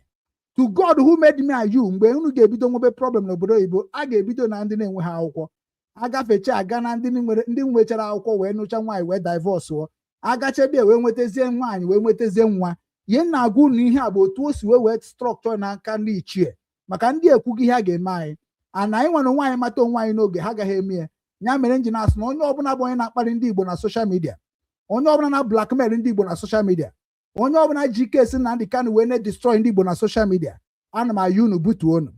to God who made me and you, mgbe unu ga-ebido nwebe problem n'obodo oyibo, a ga-ebido na ndị na-enwe ha akwụkwọ, agafecha aga na ndị nwere, ndị nwechara akwụkwọ wee nụcha nwaanyị wee divorce ụọ, agachebe wee nwetazie nwaanyị wee nwetazie nwa. Ihe m na-agwa unu ihe a bụ otu o si wee structure n'aka ndị ichie, maka ndị ekwughị ihe a ga-eme anyị, ana anyị nwere onwe anyị, mata onwe anyị n'oge ha agaghị eme ya. Ya mere m ji na-asị na onye ọbụla bụ onye na-akparị ndị Igbo na social media, onye ọbụla na blackmail ndị Igbo na social media, onye ọbụla ji case Nnamdi Kanu wee na-destroy ndị Igbo na social media, ana m ayọ unu butuo unu,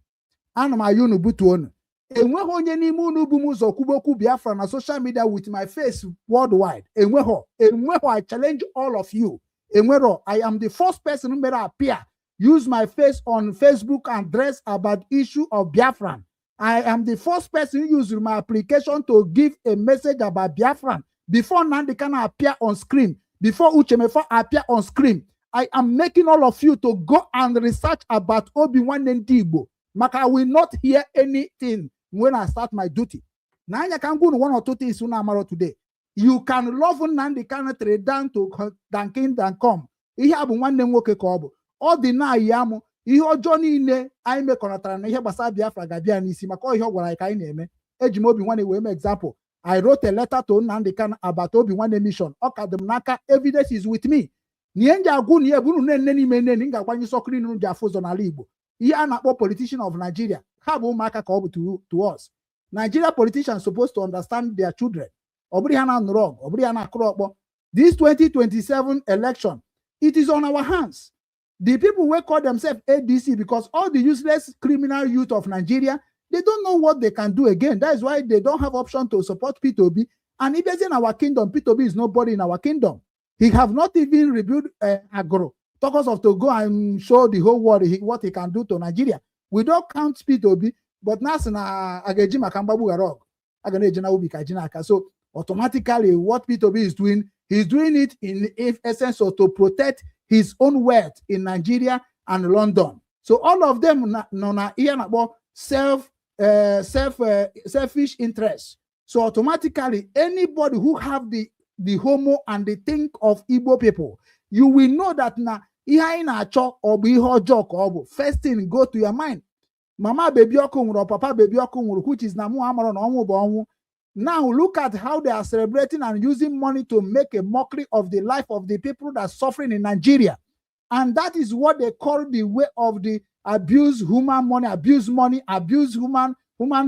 ana m ayọ unu butuo unu. Enweghị onye n'ime unu bụ m ụzọ kwube okwu Biafra na social media with my face worldwide. Enweghọ, enweghọ. I challenge all of you, enwero. I am the first person mere appear, use my face on Facebook and dress about issue of Biafran. I am the first person who used my application to give a message about Biafran before Nnamdi Kanu appear on screen, before Uche Mefor appear on screen. I am making all of you to go and research about Obi Nwanne Ndị Igbo, maka I will not hear anything when I start my duty. N'anya ka m gwa unu one or two things unu amarọ today. You can love Nnamdi Kanu till down to than kingdom come. Ihe a bụ nwanne m nwoke ka ọ bụ. Ọ dị na-ayị amụ ihe ọjọọ niile anyị mekọrọtara na ihe gbasara Biafra ga-abịa n'isi, maka ihe ọ gwara anyị ka anyị na-eme. Eji m obi nwanne wee mee example. I wrote a letter to Nnamdi Kanu about obi nwanne mission. Ọ ka dị m n'aka, evidence is with me. Na ihe m ji agwụ na ihe bụ unu na-ene n'ime nne m ga-agbanye sọkiri unu ji afụ ụzọ n'ala Igbo. Ihe a na-akpọ politician of Nigeria, ha bụ ụmụaka ka ọ bụ to us. Nigeria politicians supposed to understand their children. Ọ bụrụ ha na-anụrụ ọgụ, ọ bụrụ ya na-akụrụ ọkpọ. This 2027 election, it is on our hands. The people wey call themselves ADC, because all the useless criminal youth of Nigeria, they don't know what they can do again. That is why they don't have option to support P2B. And if it's in our kingdom, P2B is nobody in our kingdom. He have not even rebuilt Agro. Talk us of to go and show the whole world what he can do to Nigeria. We don't count P2B, but now na agaji maka mgbagbu ghara ọgụ. A ga na-eji na ubi ka ji n'aka. So automatically, what P2B is doing, he's doing it in essence of to protect his own wealth in Nigeria and London. So all of them nọ na ihe a na-akpọ selfish interest. So automatically, anybody who have the homo and the think of Igbo people, you will know that na ihe anyị na-achọ, ọ bụ ihe ọjọọ ka ọ bụ. First thing go to your mind. Mama Baby ọkụ nwụrụ, or papa Baby ọkụ nwụrụ, which is na mụ amara na ọnwụ bụ ọnwụ. Now look at how they are celebrating and using money to make a mockery of the life of the people that are suffering in Nigeria. And that is what they call the way of the abuse human money, abuse money, abuse human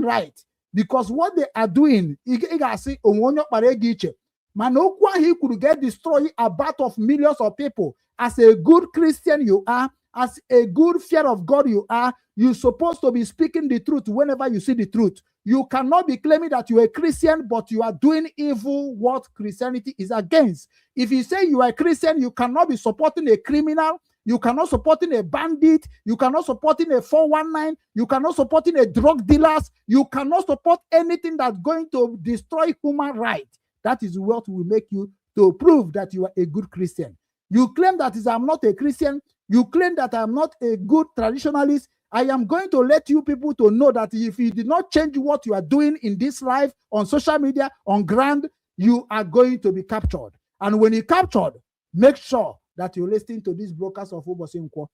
right. Because what they are doing, ị ga-asị onwe onye kpara ego iche. Mana okwu ahụ i kwuru get destroy about of millions of people. As a good Christian you are, as a good fear of God you are, you supposed to be speaking the truth whenever you see the truth. You cannot be claiming that you are a Christian, but you are doing evil what Christianity is against. If you say you are a Christian, you cannot be supporting a criminal. You cannot supporting a bandit. You cannot supporting a 419. You cannot supporting a drug dealers. You cannot support anything that's going to destroy human right. That is what will make you to prove that you are a good Christian. You claim that is I'm not a Christian. You claim that I'm not a good traditionalist. I am going to let you people to know that if you did not change what you are doing in this life, on social media, on ground, you are going to be captured. And when you captured, make sure that you listen to these brokers of ụbọchị Nkwọ.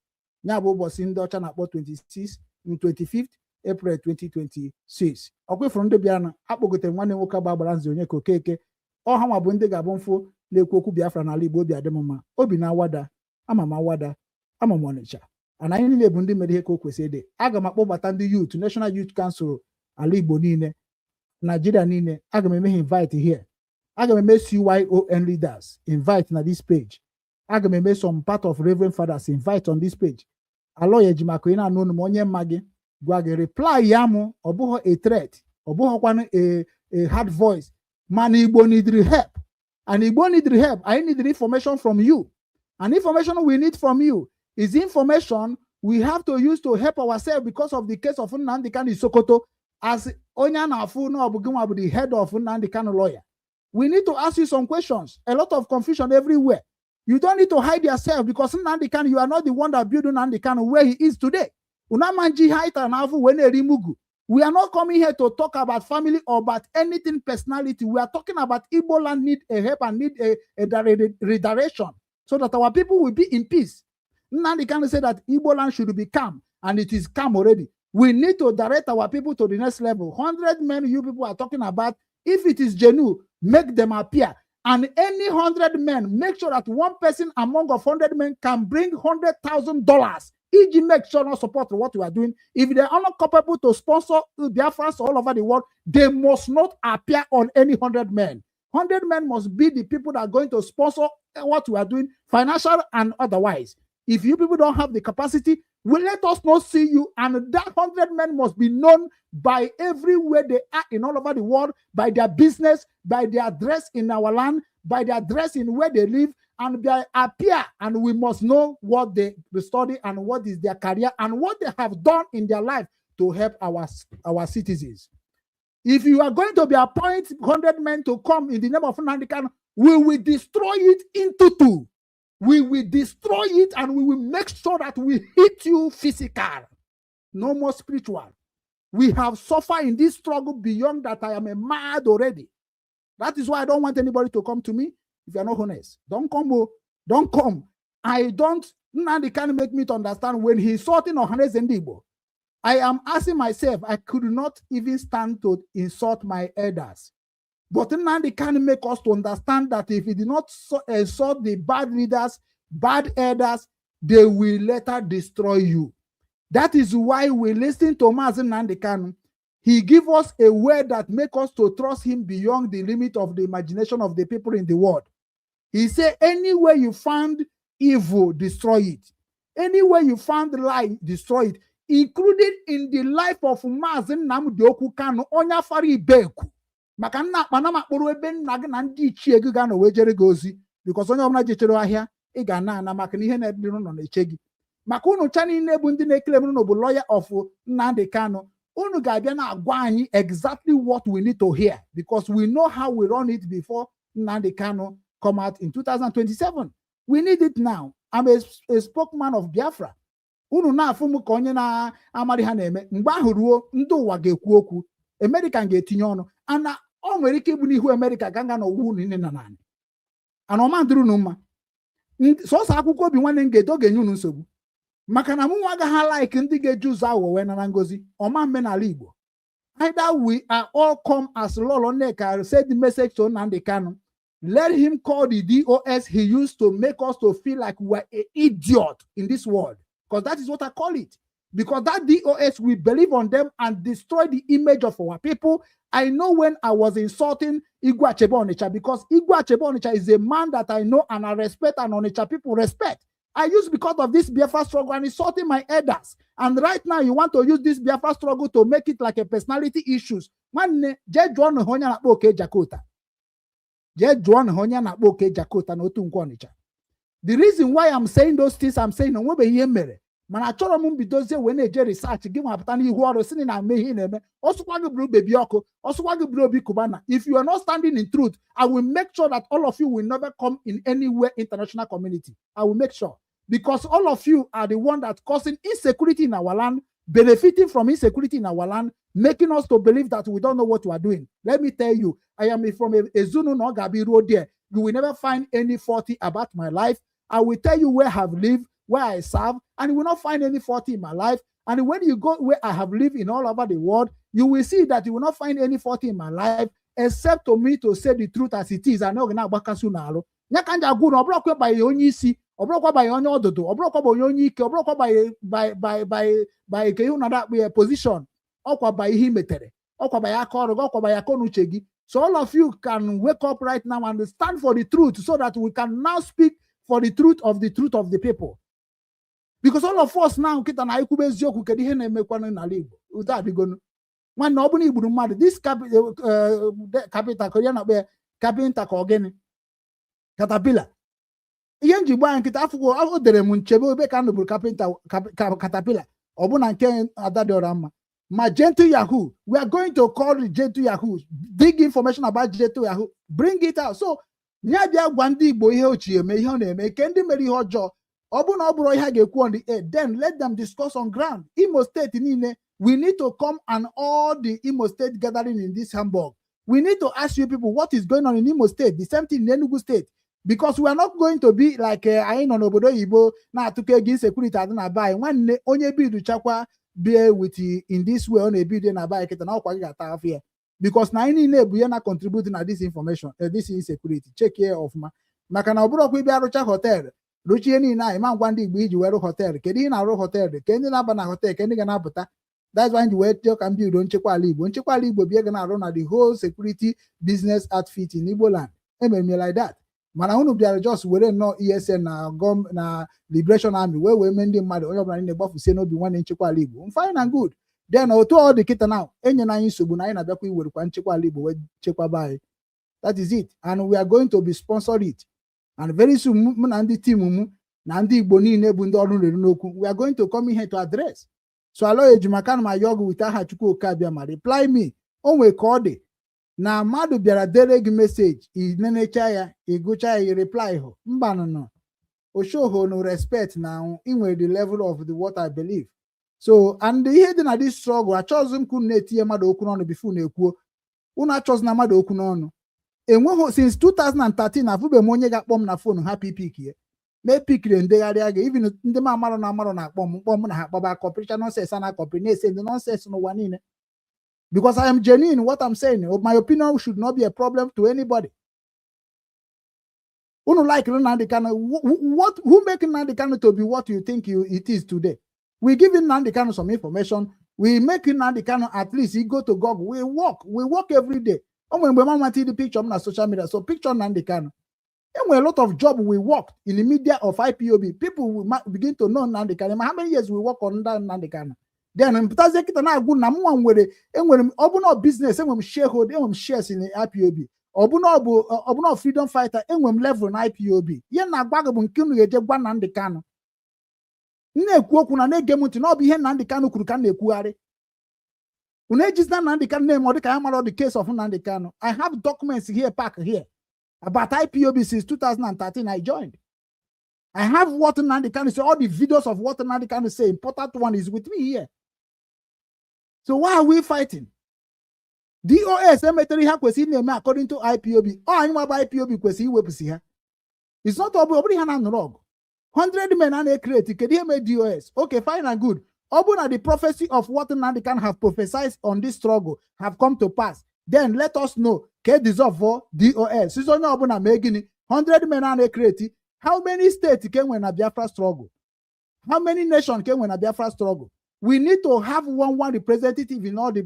Ya bụ ụbọchị ndị ọcha na-akpọ 26 25th April 2026. Ọkwa ifuru ndị bịara na akpọgotere nwanne nwoke gbagbara nze onye ka Okeke. Ọ ha nwa bụ ndị ga-abụ mfụ na-ekwu okwu Biafra n'ala Igbo. Obi adị m mma, obi na-awada ama m, awada ama m Ọnịcha ana anyị niile bụ ndị mere ihe ka o kwesịrị ịdị. Aga m akpọbata ndị youth, National Youth Council ala Igbo niile, Nigeria niile. Aga m eme ha invite here. Aga m eme CYON leaders invite na this page. Aga m eme some part of Reverend Fathers invite on this page. Aloy Ejimakor, ị na-anụ onu m, onye mma gị gwa gị reply ya mụ. Ọ bụghị a threat, ọ bụghịkwanụ a hard voice, mana Igbo need help, and Igbo need help. I need information from you, and information we need from you is information we have to use to help ourselves because of the case of Nnamdi Kanu Sokoto. As onye a na-afụ na ọ bụ gị nwa bụ the head of Nnamdi Kanu lawyer, we need to ask you some questions. A lot of confusion everywhere. You don't need to hide yourself because Nnamdi Kanu, you are not the one that built Nnamdi Kanu where he is today. Unamanji haita na afụ wee na-eri mugu. We are not coming here to talk about family or about anything personality. We are talking about Igbo land need a help and need a redirection so that our people will be in peace. Nnamdi Kanu said that Igbo land should be calm, and it is calm already. We need to direct our people to the next level. 100 men you people are talking about, if it is genuine, make them appear. And any 100 men, make sure that one person among of 100 men can bring $100,000. E.g., make sure not support what we are doing. If they are not capable to sponsor Biafrans all over the world, they must not appear on any 100 men. 100 men must be the people that are going to sponsor what we are doing, financial and otherwise. If you people don't have the capacity, will let us not see you. And that 100 men must be known by everywhere they are in all over the world, by their business, by their address in our land, by their address in where they live, and they appear. And we must know what they study and what is their career and what they have done in their life to help our citizens. If you are going to be appointed 100 men to come in the name of Nnamdi Kanu, we will destroy it into two. We will destroy it and we will make sure that we hit you physical, no more spiritual. We have suffered in this struggle beyond that. I am a mad already. That is why I don't want anybody to come to me if you are not honest. Don't come, oh, don't come. I don't. Nnamdi Kanu make me to understand when he insulting Ohanaeze Ndị Igbo. I am asking myself, I could not even stand to insult my elders. But Nnamdi Kanu make us to understand that if he did not insult the bad leaders, bad elders, they will later destroy you. That is why we listen to Mazi Nnamdi Kanu. He give us a word that make us to trust him beyond the limit of the imagination of the people in the world. He said, "Anywhere you find evil, destroy it. Anywhere you find lie, destroy it." Including in the life of Mazi Nnamdi Okwu Kanu, onye afara ibeku. Maka nna akpana m akpụrụ ebe nna gị na ndị ichie gị ga-anọ wee jere gị ozi, because onye ọbụla jechere ahịa ị ga na ana maka na ihe na-edịrị ụlọ na-eche gị. Maka unu cha niile bụ ndị na-ekele m unu bụ lawyer of Nnamdi Kanu, unu ga-abịa na-agwa anyị exactly what we need to hear, because we know how we run it before Nnamdi Kanu come out in 2027. We need it now. I'm a spokesman of Biafra. Unu na-afụ m ka onye na-amarị ha na-eme. Mgbe ahụ ruo, ndị ụwa ga-ekwu okwu, America ga-etinye ọnụ ana ọ nwere ike ịbụ n'ihu America ga nga n'ụwa unu niile na naanị ana ọma dịrị unu mma. Sọsọ akwụkwọ obi nwanne m ga-edo ga-enye unu nsogbu, maka na mụ nwa agaghị like ndị ga-eji ụzọ aghụghọ wee nara ngozi ọma mmenala Igbo. Either we are all come as Lolo Nneka said the message to Nnamdi Kanu. Let him call the DOS he used to make us to feel like we're an idiot in this world. Because that is what I call it. Because that DOS, we believe on them and destroy the image of our people. I know when I was insulting Igwe Achebe Onitsha, because Igwe Achebe Onitsha is a man that I know and I respect, and Onitsha people respect. I use because of this Biafra struggle and insulting my elders. And right now, you want to use this Biafra struggle to make it like a personality issues. Nwanne, jee jụọ na onye na-akpọ Oke Jakota. Jee jụọ na onye na-akpọ Oke Jakota na otu nkwo Ọnịcha. The reason why I'm saying those things I'm saying, onwebeghị ihe mere. Mana achọrọ m mbidozie wee na-eje research gị nwa pụta n'ihu ọrụ si na eme ihe ị na-eme. Ọsụkwa gị bụrụ bebi ọkụ, ọsụkwa gị bụrụ Obi Kubana. If you are not standing in truth, I will make sure that all of you will never come in anywhere international community. I will make sure. Because all of you are the one that causing insecurity in our land, benefiting from insecurity in our land, making us to believe that we don't know what we are doing. Let me tell you, I am from a Ezunu no Gabi Road there. You will never find any faulty about my life. I will tell you where I have lived, where I serve, and you will not find any faulty in my life. And when you go where I have lived in all over the world, you will see that you will not find any faulty in my life, except to me to say the truth as it is. And not agbakasị unu arụ. Ya ka m ji agwa unu, ọ bụrụkwa banye onye isi, ọ bụrụkwa banye onye ọdụdụ, ọ bụrụkwa banye onye ike, ọ bụrụkwa by ke ihe unu na-akpụ ya position, ọkwa by ihe i metere, ọkwa by aka ọrụ gị, ọkwa by akọ na uche gị. So all of you can wake up right now and stand for the truth so that we can now speak for the truth of the truth of the people. Because all of us now nkịta na anyị kwube eziokwu, kedu ihe na-emekwanụ n'ala Igbo? Udo adịgonu. Nwanne, ọ bụrụ na igburu mmadụ, this capital ka onye na-akpọ ya kapịnta ka ọ gịnị, caterpillar, ihe njigba anyị nkịta afụgo o dere m nchebe ebe ka nụburu kapịnta caterpillar, ọ bụ na nke ada dị ọra mma. Ma Gentle Yahoo, we are going to call the Gentle Yahoo, dig information about Gentle Yahoo, bring it out. So ya bịa gwa ndị Igbo ihe ochie eme, ihe ọ na-eme, ke ndị mere ihe ọjọọ. Ọ bụrụ na ọ bụrụ ihe a ga-ekwu on the air, then let them discuss on ground. Imo State niile, we need to come and all the Imo State gathering in this Hamburg, we need to ask you people what is going on in Imo State, the same thing in Enugu State, because we are not going to be like anyị nọ n'obodo oyibo na-atụkọ ego, insecurity adị na be anyị. Nwanne, onye bidu chakwa bie with in this way ọ na-ebido na be anyị kịta na ọkwa gị ga-ata afọ ya, because na anyị niile bụ ihe na contribute na this information, this insecurity. Check ya ọfụma, maka na ọ bụrụkwa ịbịa rụcha hotel, rụcha ihe niile anyị ma ngwa ndị Igbo iji wee rụ hotel. Kedu ihe na-arụ hotel? Ke ndị na-aba na hotel? Ke ndị ga na-apụta? That's why ji wee chọọ ka m bido nchekwa ala Igbo. Nchekwa ala Igbo bịa ga na-arụ na the whole security business outfit in Igbo land. Emere m ya like that, mana unu bịara just were nnọọ ESN na gọm na Liberation Army wee mee ndị mmadụ onye ọbụla niile gbafusie n'obi. Nwanne, nchekwa ala Igbo, fine and good. Then otu ọ dị kịta na enyela anyị nsogbu na anyị na-abịakwa iwerekwa nchekwa ala Igbo wee chekwaba anyị. That is it, and we are going to be sponsor it, and very soon mụ na ndị team m na ndị Igbo niile bụ ndị ọrụ rere n'okwu, we are going to come here to address. So Aloy Ejimakor, ma yọọ gị with aha Chukwu Okabịa ma reply me. O nwee ka ọ dị na mmadụ bịara dere gị message, ị nenecha ya, ị gụcha ya, ị reply hụ mba nụnụ oshoho no respect na ị nwere the level of the what I believe. So and ihe dị na this struggle, achọghịzị m ka unu na-etinye mmadụ okwu n'ọnụ before unu ekwuo. Unu achọzina mmadụ okwu n'ọnụ. Enweghị since 2013 afụbeghị m onye ga-akpọ m na phone ha pick ya mee pickiri ndegharịa gị. Even ndị m amarọ na amarọ na-akpọ m, mkpọ m na ha akpọba akọpịrịcha nonsense a na-akọpịrị na-ese ndị nonsense n'ụwa niile, because I am genuine in what I'm saying. My opinion should not be a problem to anybody. Unu like Nnamdi Kanu. What, who make Nnamdi Kanu to be what you think it is today? We give Nnamdi Kanu some information. We make Nnamdi Kanu, at least he go to Google. We work every day. O nwere mgbe mama the picture m na social media, so picture Nnamdi Kanu. Enwere a lot of job we work in the media of IPOB. People will begin to know Nnamdi Kanu. Ma how many years we work on that Nnamdi Kanu? Then mpụtazie kịta na-agwụ na mụnwa nwere, enwere m, ọ bụ na business, enwere m shareholder, enwere m shares in IPOB. Ọ bụ na ọ bụ, ọ bụ na freedom fighter, enwere m level na IPOB. Ihe na-agwa gị bụ nke unu ga-eje gwa Nnamdi Kanu. M na-ekwu okwu na na-ege m ntị na ọ bụ ihe Nnamdi Kanu kwuru ka m na-ekwugharị. Unu ejizina Nnamdi Kanu na-eme ọ dịka ya mara the case of Nnamdi Kanu. I have documents here, pack here, about IPOB since 2013 I joined. I have what Nnamdi Kanu say, all the videos of what Nnamdi Kanu say. Important one is with me here. So why are we fighting? DOS emetere ihe ha kwesịrị na-eme according to IPOB. Ọ anyị nwa bụ IPOB kwesịrị iwepụsị ha. It's not ọ bụrụ ihe na-anụrụ ọgụ 100 men a na-ecreate. Kedu ihe mee DOS? Okay, fine and good. Ọ bụrụ na the prophecy of what Nnamdi Kanu have prophesied on this struggle have come to pass, then let us know ka e dissolve DOS. Sizi onye ọbụla mee gịnị? 100 men a na-ecreate, how many states ka e nwere na Biafra struggle? How many nations ka e nwere na Biafra struggle? We need to have one representative in all the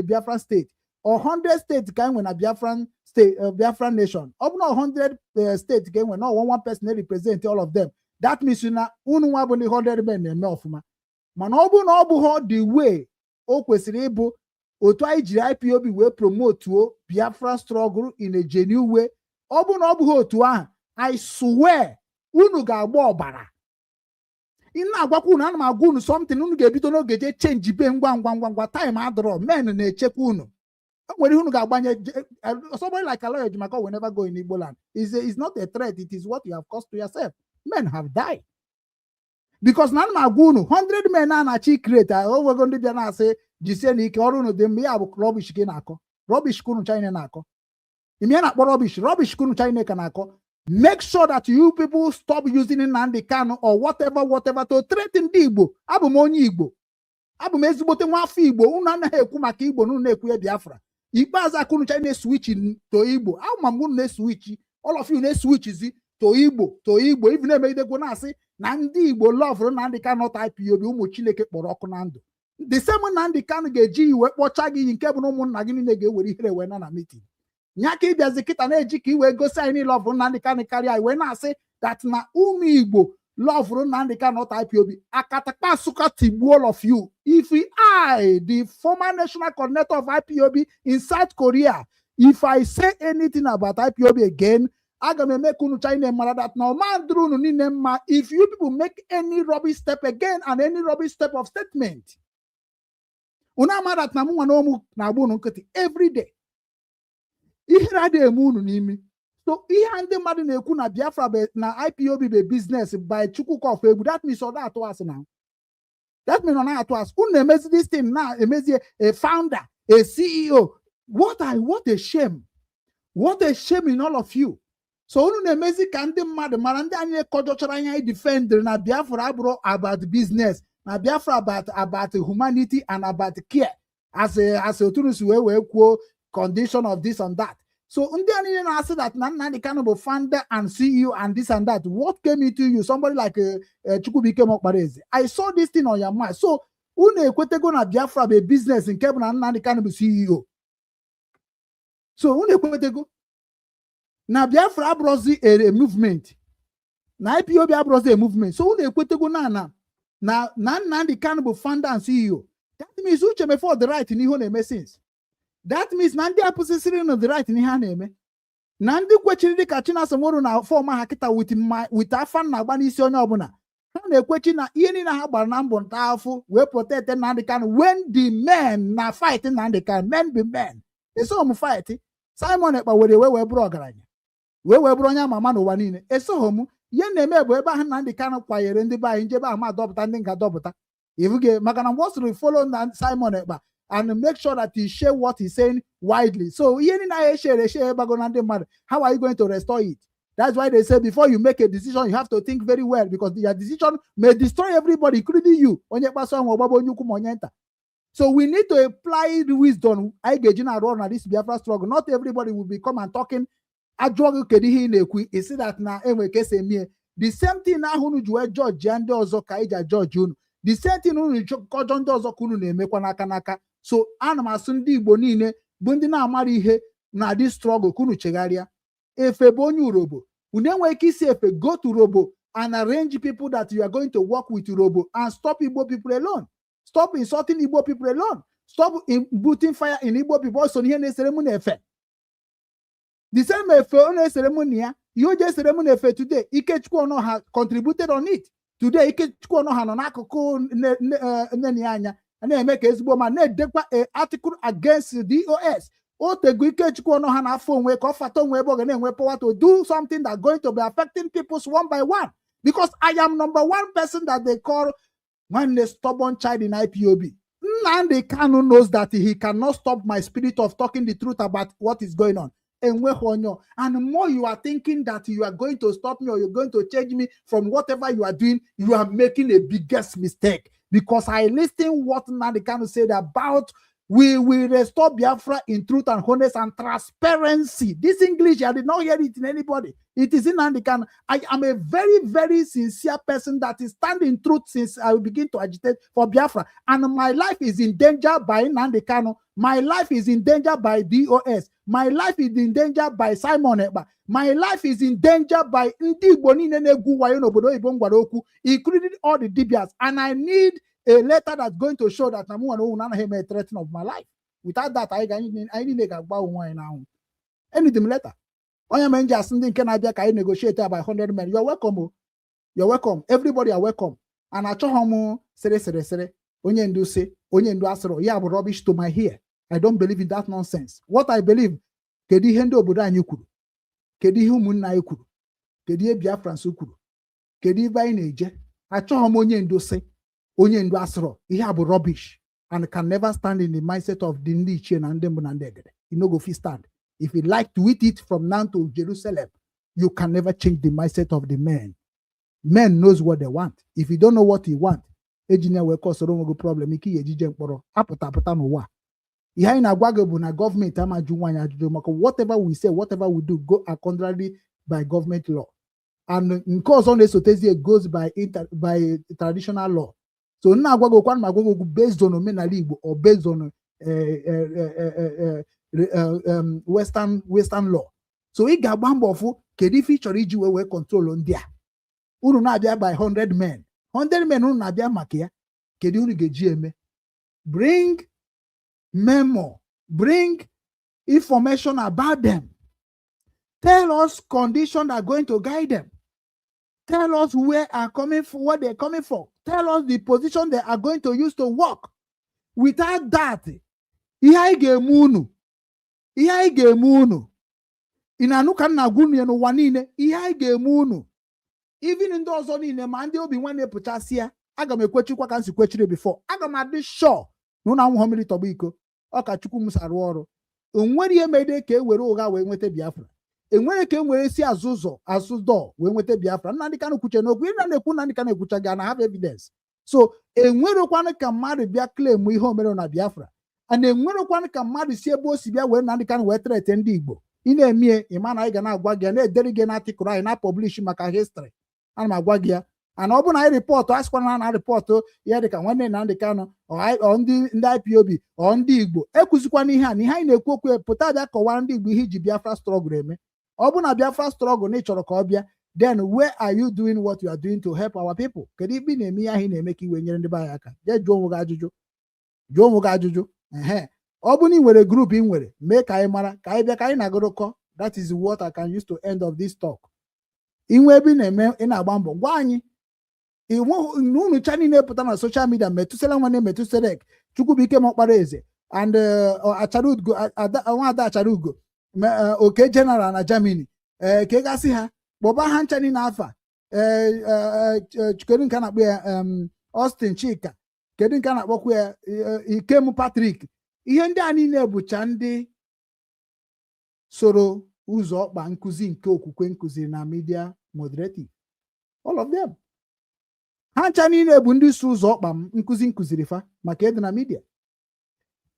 Biafran state or 100 states ka e nwere na Biafran state, Biafran nation. Ọ bụ na 100 state ka e nwere na one person na represent all of them, that means na unu nwa bụ ndị 100 men na-eme ọfụma. Mana ọ bụrụ na ọ bụghị the way o kwesịrị ịbụ, otu anyị jiri IPOB wee promotuo Biafra struggle in a genuine way, ọ bụrụ na ọ bụghị otu ahụ, I swear, unu ga-agba ọbara. Ị na-agwakwa unu, ana m agwa unu something. Unu ga-ebido n'oge jee change be ngwa ngwa ngwa ngwa. Time adọrọ, men na-echekwa unu. O nwere ihe unu ga-agbanye. Somebody like Aloy Ejimakor will never go in Igbo land. Is not a threat, it is what you have caused to yourself. Men have died because na ana m agwa unu, 100 men a na-achọ create, o nwego ndị bịa na-asị jisie na ike, ọrụ unu dị mma. Ya bụ rubbish ka ị na-akọ, rubbish ka unu China na-akọ. Ime ya na-akpọ rubbish, rubbish ka unu China ka na-akọ. Make sure that you people stop using Nnamdi Kanu or whatever, whatever to threaten ndị Igbo. Abụ m onye Igbo, abụ m ezigbote nwa afọ Igbo. Unu anaghị ekwu maka Igbo na unu na-ekwu ya Biafra. Ikpeazụ aka unu China na-eswitch to Igbo. Ama m unu na-eswitch, all of you na-eswitchzi to Igbo, to Igbo, even na-emegidekwu na-asị na ndị Igbo loverụ Nnamdi Kanu, not IPOB. Ụmụ Chineke kpọrọ ọkụ na ndụ, the same Nnamdi Kanu ga-eji iwe kpọcha gị iyi, nke bụ na ụmụnna gị niile ga-ewere ihere wee na meeting nya ka ịbịazi kịta na-eji ka i wee gosi anyị niile loverụ Nnamdi Kanu karịa anyị, wee na-asị that na ụmụ Igbo loverụ Nnamdi Kanu, not IPOB. Akatakpa Nsụka tigbuo all of you. If I, the former national coordinator of IPOB in South Korea, if I say anything about IPOB again, aga m eme ka unu China mara that na ọma ndụrụ unu niile mma. If you people make any rubbish step again and any rubbish step of statement, unu ama that na mụ nwa na ụmụ na-agba unu nkịtị every day. Ihere adịghị eme unu n'imi. So ihe a ndị mmadụ na-ekwu na Biafra bụ na IPOB bụ business by Chukwuka of Egwu, that means ọ na-atụ asị na that means ọ na-atụ asị. Unu na-emezi this thing na-emezi a founder, a CEO. What a shame, what a shame in all of you. So unu na-emezi ka ndị mmadụ mara ndị anyị kọjọchara anya anyị defend na Biafra abụrụ about business, na Biafra about humanity and about care, as otu si wee kwuo condition of this and that. So ndị a niile na-asị that na Nnamdi Kanu bụ founder and CEO and this and that, what came into you? Somebody like Chukwubuike Mokpareze, I saw this thing on your mind. So unu ekwetego na Biafra bụ a business, nke bụ na Nnamdi Kanu bụ CEO. So unu ekwetego na Biafra abụrụzi a movement, na IPOB abụrụzi a movement. So unu ekwetego na Nnamdi Kanu bụ founder and CEO. That means Uche Mefor the right n'ihe ọ na-eme since. That means na ndị apụsịsịrị nọ the right n'ihe a na-eme, na ndị kwechiri dịka Chinasa Nworu na form ha kịta with afa na-agba n'isi onye ọbụla, ha na-ekwechi na ihe niile ha gbara na mbọ nta afụ wee protect Nnamdi Kanu. When the men na fight Nnamdi Kanu, men be men. Eso m fight Simon Ekpa were wee bụrụ ọgaranya, wee bụrụ onye ama ama n'ụwa niile. Esoghị m. Ihe na-eme bụ ebe ahụ Nnamdi Kanu kwanyere ndị be anyị njebe ahụ ma dọpụta ndị nga dọpụta ifuge, maka na mgbe ọ sịrị follow na Simon Ekpa. And make sure that you share what he's saying widely. So ihe niile anyị eshere eshere gbago na ndị mmadụ, how are you going to restore it? That's why they say before you make a decision, you have to think very well, because your decision may destroy everybody, including you. Onye kpasu ahụ ọgbagba onye ukwu ma onye nta. So we need to apply the wisdom anyị ga-eji na-arụ ọrụ na this Biafra struggle. Not everybody will be come and talking. Ajụọ gị kedu ihe ị na-ekwu, isi that na enwe ka esi eme. The same thing ahụ unu ji wee judge ya ndị ọzọ ka anyị ji ajọji unu. The same thing unu kọjọ ndị ọzọ ka unu na-emekwa n'aka n'aka. So ana m asụ ndị Igbo niile bụ ndị na-amara ihe na this struggle ka unu chegharịa. Efe bụ onye Urhobo. Unu enweghị ike isi Efe go to Urhobo and arrange people that you are going to work with Urhobo and stop Igbo people alone. Stop insulting Igbo people alone. Stop putting fire in Igbo people. So ihe na-esere mụ na Efe. The same Efe ọ na-esere mụ na ya, ihe o ji esere mụ na Efe today, Ikechukwu Ọnọha contributed on it. Today, Ikechukwu Ọnọha nọ n'akụkụ nne ya anya na-eme ka ezigbo ma na-edekwa a article against DOS. O tego Ikechukwu Ọnọha na-afọ onwe ka ọ fata onwe ebe ọ ga na-enwe power to do something that going to be affecting people one by one. Because I am number one person that they call nwanne stubborn child in IPOB. Nnamdi Kanu knows that he cannot stop my spirit of talking the truth about what is going on. Enweghị onye. And more you are thinking that you are going to stop me or you're going to change me from whatever you are doing, you are making a biggest mistake. Because I listen what Nnamdi Kanu said about we will restore Biafra in truth and honesty and transparency. This English, I did not hear it in anybody. It is in Nnamdi Kanu. I am a very, very sincere person that is standing truth since I begin to agitate for Biafra. And my life is in danger by Nnamdi Kanu. My life is in danger by DOS. My life is in danger by Simon Ekpa. My life is in danger by ndị Igbo niile na-egwu wayo n'obodo oyibo m gwara okwu, including all the dibias. And I need a letter that's going to show that na mụ nwere onwe anaghị eme threatening of my life. Without that, anyị niile ga-agba onwe anyị n'anwụ. Need m letter. Onye mere nji asị ndị nke na-abịa ka anyị negotiate about 100 men. You're welcome. Oh. You're welcome. Everybody are welcome. And achọghị m sịrị sịrị sịrị onye ndu sị onye ndu asịrị ya bụ rubbish to my ear. I don't believe in that nonsense. What I believe, kedu ihe ndị obodo anyị kwuru? Kedu ihe ụmụnna anyị kwuru? Kedu ihe Biafrans kwuru? Kedu ebe anyị na-eje? Achọghị m onye ndu sị onye ndu asịrọ ihe a bụ rubbish and can never stand in the mindset of the ndị ichie na ndị mbụ na ndị egede. You no go fit stand. If you like to eat it from now to Jerusalem, you can never change the mindset of the men. Men knows what they want. If you don't know what you want, ejina wee kọsoro onwe gị problem ike ihe ejije mkpọrọ apụta apụta n'ụwa. Ihe anyị na-agwa gị bụ na gọọmenti amajụ nwaanyị ajụjụ maka whatever we say, whatever we do, go contrary by government law. And nke ọzọ na-esotezi goes by traditional law. So nna agwa gị okwu, ana m agwa gị okwu based on omenala Igbo or based on Western law. So ị ga-agba mbọ fụ kedu ife ị chọrọ iji wee control ndị a. Unu na-abịa by 100 men. 100 men unu na-abịa maka ya. Kedu unu ga-eji eme? Bring memo, bring information about them. Tell us conditions that are going to guide them. Tell us where are coming for, what they're coming for. Tell us the position they are going to use to work. Without that, ihe anyị ga-eme unu, ihe anyị ga-eme unu, ị na-anụ ka m na-agwa unu ya n'ụwa niile, ihe anyị ga-eme unu, even ndị ọzọ niile ma ndị obi nwanne pụchasịa, aga m ekwechikwa ka m si kwechiri before. Aga m adị sure na ụnụ anwụghọ mmiri tọgbọ iko. Ọ ka Chukwu m si arụ ọrụ. O nwere ihe mere ka e were ụgha wee nweta Biafra. Enwere ka e were si azụ ụzọ azụ dọọ wee nweta Biafra. Nnamdị Kanụ kwuche n'okwu ị na-ekwu, Nnamdị Kanụ ekwucha gị na have evidence. So enwerekwanụ ka mmadụ bịa claim ihe o mere na Biafra, and enwerekwanụ ka mmadụ si ebe o si bịa wee Nnamdị Kanụ wee threat ndị Igbo. Ị na-emie ịma na anyị ga na-agwa gị ya, na-edere gị na article anyị na-publish maka history. Ana m agwa gị ya. Ana ọ bụ na anyị report, a sịkwana na na report ya dịka nwanne Nnamdị Kanụ ọ ndị IPOB ọ ndị Igbo ekwuzikwana ihe a na ihe anyị na-ekwu okwu ya pụta bịa kọwara ndị Igbo ihe iji Biafra struggle eme. Ọ bụ na Biafra struggle na ị chọrọ ka ọ bịa, then where are you doing what you are doing to help our people? Kedu ibe ị na-eme ihe ahụ ị na-eme ka i wee nyere ndị be anyị aka? Jee jụọ onwe gị ajụjụ, jụọ onwe gị ajụjụ. Ehe, ọ bụ na ị nwere group ị nwere, mee ka anyị mara ka anyị bịa ka anyị na-agụrụkọ. That is what I can use to end of this talk. Inwe ebe ị na-eme, ị na-agba mbọ, gwa anyị. Unu cha niile pụta na social media, Metusela nwanne Metuselek, Chukwubuike Mọkpara Eze and Acharugo, nwada Acharugo, Oke General na Germany, ee ka gasị ha kpọba ha ncha niile afa. Ee, kedu nke a na-akpọ ya? Austin Chika, kedu nke a na-akpọkwa ya? Ikem Patrick. Ihe ndị a niile bụcha ndị soro ụzọ ọkpa nkụzi nke okwukwe nkụziri na media moderative. All of them, ha ncha niile bụ ndị so ụzọ ọkpa m nkụzi nkụziri fa maka ịdị na media.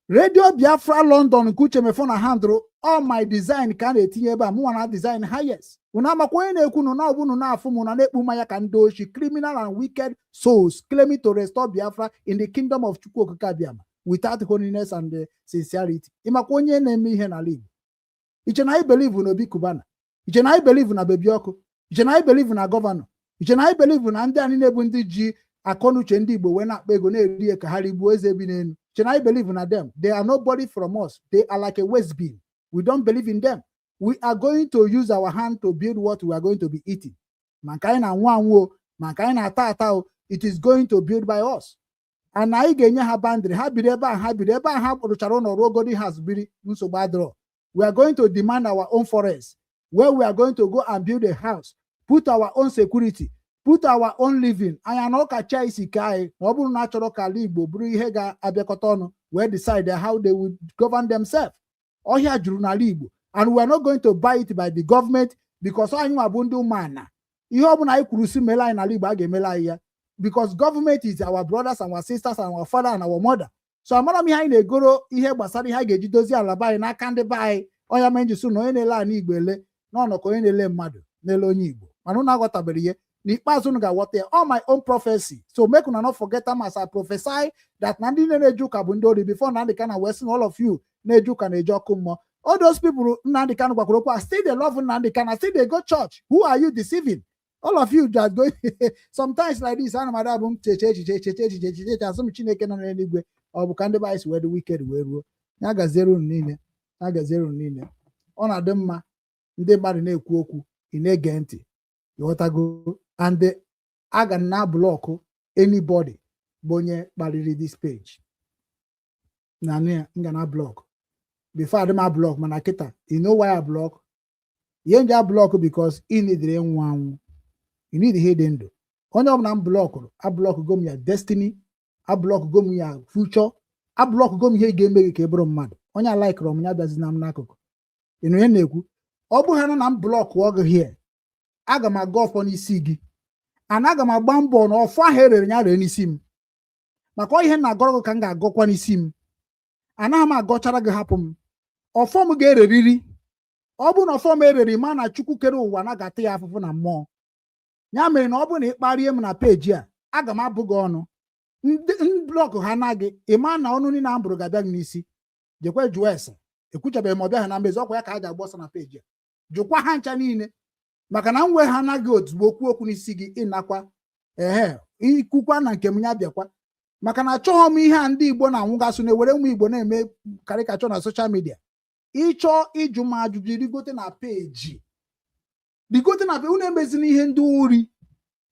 Radio Biafra London nke Uche Mefo na handle, all my design ka a na-etinye ebe a. Mụnwa na design highest. Unu amakwa onye na-ekwu nụ na ọ bụ unu na-afụ m na na-ekpu mmanya ka ndị ochi, criminal and wicked souls claiming to restore Biafra in the kingdom of Chukwu Okike Abiama without holiness and sincerity. Ịmakwa onye na-eme ihe n'ala Igbo? Iche na anyị believe na Obi Kubana? Iche na anyị believe na Baby Ọkụ? Iche na anyị believe na governor? Iche na anyị believe na ndị a niile bụ ndị ji akọnuche ndị Igbo wee na-akpa ego na-eri ya ka ha rigbuo eze bi n'elu? Iche na anyị believe na them? They are nobody from us. They are like a waste bin. We don't believe in them. We are going to use our hand to build what we are going to be eating. Ma nke anyị na-anwụ anwụ o, ma nke anyị na-ata ata o, it is going to build by us. And anyị ga-enye ha boundary. Ha biri ebe a, ha biri ebe a, ha rụchara ụlọ ruo Golden House biri, nsogbu adịrọ. We are going to demand our own forest where we are going to go and build a house, put our own security, put our own living. Anyị na ụka isi ka anyị ma ọ bụrụ na a chọrọ ka ala Igbo bụrụ ihe ga-abịakọta ọnụ wee decide how they will govern themselves. Ọhịa juru n'ala Igbo, and we are not going to buy it by the government, because anyị nwa bụ ndị ụmụana. Ihe ọbụla anyị kwuru si mele anyị n'ala Igbo, a ga-emele anyị ya, because government is our brothers and our sisters and our father and our mother. So amara m ihe anyị na-egoro ihe gbasara ihe a ga-eji dozie ala be anyị n'aka ndị be anyị. Ọnya mere nji sị na onye na-ele ala Igbo ele n'ọnọ ka onye na-ele mmadụ na-ele onye Igbo. Mana unu aghọtabere ihe. N'ikpeazụ unu ga-aghọta ya. All my own prophecy, so make una not forget am as I prophesy that na ndị niile na-eje ụka bụ ndị ori before Nnamdi Kanu wee sị na all of you na-eje ụka na-eje ọkụ mmụọ. All those people Nnamdi Kanu gwakwara okwu a still dey love Nnamdi Kanu, still dey go church. Who are you deceiving? All of you just go sometimes like this. Ana m ada bụ m cheche echiche, echiche, echiche, echiche, echiche, asị m Chineke nọ n'eluigwe, ọ bụ ka ndị be anyị si wee dị wicked wee ruo ya. Gaziere unu niile, ya gaziere unu niile. Ọ na-adị mma ndị mmadụ na-ekwu okwu, ị na-ege ntị, ịghọtago? And aga na block anybody bụ onye kparịrị this page na ya. M ga na block. Before adị m block, mana kịta, you know why I block? Ihe nji block, because ị nidiri ịnwụ anwụ, ị need ihe dị ndụ. Onye ọbụla m blockụrụ, ablockgo m ya destiny, ablockgo m ya future, ablockgo m ihe ga-eme gị ka ị bụrụ mmadụ. Onye alaikọrọ m ya bịazina m n'akụkụ. Ịnụ ihe na-ekwu? Ọ bụrụ ha na m blockụọ gị here, aga m aga ọfọ n'isi gị, ana aga m agba mbọ na ọfọ ahụ erere ya ree n'isi m, maka ọ ihe m na-agọrọ gị ka m ga-agọkwa n'isi m. Anaghị m agọchara gị, hapụ m. Ọfọ m ga-ereriri. Ọ bụrụ na ọfọ m erere, ma na Chukwu kere ụwa na ga-ata ya afụfụ na mmụọ ya. Mere na ọ bụrụ na ị kparịa m na peji a, aga m abụ gị ọnụ. Ndị block ha na gị, ịma na ọnụ niile a bụrụ ga-abịa gị n'isi. Jekwe jụọ ese. Ekwuchabeghị ma ọ bịaghị na mmezu. Ọkwa ya ka a ga-agba ọsọ na peji a. Jụkwa ha ncha niile, maka na m wee ha anaghị ozugbo kwuo okwu n'isi gị. Ịnakwa ehe ikwukwa na nke m ya bịakwa, maka na achọghị m ihe a ndị Igbo na-anwụgasị na-ewere ụmụ Igbo na-eme karikachọ na social media. Ịchọọ ịjụ m ajụjụ, rigote na peji, rigote na peji. Unu emezina ihe ndị ori,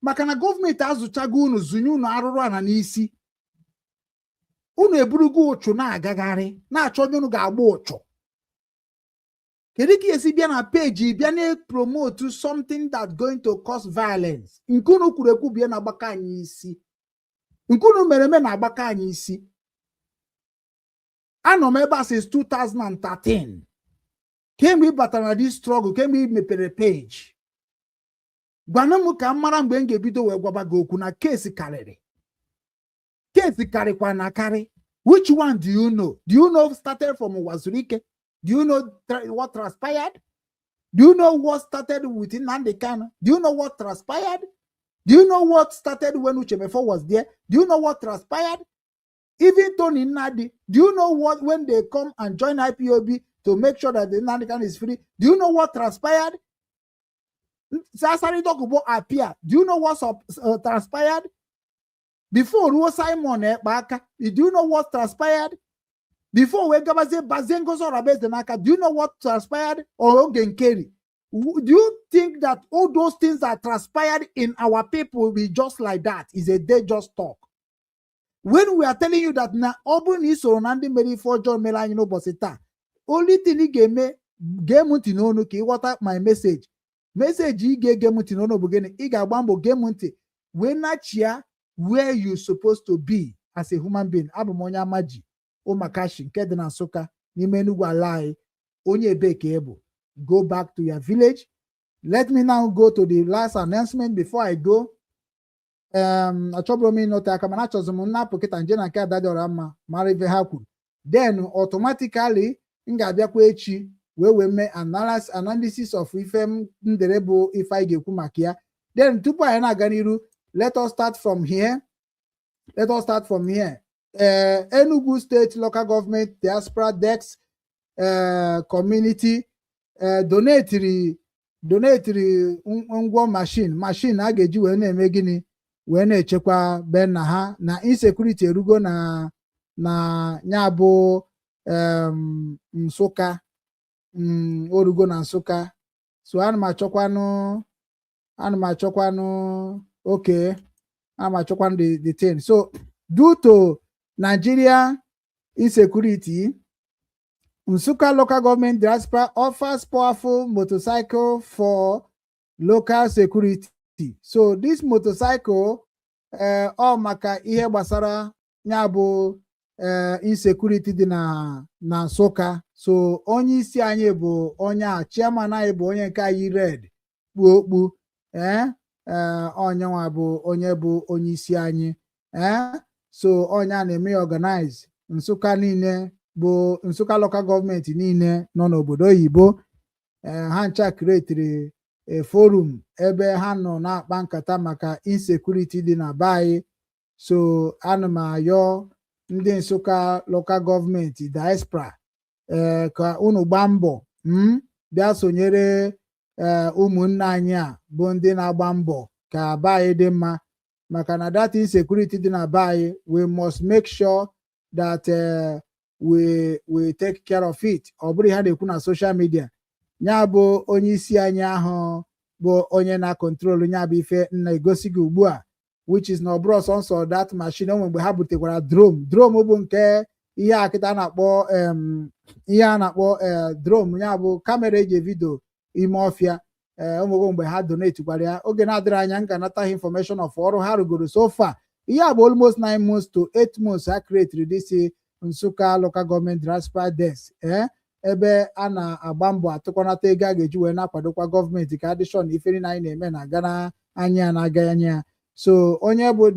maka na gọọmenti azụchago unu, zụnye unu arụrụ ana n'isi. Unu eburugo ụchụ na-agagharị na-achọ onye unu ga-agba ụchụ. Kedu ka esi bịa na peji bịa na-promote something that going to cause violence? Nke unu kwuru ekwu bịa na-agbakọ anyị isi, nke unu mere eme na-agbakọ anyị isi. Anọ m ebe a since 2013. Kemgbe ị batara na this struggle, kemgbe ị mepere page, gwanụ m ka m mara mgbe m ga-ebido wee gwaba gị okwu. Na case karịrị case, karịkwa na karị. Which one do you know? Do you know started from Uwazuruike? Do you know what transpired? Do you know what started with Nnamdi Kanu? Do you know what transpired? Do you know what started when Uche Mefor was there? Do you know what transpired? Even Tony Nnadi, do you know what, when they come and join IPOB to make sure that the Nnamdi Kanu is free? Do you know what transpired? Asari Dokubo appear. Do you know what transpired? Before ruo Simon Ekpa aka, do you know what transpired? Before we gabazie bazie Ngozi Orabueze n'aka, do you know what transpired? Or Oge Nkeri? Do you think that all those things that transpired in our people will be just like that? Is a day just talk? When we are telling you that na ọ bụrụ na ị soro na ndị mere ife ọjọọ mere anyị n'ụbọchị taa, only thing ị ga-eme, gee m ntị n'onu ka ị ghọta my message. Message ị ga-ege m ntị n'onu bụ gịnị? Ị ga-agba mbọ gee m ntị wee nachia where you supposed to be as a human being. Abụ m onye amaji. Ụmakashi nke dị na Nsụka n'ime Enugu ala anyị. Onye ebe ka ị bụ? Go back to your village. Let me now go to the last announcement before I go. Achọbụrụ m ịnọte aka, mana achọzị m nnapụ kịta nje na nke Ada Dị Ọra Mma, mara ife ha kwuru. Then automatically m ga-abịakwa echi wee mee analysis of ife m ndere bụ ife anyị ga-ekwu maka ya. Then tupu anyị na-aga n'iru, let us start from here. Let us start from here. Enugu State Local Government Diaspora Desk Community donatiri ngwa machine a ga-eji wee na-eme gịnị, wee na-echekwa be nna ha na insecurity erugo na ya bụ Nsụka, orugo na Nsụka. So ana m achọkwanụ, okay, ana m achọkwanụ the thing. So due to Nigeria insecurity, Nsukka Local Government Diaspora offers powerful motorcycle for local security. So this motorcycle, ọ maka ihe gbasara ya bụ insecurity dị na Nsukka. So onye isi anyị bụ onye a, chairman anyị bụ onye nke anyị red kpu okpu, ee, onyenwa bụ onye bụ onye isi anyị. Ee, so onye a na-eme ya organize Nsukka niile, bụ Nsukka Local Government niile nọ n'obodo oyibo. Ee, ha ncha creatiri a forum ebe ha nọ na-akpa nkata maka insecurity dị na be anyị. So ana m ayọ ndị Nsukka Local Government Diaspora, ee, ka unu gbaa mbọ bịa sonyere ee ụmụnne anyị a bụ ndị na-agba mbọ ka be anyị dị mma, maka na that insecurity dị na be anyị, we must make sure that we take care of it. Ọ bụrụ ihe a na-ekwu na social media, ya bụ onye isi anyị ahụ bụ onye na-control ya bụ ife m na-egosi gị ugbu a, which is na ọ bụrụ sọnsọ that machine. O nwere mgbe ha butekwara drone. Drone bụ nke ihe a kịta a na-akpọ ihe a na-akpọ drone, ya bụ camera eji video ime ọfịa. Ee, ụmụgo mgbe ha donate kwara ya. Oge na-adịrị anya m ga-anata ha information of ọrụ ha rugoro so far. Ihe a bụ almost 9 months to 8 months ha create this Nsukka Local Government Diaspora Desk, ee, ebe a na-agba mbọ atụkọnata ego a ga-eji wee na-akwadokwa gọọmenti ka addition ife niile anyị na-eme na-aga na anya na-aga anya. So onye bụ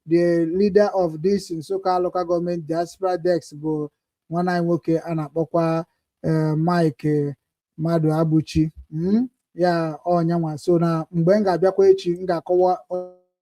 the leader of this Nsukka Local Government Diaspora Desk bụ nwanne anyị nwoke a na-akpọkwa Mike Mmadụ Abuchi. Ya ọnyanwa. So na mgbe m ga-abịakwa echi, m ga-akọwa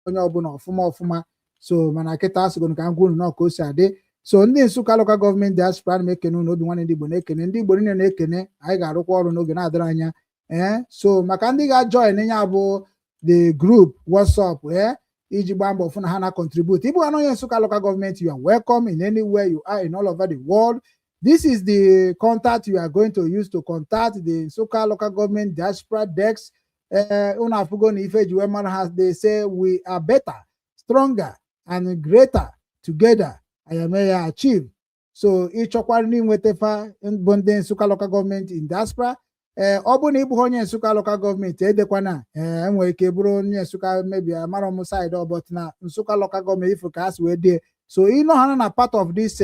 onye ọbụla ọfụma ọfụma. So mana kịta asịgoro ka m gwa unu nọ ka o si adị. So ndị Nsukka Local Government Diaspora, ana m ekene unu. Obi Nwanne Ndị Igbo na-ekene, ndị Igbo niile na-ekene. Anyị ga-arụkwa ọrụ n'oge na-adịrị anya. Ee, so maka ndị ga-join ya bụ the group WhatsApp, ee, iji gbaa mbọ fụ na ha na contribute, ịbụ onye Nsukka Local Government, you are welcome in anywhere you are in all over the world. This is the contact you are going to use to contact the Nsukka Local Government Diaspora Desk. Ee, unu afụgo na ife ji wee mara ha. They say we are better, stronger and greater together. Anyị ya achieve. So ịchọkwara n'inweta fa bụ ndị Nsukka Local Government in Diaspora, ee, ọ bụrụ na ị bụghị onye Nsukka Local Government, edekwana. Ee, enwere ike bụrụ onye Nsukka mebi amara m side, but na Nsukka Local Government ifo ka ha si wee die. So ịnọ ha na part of this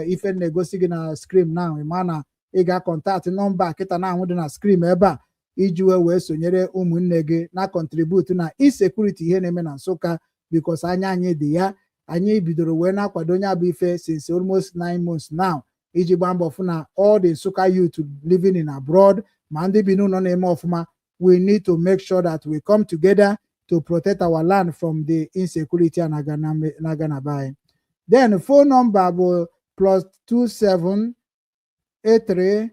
ife na-egosi gị na screen now, ma na ị ga-contact nọmba kịta na ahụ dị na screen ebe a iji wee sonyere ụmụnne gị na contribute na insecurity ihe na-eme na Nsukka, because anya anyị dị ya. Anyị bidoro wee na-akwado onye abụ ife since almost 9 months now, iji gbaa mbọ fụ na all the Nsukka youth living in abroad, ma ndị bi n'ụlọ na-eme ọfụma, we need to make sure that we come together to protect our land from the insecurity a na-aga na be anyị. Then phone number bụ +27 83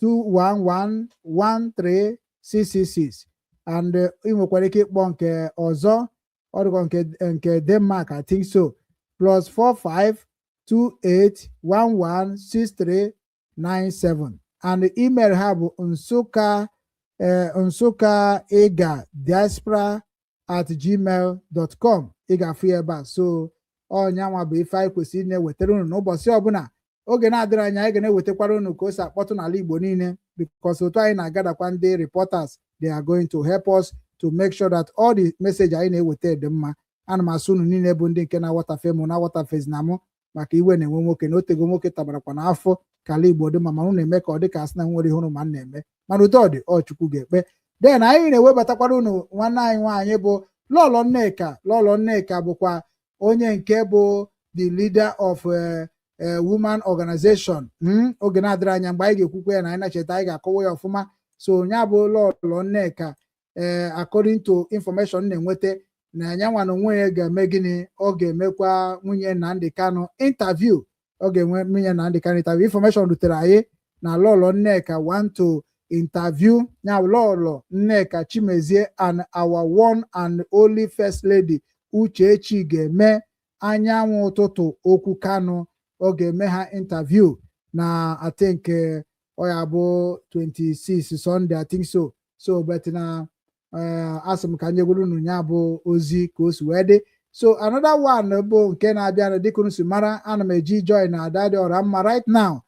211 13666, and ị nwekwara ike ịkpọ nke ọzọ, ọ dịkwa nke Denmark, I think so, +45 28 11 63 97, and email ha bụ Nsụka ịga diaspora@gmail.com. Ị ga-afụ ya ebe a. So ọnyanwa bụ ife anyị kwesịrị na-ewetara unu n'ụbọchị ọbụla. Oge na-adịrị anya, anyị ga na-ewetakwara unu ka o si akpọtụ n'ala Igbo niile, because otu anyị na-agadakwa ndị reporters, they are going to help us to make sure that all the message anyị na-eweta dị mma. Ana m asụ unu niile bụ ndị nke na-aghọtafe mụ na-aghọtafezi na mụ. Maka iwe na-enwe nwoke na otego nwoke tabarakwa n'afọ ka ala Igbo dị mma, mana unu na-eme ka ọ dị ka asị na nwere ihe unu ma na-eme, mana udo dị, ọ Chukwu ga-ekpe. Then anyị na-ewebatakwara unu nwanne anyị nwaanyị bụ Lọlọ Nneka. Lọlọ Nneka bụkwa onye nke bụ the leader of woman organization. Oge na-adịrị anya mgbe anyị ga-ekwukwa ya na anyị na-echeta, anyị ga-akọwa ya ọfụma. So ya bụ Lọlọ Nneka, according to information na-enweta na ya nwa na onwe ya ga-eme gịnị? Ọ ga-emekwa nwunye Nnamdi Kanu interview. Ọ ga-enwe nwunye Nnamdi Kanu interview. Information rutere anyị na Lọlọ Nneka want to interview ya bụ Lọlọ Nneka Chimezie and our one and only First Lady Uchechi ga-eme Anyanwụ Ụtụtụ Okwu Kanu. Ọ ga-eme ha interview na, I think, ọ ya bụ 26 Sunday, I think so. So but na asị m ka nyegwuru unu ya bụ ozi ka o si wee dị. So another one bụ nke na-abịa, dịka unu si mara, ana m eji join na Ada Dị Ọra Mma right now.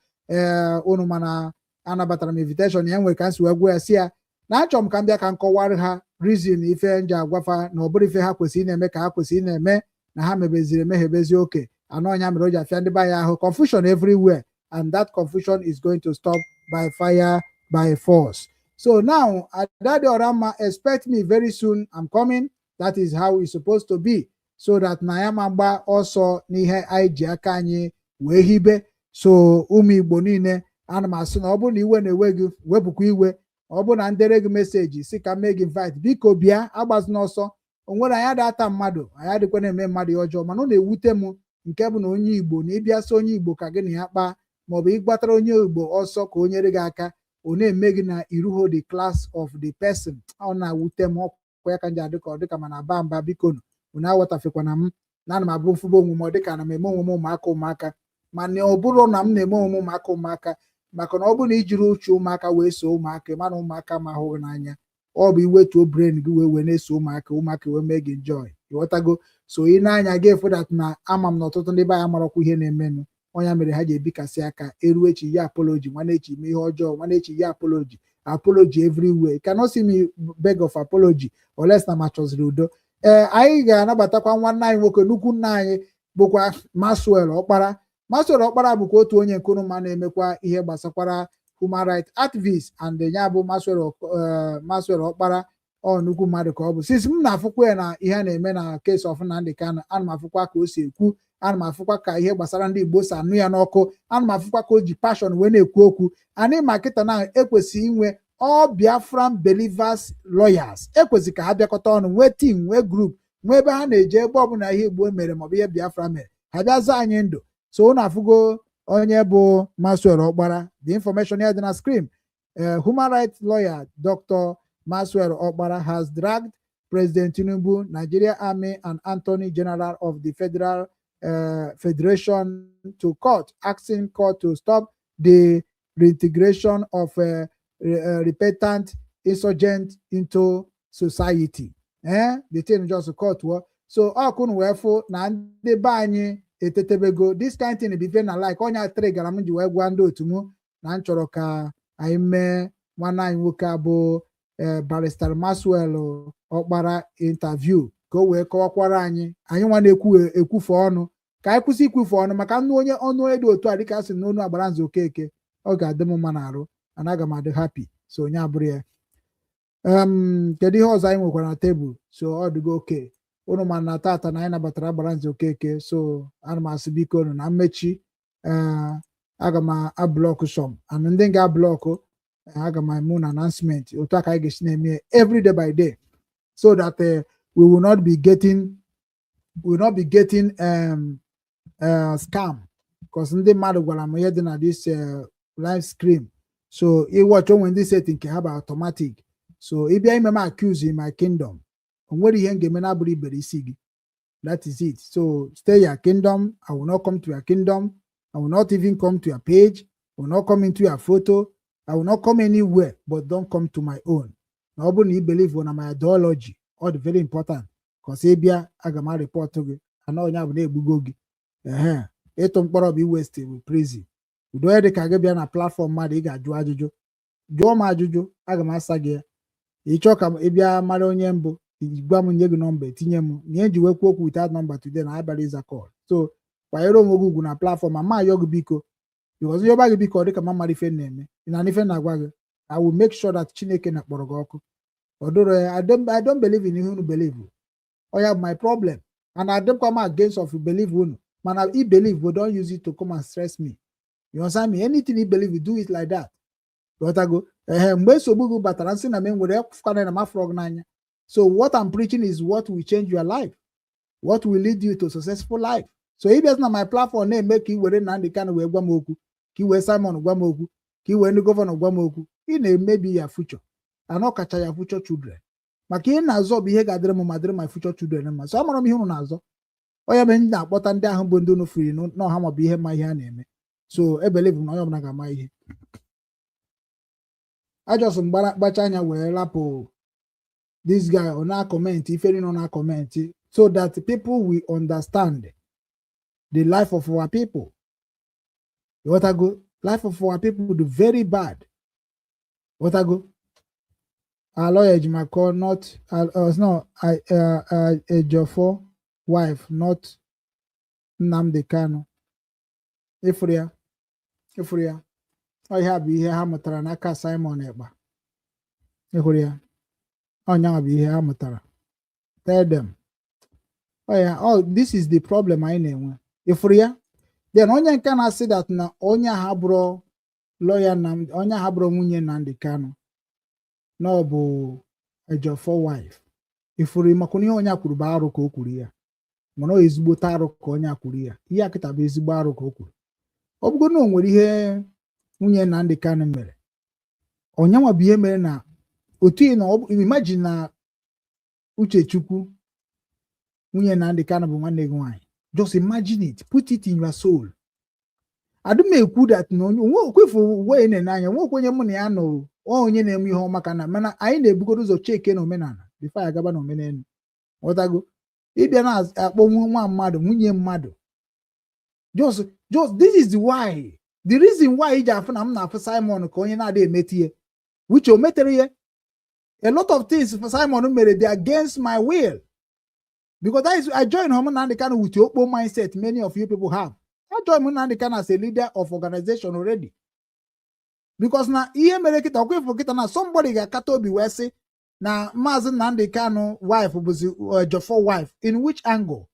Unu mana anabatara m invitation ya, nwere ka m si wee gwa ya, si ya na achọrọ m ka m bịa ka m kọwara ha reason ife nji agwafa na ọ bụrụ ife ha kwesịrị ị na-eme ka ha kwesịrị ị na-eme, na ha mebeziri emeghebezi oke anọ ọnya mere o ji afịa ndị be anyị ahụ, confusion everywhere, and that confusion is going to stop by fire by force. So now, Adade Orama, expect me very soon. I'm coming. That is how it's supposed to be, so that na ya ma gba ọsọ n'ihe anyị ji aka anyị wee hibe. So ụmụ Igbo niile, ana m asị na ọ bụrụ na iwe na-ewe gị, wepụkwa iwe. Ọ bụrụ na ndere gị message si ka mee gị invite, biko bịa, agbazina ọsọ. O nwere anyị ada ata mmadụ, anyị adịkwa na-eme mmadụ ihe ọjọọ, mana ọ na-ewute m nke bụ na onye Igbo na ịbịa sị onye Igbo ka gị na ya kpaa, maọbụ ịgbatara onye Igbo ọsọ ka o nyere gị aka, ọ na-eme gị na iruho the class of the person. Ọ na-awute m. Ọkwa ya ka m ji adị ka ọ dịka mana aba mba. Biko unu aghọtafekwana m na ana m abụ mfụba onwe m, ọ dịka ana m eme onwe m ụmụaka ụmụaka, mana ọ bụrụ na m na-eme onwe m ụmụaka ụmụaka, maka na ọ bụrụ na ijiri uche ụmụaka wee so ụmụaka, mana ụmụaka ma ahụghị n'anya, ọ bụ iwetuo brain gị wee wee na-eso ụmụaka, ụmụaka wee mee gị enjoy. Ịghọtago? So ị na-anya gị efu that na ama m na ọtụtụ ndị be anyị amarakwa ihe na-emenụ. Ọnya mere ha ji ebikasị aka eruo echi ya apology, nwanne echi mee ihe ọjọọ, nwanne echi ya apology, apology everywhere. You cannot see me beg of apology unless na ma chọziri udo. Anyị ga-anabatakwa nwanne anyị nwoke, nnukwu nna anyị, bụkwa Maxwell Ọkpara. Maxwell Ọkpara bụkwa otu onye nkuruma na-emekwa ihe gbasakwara human rights activist, and ya bụ Maxwell Ọkpara, ọ nnukwu mmadụ ka ọ bụ. Since m na-afụkwa ya na ihe a na-eme na case of Nnamdi Kanu, ana m afụkwa ka o si ekwu, ana m afụkwa ka ihe gbasara ndị Igbo si anụ ya n'ọkụ, ana m afụkwa ka o ji passion wee na-ekwu okwu. Anyị ma kịta na ekwesịghị inwe all Biafran believers lawyers, ekwesị ka ha bịakọta ọnụ, nwee team, nwee group, nwee ebe ha na-eje, ebe ọbụla ihe Igbo mere maọbụ ihe Biafra mere, ha bịa zaa anyị ndụ. So unu afụgo onye bụ Maxwell Ọkpara. The information here dị na screen. Human rights lawyer Dr. Maxwell Okpara has dragged President Tinubu, Nigeria Army and Attorney General of the Federal Federation to court, asking court to stop the reintegration of repentant insurgent into society. Eh? The thing just court well. So ọkụ wee fụ na ndị be anyị etetebego. This kind thing bụ ife na like onye trigara m ji wee gwa ndị otu m na m chọrọ ka anyị mee nwanne anyị nwoke abụ Barrister Maxwell Ọkpara interview, ka o wee kọwakwara anyị, anyị nwa na-ekwu ekwufe ọnụ, ka anyị kwụsị ikwufe ọnụ, maka nnu onye ọnụ onye dị otu a, dịka a sị n'onu agbara nze Okeke, ọ ga-adị m mma n'arụ and aga m adị happy. So onye abụrụ ya. Kedu ihe ọzọ anyị nwekwara na tebụl? So ọ dịgo oke unu ma na tata na anyị nabatara agbara nze Okeke. So ana m asị, biko unu, na mmechi, aga m ablock some, and ndị ga-ablock, aga m eme unu announcement. Otu a ka anyị ga-esi na-eme every day by day, so that we will not be getting scam, because ndị mmadụ gwara m ihe dị na this live stream. So ịwatch onwe ndị set nke ha bụ automatic. So ịbịa ime m accuse in my kingdom, o nwere ihe m ga-eme na-abụrụ ibere isi gị. That is it. So stay your kingdom. I will not come to your kingdom. I will not even come to your page. I will not come into your photo. I will not come anywhere, but don't come to my own. Na ọ bụrụ na ị believe na my ideology, ọ dị very important, cause ị bịa, aga m report gị ana onye abụ na-egbugo gị. Ehe, ịtụ mkpọrọ bụ iwest bụ prison. Udo onye dị ka gị bịa na platform mmadụ, ị ga-ajụ ajụjụ, jụọ m ajụjụ, aga m asa gị ya. Ị chọọ ka ị bịa mara onye mbụ, gwa m, nye gị nọmba, etinye m na ihe nji wee kwuo okwu without number today na abịara ịza call. So Kwanyere onwe gị ugwu na platform. Ma ayọ gị, biko, because ihe ọba gị, biko, ọ dịka ma mara ife m na-eme. Ị na ife na-agwa gị, I will make sure that Chineke na kpọrọ gị ọkụ. Ọ dụrụ ya. I don't believe in ihe unu believe. Ọ ya bụ my problem, and I don't come against of believe unu, mana I believe, but don't use it to come and stress me. You understand me? Anything you believe, you do it like that. Ghọtago? Ehe, mgbe nsogbu gị batara, nsị na m enwere efukwana na m afụrọ gị n'anya. So what I'm preaching is what will change your life, what will lead you to successful life. So ị bịazi na my platform na-eme ka ị were Nnamdi Kanu wee gwa m okwu, ka ị wee Simon gwa m okwu, ka ị wee ndị governor gwa m okwu, ị na-emebi ya future and ọ kacha ya future children, maka ihe na-azọ bụ ihe ga-adịrị m ma dịrị my future children mma. So amara m ihe unu na-azọ. Onye mere m na-akpọta ndị ahụ bụ ndị unu firi n'ọha maọbụ ihe ma ihe a na-eme. So e believe na onye ọbụla ga-ama ihe ajọs mgbara kpacha anya wee rapụ this guy. Ọ na-acomment ife niile ọ na-acomment so that people will understand the life of our people. Ghọtago? Life of our people do very bad. Ghọtago? Aloy Ejimakor, not no, Ejiofor wife, not Nnamdi Kanu. Ịfụrụ ya, ịfụrụ ya. Ọ ihe a bụ ihe ha mụtara n'aka Simon Ekpa. Ịhụrụ ya? Ọnyanwa bụ ihe ha mụtara. Tell them. Oh yeah, oh, this is the problem anyị na-enwe. Ịfụrụ ya? Then onye nke na-asị that na onye ahụ abụrụ lawyer na onye ahụ abụrụ nwunye Nnamdi Kanu, na ọ bụ Ejiofor wife. Ifuru maka na ihe onye a kwuru bụ arụ ka o kwuru ya, mana ọ ezigbote arụ ka onye a kwuru ya. Ihe a kịta bụ ezigbo arụ ka o kwuru. Ọ bụgo na o nwere ihe nwunye Nnamdi Kanu mere, onyenwa bụ ihe mere na otu ị na imagine na Uchechukwu, nwunye Nnamdi Kanu, bụ nwanne gị nwaanyị. Just imagine it, put it in your soul. Adị m ekwu that na onye onwe okwefu uwe na-ene anya nwe onye mụ na ya nọ, onye na-eme ihe ọma ka na, mana anyị na-ebugoro ụzọ cheke na omenala before ya gaba na omenelu. Ghọtago? Ịbịa na-akpọ nwa mmadụ nwunye mmadụ, just this is the why, the reason why iji afụ na m na-afụ Simon ka onye na-adị emeti ihe, which o metere ihe. A lot of things Simon mere dị against my will, because that is, I joined him, Nnamdi Kanu, with your open mindset many of you people have. I joined Nnamdi Kanu as a leader of organization already, because na ihe mere kịta ọkwa ifo kịta na somebody ga-akata obi wee sị na Maazị Nnamdi Kanu wife bụzi Ejiofor wife. In which angle?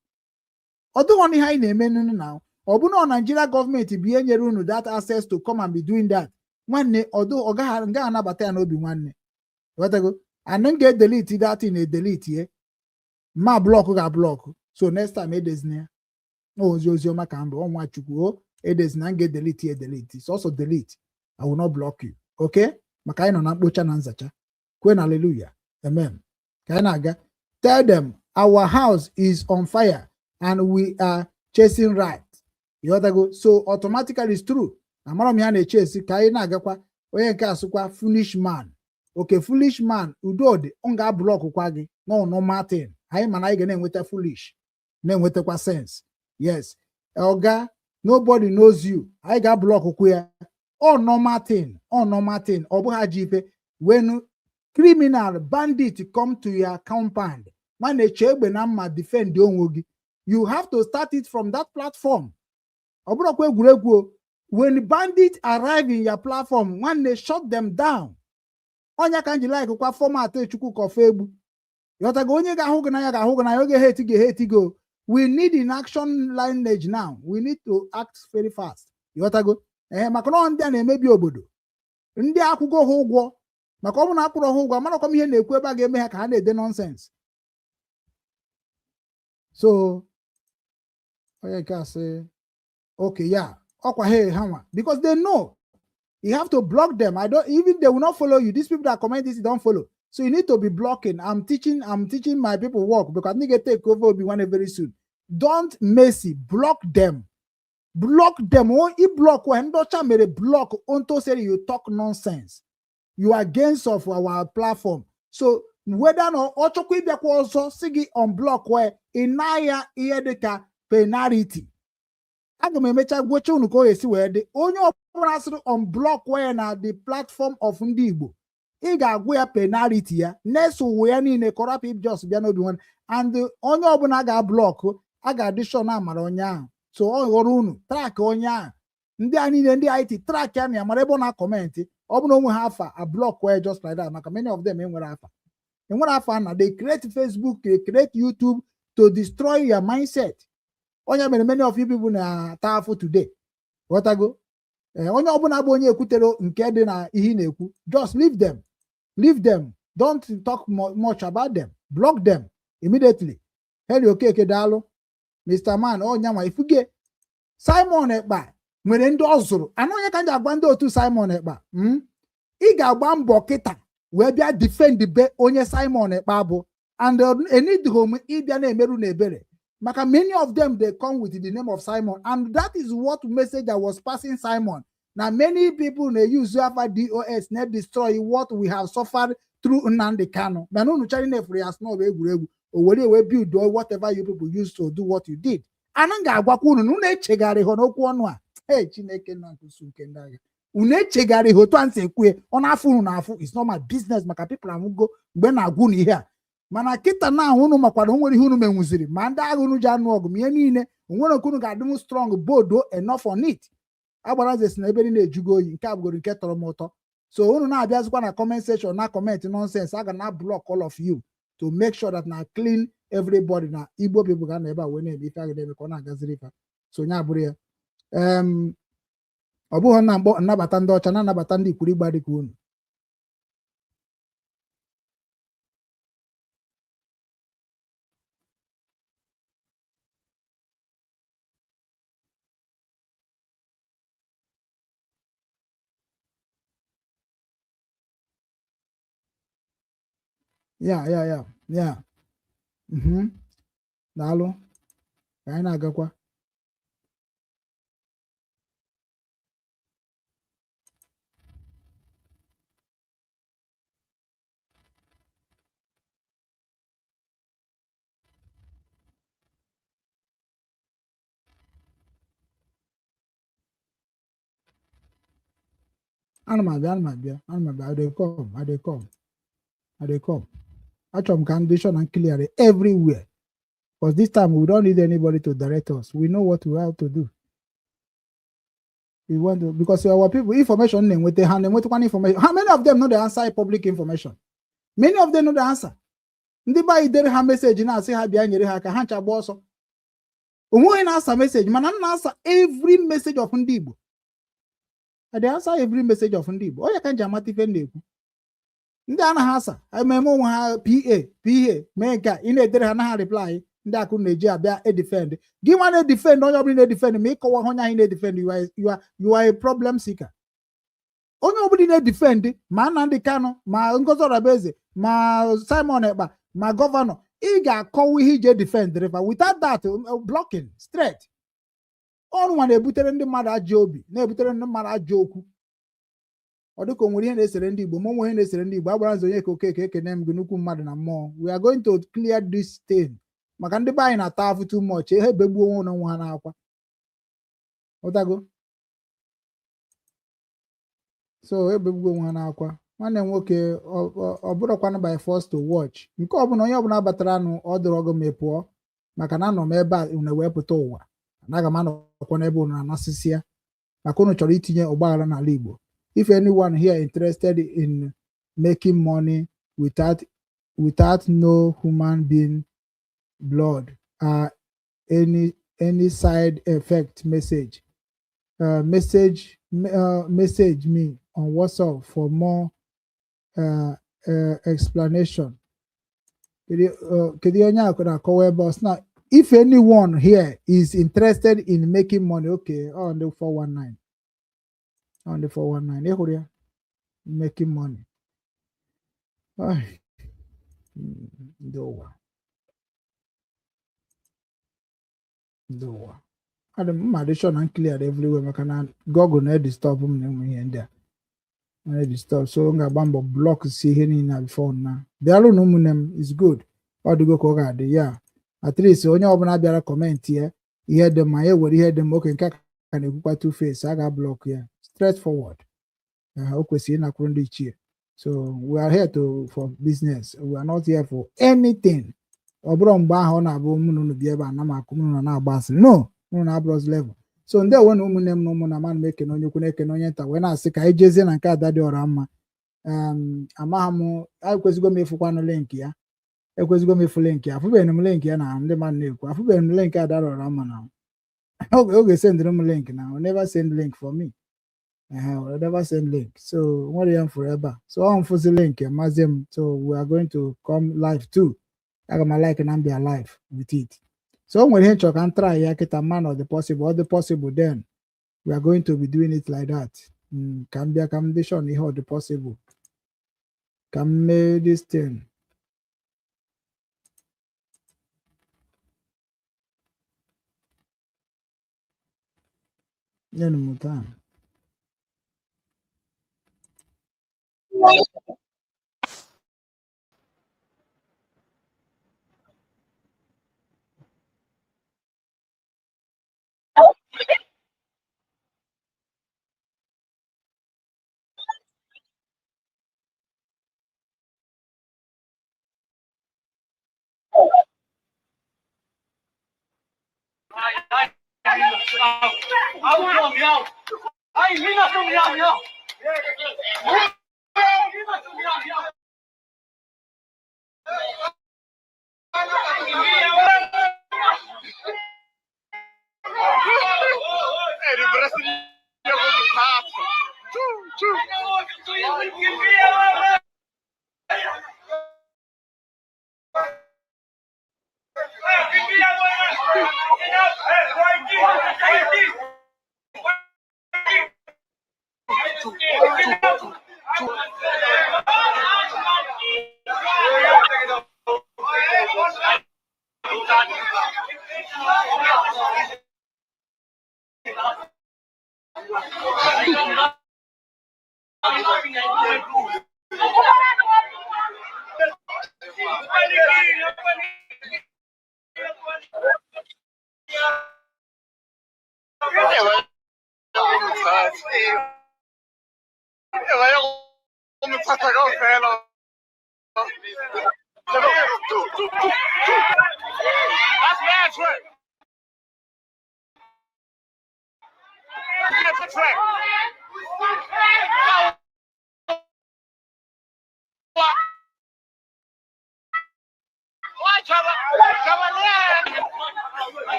Ọ dịghọ ihe anyị na-eme nunu na ọ bụ na Nigeria gọọmenti bụ ihe nyere unu that access to come and be doing that. Nwanne, ọdụ ọ gaghị nga anabata ya n'obi. Nwanne, ghọtago? And m ga-edelete that thing, edelete ye ma block ga block. So next time edezina ya ozi ozi ọma ka mbụ ọnwa Chukwu o edezina. M ga-edelete ya, edelete sọsọ delete. I will not block you, okay? Maka anyị nọ na mkpocha na nzacha. Kwe na hallelujah, amen. Ka anyị na-aga. Tell them our house is on fire and we are chasing right. Ịghọtago? So automatically it's true. Amara m ya na-eche esi. Ka anyị na-agakwa. Onye nke asụkwa foolish man. Okay, foolish man, udo dị. Ọ ga-ablockụkwa gị. No normal thing anyị, mana anyị ga na-enweta foolish, na-enwetakwa sense. Yes, oga, nobody knows you. Anyị ga-ablockụkwa ya. Ọ normal thing, ọ normal thing. Ọ bụghị ajọ ife. When criminal bandit come to your compound, nwanne, chee egbe na mma defend onwe gị. You have to start it from that platform. Ọ bụrụkwa egwuregwu o. When bandit arrive in your platform, nwanne, shut them down. Ọnya ka m ji like kwa format Chukwu kọfa egbu. Ghọtago? Onye ga-ahụ gị n'anya ga-ahụ gị n'anya, oge hate gị hate gị o. We need in action lineage now. We need to act very fast. Ghọtago? Ee, maka na ọ ndị a na-emebi obodo, ndị akwụgo ha ụgwọ, maka ọ bụ na akwụrụ ha ụgwọ, amarakwa m ihe na-ekwu ebe a ga-eme ha ka ha na-ede nonsense. So onye nke a sị okay ya ọkwa ha nwa, because they know you have to block them. I don't even, they will not follow you. These people that comment this don't follow, so you need to be blocking. I'm teaching my people work, because I need to take over Obi Wan very soon. Don't mercy, block them, block them. Oh, I block when ndị ọcha mere block onto say you talk nonsense, you are against of our platform. So whether na ọ chọkwa ịbịakwa ọzọ si gị unblock wee ị na ya ihe dịka penalty. Aga m emecha gwocha unu ka ọ ga-esi wee dị. Onye ọbụla sịrị unblock wee na the platform of ndị Igbo, ị ga-agwụ ya penalty ya na-eso ụwa ya niile kọrapụ. Just bịa n'obi nwanne and onye ọbụla ga-ablock, a ga-adị sure na amara onye ahụ. So ọ ghọrọ unu track onye ahụ, ndị a niile, ndị IT, track ya na ya mara ebe ọ na-acomment. Ọ bụrụ na onwe ha afa, a block ya just like that, maka many of them enwere afa, enwere afa na they create Facebook, they create YouTube to destroy your mindset. Onye mere many of you people na-ata afụ today. Ghọtago? Ee, onye ọbụla bụ onye ekwutere nke dị na ihe ị na-ekwu, just leave them, leave them. Don't talk much about them. Block them immediately. Henry Okeke, daalụ. Mr. Man, ọnyanwa ifuge Simon Ekpa nwere ndị ọ zụrụ anụ. Onye ka m ji agwa ndị otu Simon Ekpa, Ị ga-agba mbọ kịta wee bịa defend be onye Simon Ekpa bụ, and enidhom ịbịa na-emerụ n'ebere, maka many of them, they come with the name of Simon, and that is what message I was passing Simon na many people na-use afa DOS na destroy what we have suffered through Nnamdi Kanu. Mana unu chara na-efuru ya snow egwuregwu o were wee build whatever you people used to do what you did. Ana m ga-agwakwa unu na unu echegharịghị n'okwu ọnụ a. Hey, Chineke nna nkusu nke ndị agha, unu echegharịghị otu a nsị ekwu ọ na-afụ unu na-afụ. It's not my business, maka people anwụgo mgbe na-agwụ unu ihe a. Mana kịta na ahụ unu makwara o nwere ihe unu menwuziri, ma ndị agha unu ji anụ ọgụ, ma ihe niile onwere nke unu ga-adịnwu strong bodo enough on it. Agbaraze si na ebe niile ejugo oyi. Nke a bụgoro nke tọrọ m ụtọ. So unu na-abịazikwa na comment section na comment nonsense, a ga na block all of you to make sure that na clean everybody na Igbo people ga-anọ ebe a wee na-eme ife a ga na-eme ka ọ na-agaziri ife. So onye abụrụ ya, ọ bụghị na mgbọ nnabata ndị ọcha na-anabata ndị ikwurigba dịka unu. Ya. Daalụ, ka anyị na-agakwa. Ana m abịa, ana m abịa, ana m abịa. I dey come, I dey come, I dey come. Achọrọ m ka ndị sure na clear everywhere, because this time we don't need anybody to direct us. We know what we have to do. We want to, because our people information na-enweta, ha na-enwetakwana information. How many of them know the answer public information? Many of them know the answer. Ndị be anyị dere ha message na-asị ha bịa nyere ha aka, ha ncha gba ọsọ. Onwe onye na-asa message, mana m na-asa every message of ndị Igbo. I dey answer every message of ndị Igbo. Onye ka m ji amata ife m na-ekwu. Ndị anaghị asa ememe onwe ha pa pa mee nke a ị na-edere ha naha reply. Ndị akụ na-eji abịa edefend gị, nwa na-edefend onye ọbụla na-edefend, ma ịkọwa onye ahụ na-edefend, you are a problem seeker. Onye ọbụla na-edefend, ma Nnamdi Kanu, ma Ngozi Orabueze, ma Simon Ekpa, ma governor, ị ga-akọwa ihe iji edefend river. Without that, blocking straight. Ọrụ nwa na-ebutere ndị mmadụ ajọ obi, na-ebutere ndị mmadụ ajọ okwu. Ọ dịka o nwere ihe na-esere ndị Igbo, ma onwe ihe na-esere ndị Igbo. Agbara nze onye ka Okeke, ekene m gị, nnukwu mmadụ na mmụọ. We are going to clear this thing, maka ndị be anyị na-ata afụ too much. Ihe ebegbuo onwe na onwe ha n'akwa. Ụtago so ebegbuo onwe ha n'akwa. Nwanne m nwoke, ọ bụrụkwanụ by force to watch nke ọbụla onye ọbụla batara nụ, ọ dịrọ ọgụ ma ị pụọ, maka na anọ m ebe a unu wee pụta ụwa. Anaghị m anọkwa n'ebe unu anasịsị ya, maka unu chọrọ itinye ọgbaghara n'ala Igbo. If anyone here interested in making money without no human being blood, any side effect, message me on WhatsApp for more explanation. Kedu onye a na-akọwa ebe ọ sị na if anyone here is interested in making money? Okay, on the 419, on the 419, ị hụrụ ya, making money. Ai, ndị ụwa, ndị ụwa, adị m mma dị sure na clear everywhere, maka na Google na-edisturb m na enwe ihe ndị a na-edisturb, so m ga-agba mbọ block si ihe niile a before na bịalụ na ụmụnne m. Is good, ọ dịgo ka ọ ga-adị ya. At least onye ọbụla bịara comment ya ihe dị mma, ya ewere ihe dị mma. Oke nke a ka na-ekwukwa two face, a ga-ablock ya straight forward. O kwesịrị ịnakwuru ndị ichie. So we are here to for business, we are not here for anything. Ọ bụrụ mgbe ahụ ọ na-abụ mụ na unu bịa ebe a na m akụ mụ na na-agba asịrị, no. Unu na abros level. So ndewo na ụmụnne m na ụmụnna m, ana m ekene onye ukwu na-ekene onye nta, wee na-asị ka anyị jezie na nke Ada Dị Ọra Mma. Amaghị m, ekwesịgo m ịfụkwanụ link ya, ekwesịgo m ịfụ link ya. Afụbeghị m link ya na ndị mmadụ na-ekwu afụbeghị m link Ada Dị Ọra Mma na oge sendịrị m link na o never send link for me. Ehe, o never send link, so nwere ya m fụrụ ebe a, so ọ mfụzi link mazie m. So we are going to come live too. Aga m like na m bịa live with it. So o nwere ihe nchọ ka m try ya kịta man ọ dị possible, ọ dị possible, then we are going to be doing it like that. Ka m bịa ka m dị sure na ihe ọ dị possible ka m mee this thing. Nyenụ m time.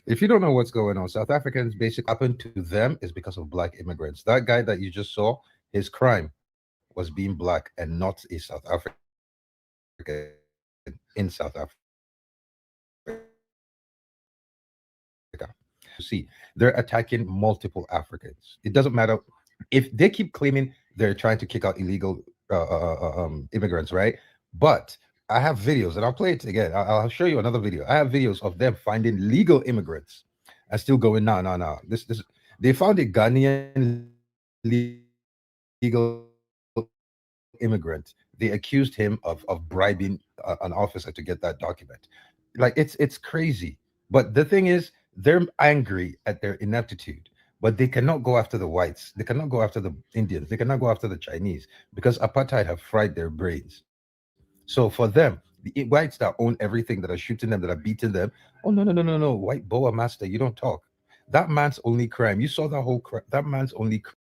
If you don't know what's going on, South Africans basically happened to them is because of black immigrants. That guy that you just saw, his crime was being black and not a South African in South Africa. See, they're attacking multiple Africans. It doesn't matter if they keep claiming they're trying to kick out illegal immigrants, right? But I have videos, and I'll play it again. I'll show you another video. I have videos of them finding legal immigrants and still going, no, no, no. This, they found a Ghanaian legal immigrant. They accused him of bribing an officer to get that document. Like, it's crazy. But the thing is, they're angry at their ineptitude, but they cannot go after the whites. They cannot go after the Indians. They cannot go after the Chinese because apartheid have fried their brains. So for them, the whites that own everything, that are shooting them, that are beating them, oh, no, no, no, no, no, white boa master, you don't talk. That man's only crime. You saw that whole crime. That man's only crime.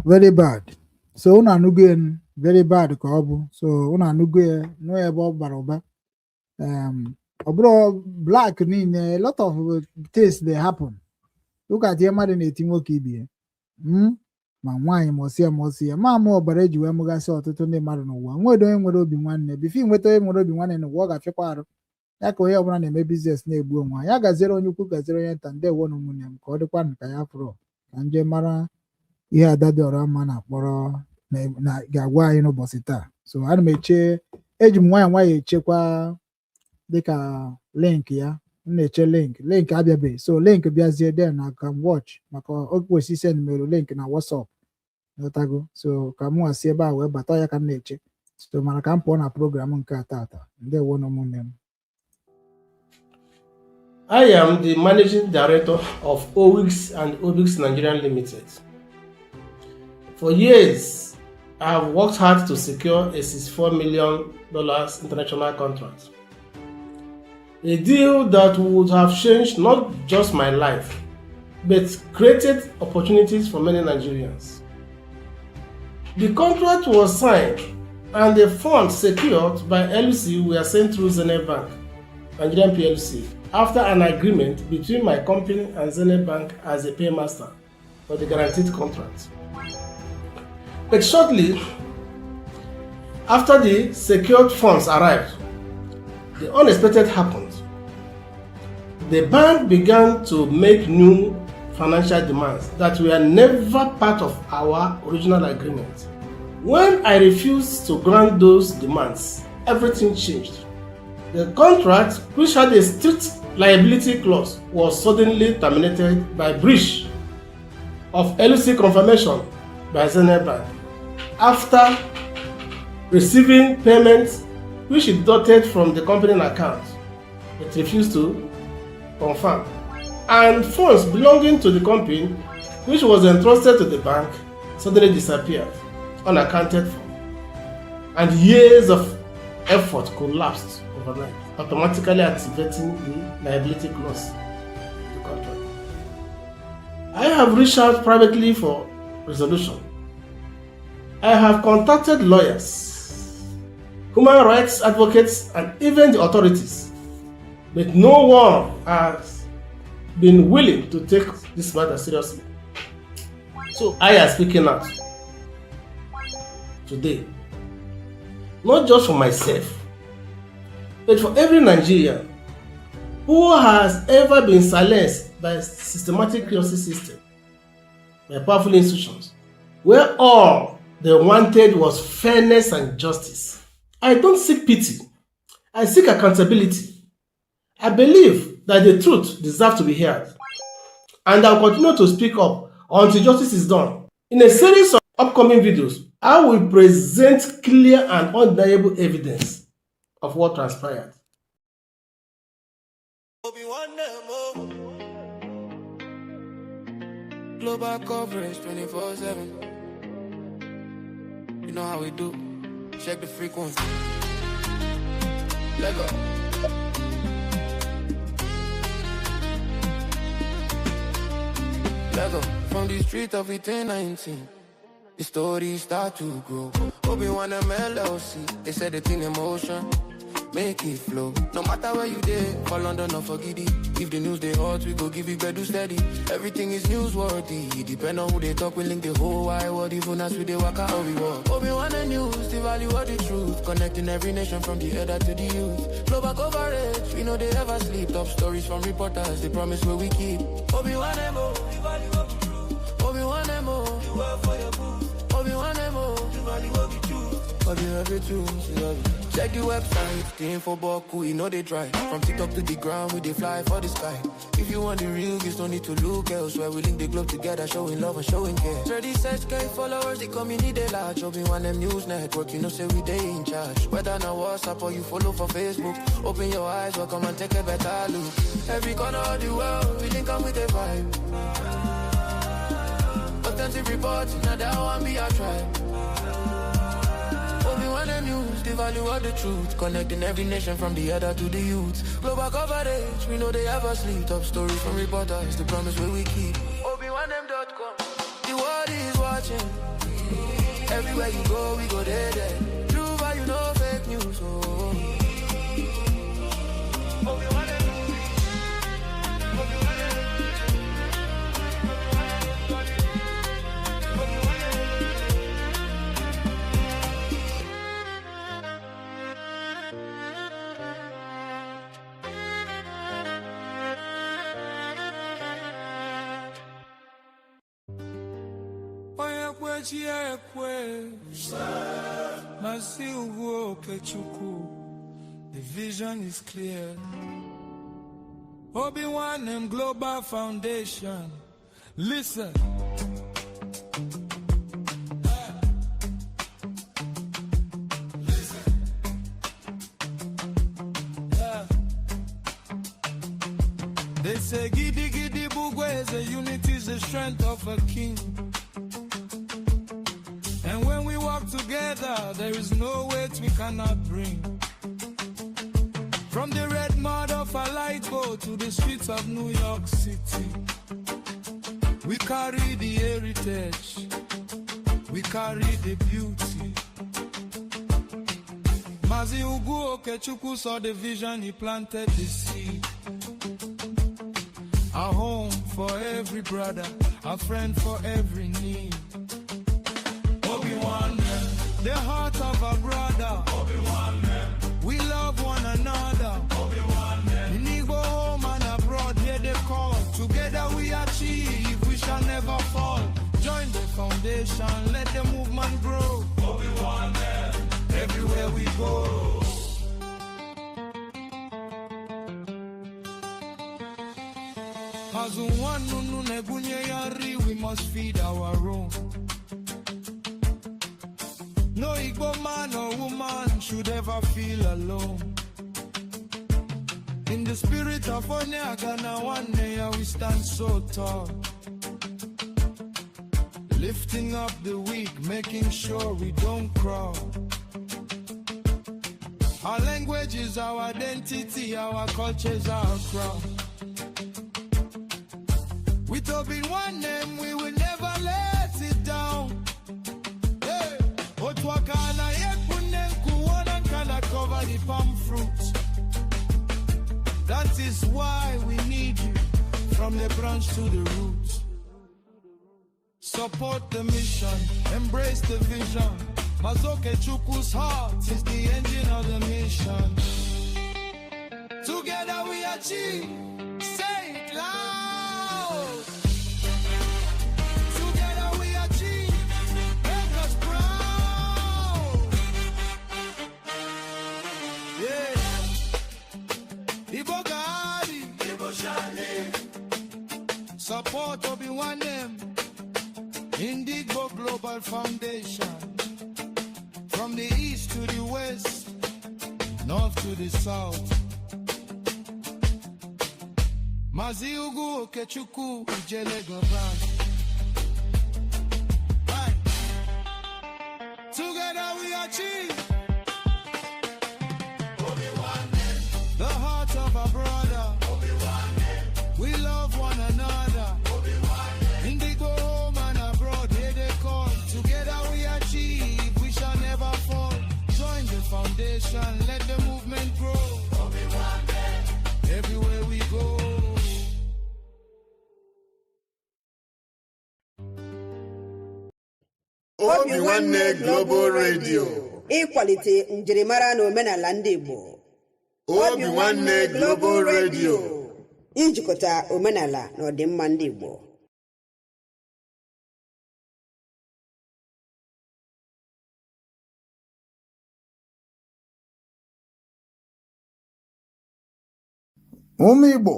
Very bad. So unu anụgo ya, very bad ka ọ bụ. So unu anụgo ya nụ ebe ọ bara ụba. Ọ bụrụ black niile, a lot of things dey happen. Look at ihe mmadụ na-eti nwoke ibe ya. Ma nwaanyị ma ọsị ya ma ọsị ya ma ama ọbara eji wee mụgasị ọtụtụ ndị mmadụ n'ụwa. Nwedo onye nwere obi nwanne bifo nweta onye nwere obi nwanne n'ụwa, ọ ga-afịakwa arụ ya ka onye ọbụla na-eme biznes na-egbu onwe ya. Gaziere onye ukwu, gaziere onye nta. Ndewo na ụmụnne m, ka ọ dịkwa ka ya fụrụ ka nje mara ihe Ada Dị Ọra Mma na-akpọrọ. na ga-agwa anyị n'ụbọchị taa. So ana m eche, eji m nwayọọ nwayọọ echekwa dịka link ya. M na-eche link abịabeghị, so link bịazie, then I can watch, maka o kwesị send mere link na WhatsApp, nghọtago? So ka mụ si ebe a wee bata ya ka m na-eche. So mana ka m pụọ na program nke a tata. Ndewo na ụmụnne m. I am the managing director of Owix and Obix Nigerian Limited. For years, I have worked hard to secure a $64 million international contract. A deal that would have changed not just my life, but created opportunities for many Nigerians. The contract was signed and the funds secured by LC were sent through Zenith Bank, Nigerian PLC, after an agreement between my company and Zenith Bank as a paymaster for the guaranteed contract. But shortly after the secured funds arrived, the unexpected happened. The bank began to make new financial demands that were never part of our original agreement. When I refused to grant those demands, everything changed. The contract, which had a strict liability clause, was suddenly terminated by breach of LC confirmation by Zenith Bank after receiving payments which it deducted from the company account. It refused to confirm. And funds belonging to the company, which was entrusted to the bank, suddenly disappeared, unaccounted for. And years of effort collapsed overnight, automatically activating the liability clause of the contract. I have reached out privately for resolution. I have contacted lawyers, human rights advocates, and even the authorities, but no one has been willing to take this matter seriously. So I am speaking out today, not just for myself, but for every Nigerian who has ever been silenced by systematic justice system, by powerful institutions, where all they wanted was fairness and justice. I don't seek pity. I seek accountability. I believe that the truth deserves to be heard. And I will continue to speak up until justice is done. In a series of upcoming videos, I will present clear and undeniable evidence of what transpired. Obi-Wan Global coverage 24/7. You know how we do. Check the frequency. Let go. Let go. From the street of 1819, the stories start to grow. Obi-Wan MLLC, they said the thing in motion. Make it flow. No matter where you dey, for London or for Giddy. If the news they hot, we go give you better steady. Everything is newsworthy. Depend on who they talk, we link the whole wide world. Even as we dey walk out, we walk. Obi-Wan the news, the value of the truth. Connecting every nation from the elder to the youth. Global coverage, we know they ever sleep. Top stories from reporters, they promise where we keep. Obi-Wan M.O. The value of the truth. Obi-Wan M.O. The world for your booth. Obi-Wan M.O. The value of the truth. Obi-Wan truth. Check the website, the info boku, you know they dry. From TikTok to the ground, we they fly for the sky. If you want the real, there's no need to look elsewhere. We link the globe together, showing love and showing care. 36K followers, the community they large. Obi-Wan M News Network, you know say we they in charge. Whether na WhatsApp or you follow for Facebook, open your eyes, welcome and take a better look. Every corner of the world, we link up with the vibe. Authentic reports, now that one be our tribe. Obi-Wan the news, the value of the truth. Connecting every nation from the other to the youth. Global coverage, we know they ever sleep. Top stories from reporters, the promise where we keep. ObiWanM.com, the world is watching. Everywhere you go, we go there, there. True value, no fake news. Oh. Ekwe, Mazi Ugwu Okechukwu. The vision is clear. Obi-Wan Global Foundation. Listen. Yeah. They say gidi gidi bugweze, unity is the strength of a king. And when we work together, there is no weight we cannot bring. From the red mud of Alaigbo to the streets of New York City, we carry the heritage, we carry the beauty. Mazi Ugwu Okechukwu saw the vision, he planted the seed. A home for every brother, a friend for every need. Obi-Wan, the heart of a brother. Obi-Wan, we love one another. Obi-Wan, in Igbo home and abroad, hear the call. Together we achieve, we shall never fall. Join the foundation, let the movement grow. Obi-Wan, everywhere we go. We must feed our own. No Igbo man or woman should ever feel alone. In the spirit of Onye Nwanne, we stand so tall, lifting up the weak, making sure we don't crawl. Our language is our identity, our culture is our crown. With Obi One name, we will never let it down. Hey! Otwakana yekunenku kana cover the palm fruit. That is why we need you, from the branch to the root. Support the mission, embrace the vision. Mazi Okechukwu's heart is the engine of the mission. Together we achieve. Say it loud. Together we achieve. Make us proud. Yeah. Igbo Gari. Igbo Shani. Support Obi Nwanne. Ndigbo Global Foundation. From the east to the west, north to the south. Mazi Ugwu Okechukwu Ijele Govan. Together we achieve. The heart of a brother. We love one another. Ndigbo home and abroad, here they call. Together we achieve, we shall never fall. Join the foundation, let the movement grow. Everywhere we go. Obi Nwanne Global Radio, ịkwalite njirimara na omenala ndị Igbo. Obi Nwanne Global Radio, ijikọta omenala na ọdịmma ndị Igbo. Ụmụ Igbo,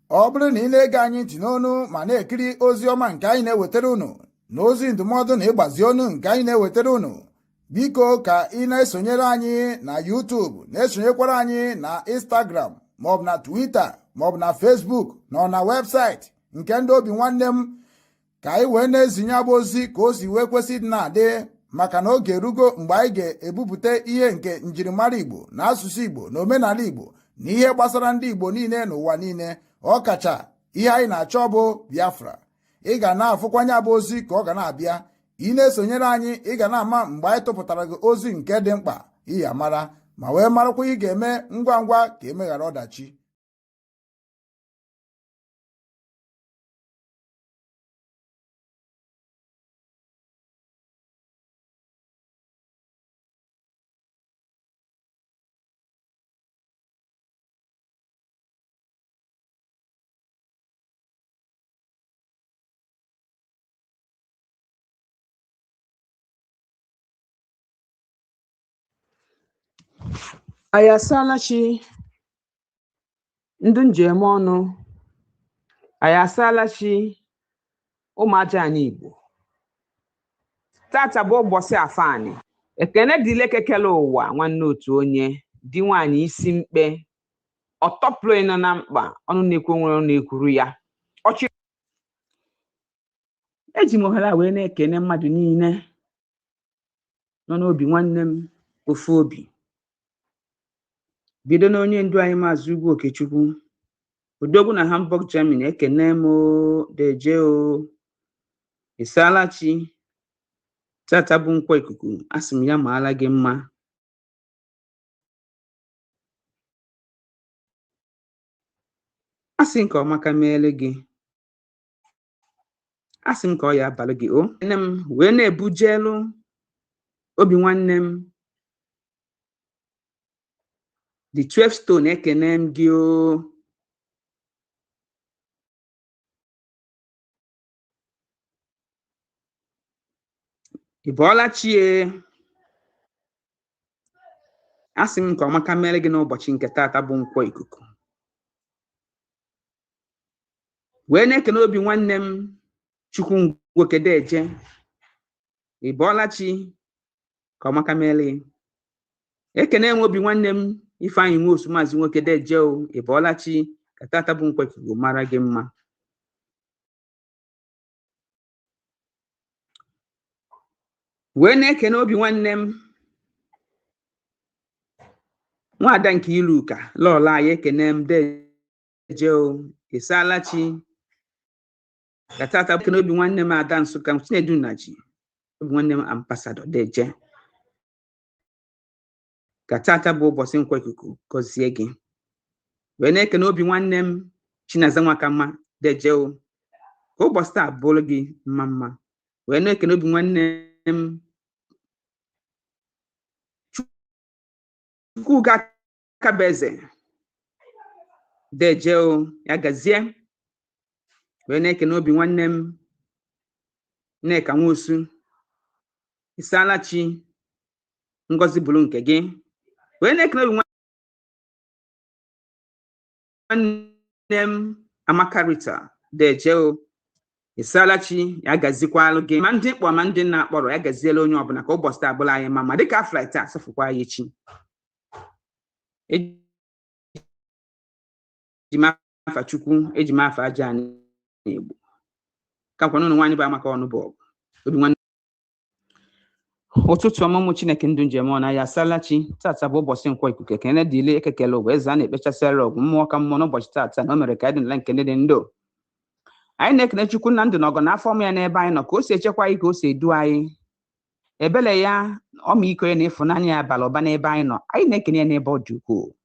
ọ bụrụ na ị na-ege anyị ntị n'onu ma na-ekiri ozi ọma nke anyị na-ewetara unu na ozi ndụmọdụ na ịgbazi onu nke anyị na-ewetara unu, biko ka ị na-esonyere anyị na YouTube, na-esonyekwara anyị na Instagram maọbụ na Twitter maọbụ na Facebook na ọ na webụsaịtị nke ndị Obi Nwanne m, ka anyị wee na-ezinye abụ ozi ka o si wee kwesị ịdị na-adị, maka na oge erugo mgbe anyị ga-ebupụta ihe nke njirimara Igbo na asụsụ Igbo na omenala Igbo na ihe gbasara ndị Igbo niile n'ụwa niile. Ọ kacha ihe anyị na-achọ bụ Biafra. Ị ga na-afụkwanye abụ ozi ka ọ ga na-abịa. Ị na-esonyere anyị, ị ga na-ama mgbe anyị tụpụtara gị ozi nke dị mkpa iyi amara ma wee marakwa ị ga-eme ngwa ngwa ka emeghara ọdachi. Anyị asaala chi, ndị njem ọnụ. Anyị asaala chi, ụmụ aja anyị Igbo. Tata bụ ụbọchị Afọ Ani. Ekene dịle kekele ụwa, nwanne otu onye di nwaanyị isi mkpe ọtọpụrụ nọ na mkpa, ọnụ na-ekwu nwere ọnụ na-ekwuru ya ọchị. Eji m ohere a wee na-ekene mmadụ niile nọ n'obi nwanne m ofu obi, bido na onye ndu anyị, Maazị Ugwu Okechukwu Odogwu na Hamburg, Germany. Ekene m o, deje o, ịsaala chi. Tata bụ Nkwọ ikuku, asị m ya maala gị mma. Asị m ka ọmaka meele gị, asị m ka ọ ya abalị gị o. Nne m wee na-ebujelu obi nwanne m the 12 stone, ekene m gị o. Ị bọọla chi e. Asị m ka ọmaka mere gị n'ụbọchị nke taata bụ Nkwọ ikuku. Wee na-ekene obi nwanne m Chukwu Ngwokedeje, ị bọọla chi, ka ọmaka mere gị. Ekene m obi nwanne m Ifeanyị Nwosu, Maazị Nwokedeje o, ị bọọla chi, ka tata bụ Nkwọ ikuku mara gị mma. Wee na-ekene obi nwanne m nwaada nke Iluka lọọla anyị, ekene m deje o, ịsaala chi, ka tata ekene obi nwanne m ada Nsụka Chinedu Nnaji, obi nwanne m ambassador deje, ka tata bụ ụbọchị Nkwọ ikuku gọzie gị. Wee na-ekene obi nwanne m Chinaza Nwakamma deje o, ka ụbọchị taa bụrụ gị mma mma. Wee na-ekene obi nwanne m Chukwuka Akabaeze deje o, ya gazie. Wee na-ekene obi nwanne m Nneka Nwosu, ịsaala chi, ngọzi bụrụ nke gị. Wee na-ekene obi nwanne m Amaka Rita deje o, ịsaala chi, ya gazikwalụ gị, ma ndị mkpọ ma ndị nna akpọrọ, ya gaziela onye ọbụla, ka ụbọchị taa bụla anyị ma dịka afọ taa safụkwa ya echi. Eji m afa Chukwu, eji m afa aja anyị Igbo kakwa n'ụlọ nwaanyị bụ Amaka ọnụ bụ ọgụ obi nwanne. Ụtụtụ ọmụmụ Chineke, ndụ njem ọ na ya asaala chi. Tata bụ ụbọchị Nkwọ ikuku. Ekene dịle ekekele ụwa, eze a na-ekpechasịara ọgụ mmụọ ka mmụọ n'ụbọchị tata na o mere ka anyị dị n'ala nke ndị dị ndụ. Anyị na-ekene Chukwu na ndụ na ọgọ na afọ ọma ya n'ebe anyị nọ, ka o si echekwa anyị, ka o si edu anyị, ebele ya, ọmịiko ya na ịfụnanya ya bara ụba n'ebe anyị nọ. Anyị na-ekene ya n'ebe ọ dị ukwuu.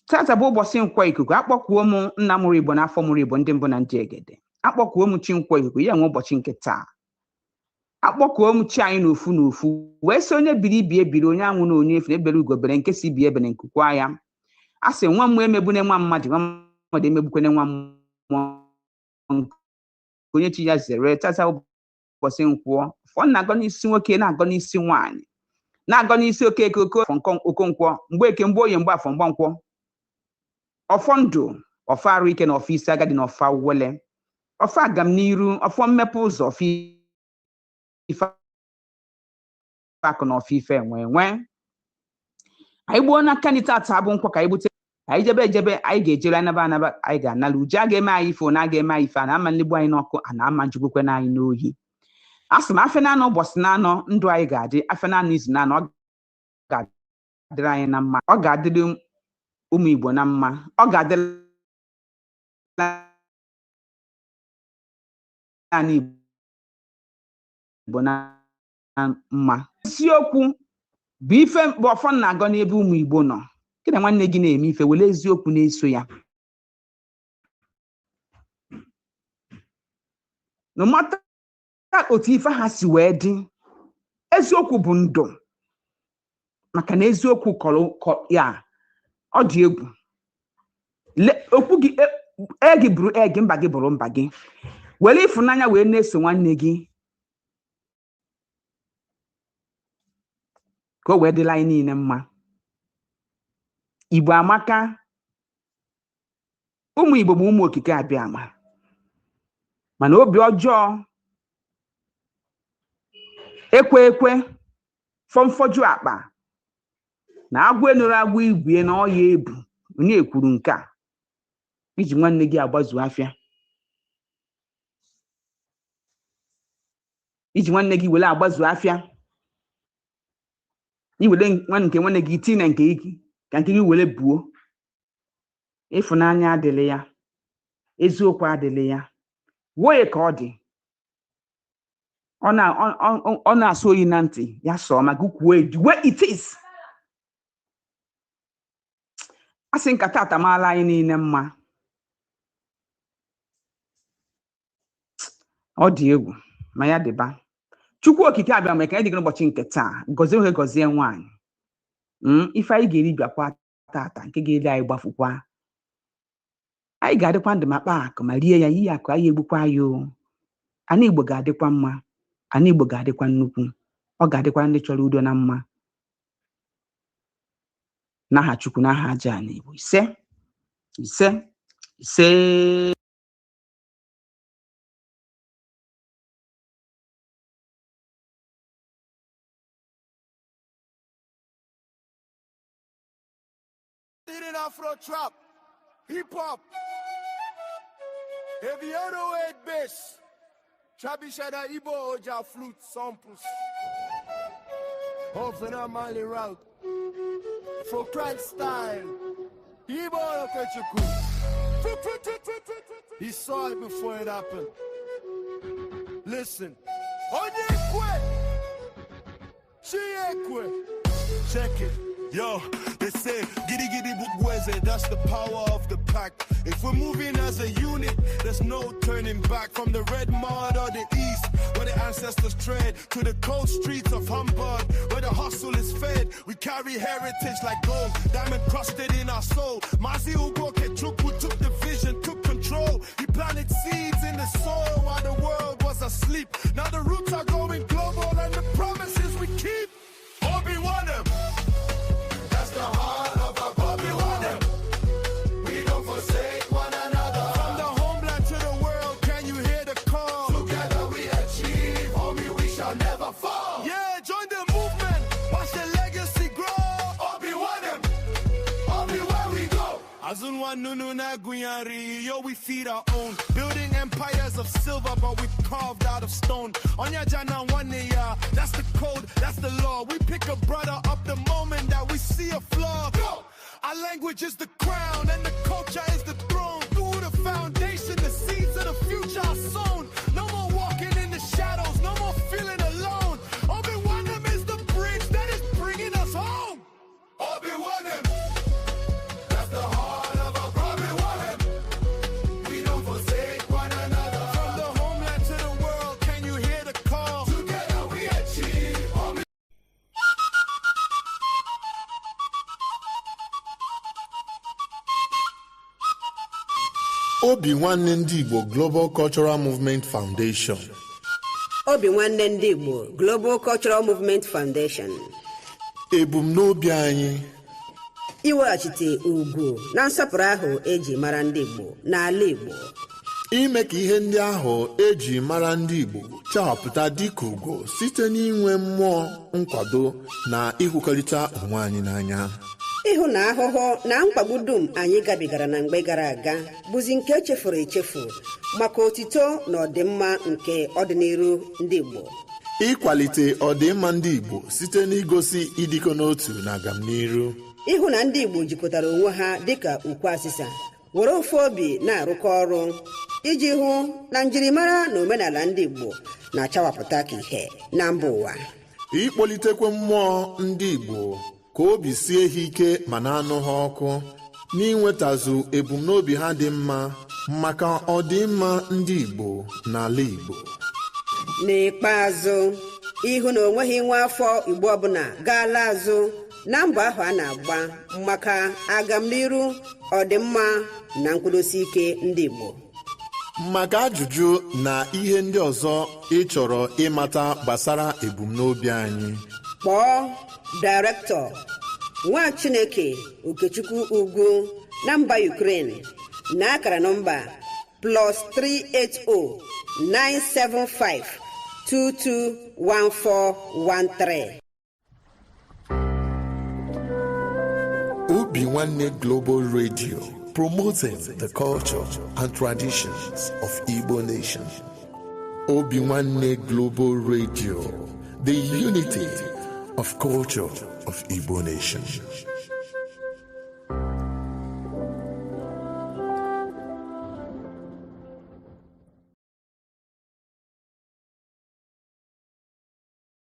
Tata bụ ụbọchị Nkwọ ikuku. Akpọkuo m nna mụrụ Igbo na afọ mụrụ Igbo, ndị mbụ na ndị egede. Akpọkuo m chi Nkwọ ikuku ya nwe ụbọchị nke taa. Akpọkuo m chi anyị n'ofu n'ofu, wee sị onye biri ibi ebiri, onye anwụ na onye efu ebere ugobere nke si bi ebere nkukwa ya. A sị nwa mmụọ emegbune nwa mmadụ, nwa mmadụ emegbukwene nwa mmụọ, nke onye chi ya zere. Tata ụbọchị nkwọ fọ na-agọ n'isi nwoke, na-agọ n'isi nwaanyị, na-agọ n'isi okeke oke okonkwo, mgbe eke, mgbe oye, mgbe afọ, mgbankwọ, ọfọ ndụ, ọfọ arụ ike na ọfọ isi agadi na ọfọ awele, ọfọ agam n'iru, ọfọ mmepe ụzọ, ọfọ ife akụ na ọfọ ife enwe enwe. Anyị gbuo n'aka ndị tata bụ nkwọ, ka anyị gbute, anyị jebe ejebe, anyị ga-ejere, anaba anaba, anyị ga-anala uju. A ga-eme anyị ife na a ga-eme anyị ife a na-ama nligbu anyị n'ọkụ, a na-ama njukwukwe na anyị n'oyi. A sị m afịa na-anọ ụbọchị na-anọ ndụ anyị ga-adị, afịa na-anọ izu na-anọ, ọ ga-adịrị anyị na mma, ọ ga-adịrị ụmụ Igbo na mma, ọ ga-adịrị anyị Igbo na mma. Eziokwu bụ ife mkpọ ọfọ na-agọ n'ebe ụmụ Igbo nọ. Gị na nwanne gị na-eme ife, were eziokwu na-eso ya. No matter otu ife ha si wee dị, eziokwu bụ ndụ, maka na eziokwu kọrọ ya ọ dị egwu. Okwu gị e gị bụrụ e gị, mba gị bụrụ mba gị. Were ịfụnanya wee na-eso nwanne gị, ka o wee dịla anyị niile mma. Igbo amaka. Ụmụ Igbo bụ ụmụ okike abịa ama, mana obi ọjọọ, ekwe ekwe, fọmfọju akpa na agwọ enoro agwọ igwe na ọya ebu onye kwuru nke a iji nwanne gị agbazu afịa, iji nwanne gị were agbazu afịa, iwere nke nwanne gị tinye na nke gị ka nke gị were buo. Ịfụnanya adịghị ya, eziokwu adịghị ya, wee ka ọ dị. Ọ na-asụ oyi na ntị ya sọọ maka kwuo the way it is. A sị nkata atamaala anyị niile mma. Ọ dị egwu ma ya dịba. Chukwu okike abịa mee ka anyị dị gị n'ụbọchị nke taa, gọzie nwoke, gọzie nwaanyị. Ife anyị ga-eri bịakwa tata nke ga-eri anyị gbafukwa. Anyị ga-adịkwa ndụ ma kpaa akụ ma rie ya, iyi akụ anyị egbukwa ya o. Ana Igbo ga-adịkwa mma, ana Igbo ga-adịkwa nnukwu, ọ ga-adịkwa ndị chọrọ udo na mma. N'aha Chukwu, n'aha aja ana Igbo, ise ise ise. Afro trap, hip hop, heavy 808 bass, Trabishada Igbo Oja flute samples, Ofena Mali route, for Christ style, Igbo Okechukwu. He saw it before it happened. Listen, Onyekwe, Chiekwe, check it. Yo, they say, giddy giddy bugweze, that's the power of the pack. If we're moving as a unit, there's no turning back. From the red mud or the east, where the ancestors tread, to the cold streets of Hamburg, where the hustle is fed. We carry heritage like gold, diamond crusted in our soul. Mazi Ugo Okechukwu took the vision, took control. He planted seeds in the soil while the world was asleep. Now the roots are going global and the promises we keep. Obi-Wan. That's the heart of our Obi-Wan. We don't forsake one another. From the homeland to the world, can you hear the call? Together we achieve, homie, we shall never fall. Yeah, join the movement, watch the legacy grow. Obi-Wan, Obi-Wan we go. Azunwa nunu na guyari, yo, we feed our own. Building empires of silver, but we carved out of stone. Onya jana wane ya, that's the code, that's the law. We pick a brother up the moment that we see a flaw. Go! Our language is the crown and the culture is the throne. Through the foundation, the seeds of the future are sown. No more walking in the shadows, no more feeling alone. Obi-Wan is the bridge that is bringing us home. Obi-Wan, that's the heart of our Obi-Wan. We don't forsake one another. From the homeland to the world, can you hear the call? Together we achieve. Obi- Obi Nwanne Ndị Igbo Global Cultural Movement Foundation. Obi Nwanne Ndị Igbo Global Cultural Movement Foundation. Ebumnobi anyị iweghachite ugwu na nsọpụrụ ahụ eji mara ndị Igbo n'ala Igbo, ime ka ihe ndị ahụ eji mara ndị Igbo chawapụta dịka ugo site n'inwe mmụọ nkwado na ịhụkọrịta onwe anyị n'anya, ịhụ na ahụhụ na mkpagbu dum anyị gabigara na mgbe gara aga bụzi nke echefuru echefu maka otito na ọdịmma nke ọdịnihu ndị Igbo, ịkwalite ọdịmma ndị Igbo site n'igosi ịdịkọ n'otu na agamniru, ịhụ na ndị Igbo jikọtara onwe ha dịka ukwu asịsa were ofu obi na-arụkọ ọrụ iji hụ na njirimara na omenala ndị Igbo na-achawapụta ka ihe na mba ụwa, ịkpọlitekwe mmụọ ndị Igbo ka obi sie ha ike ma na-anụ ha ọkụ n'inwetazu ebumnobi ha dị mma maka ọdịmma ndị Igbo n'ala Igbo. N'ikpeazụ, ịhụ na onweghị nwa afọ Igbo ọbụla gaala azụ na mbọ ahụ a na-agba maka agamniru, ọdịmma na nkwụdosi ike ndị Igbo. Maka ajụjụ na ihe ndị ọzọ ị chọrọ ịmata gbasara ebumnobi anyị, kpọọ Director Nwa Chineke Okechukwu Ugwu na mba Ukraine na akara nọmba plus 380 975 221413. Obi Nwanne Global Radio, promoting the culture and traditions of Igbo nation. Obi Nwanne Global Radio, the unity of culture of Igbo nation.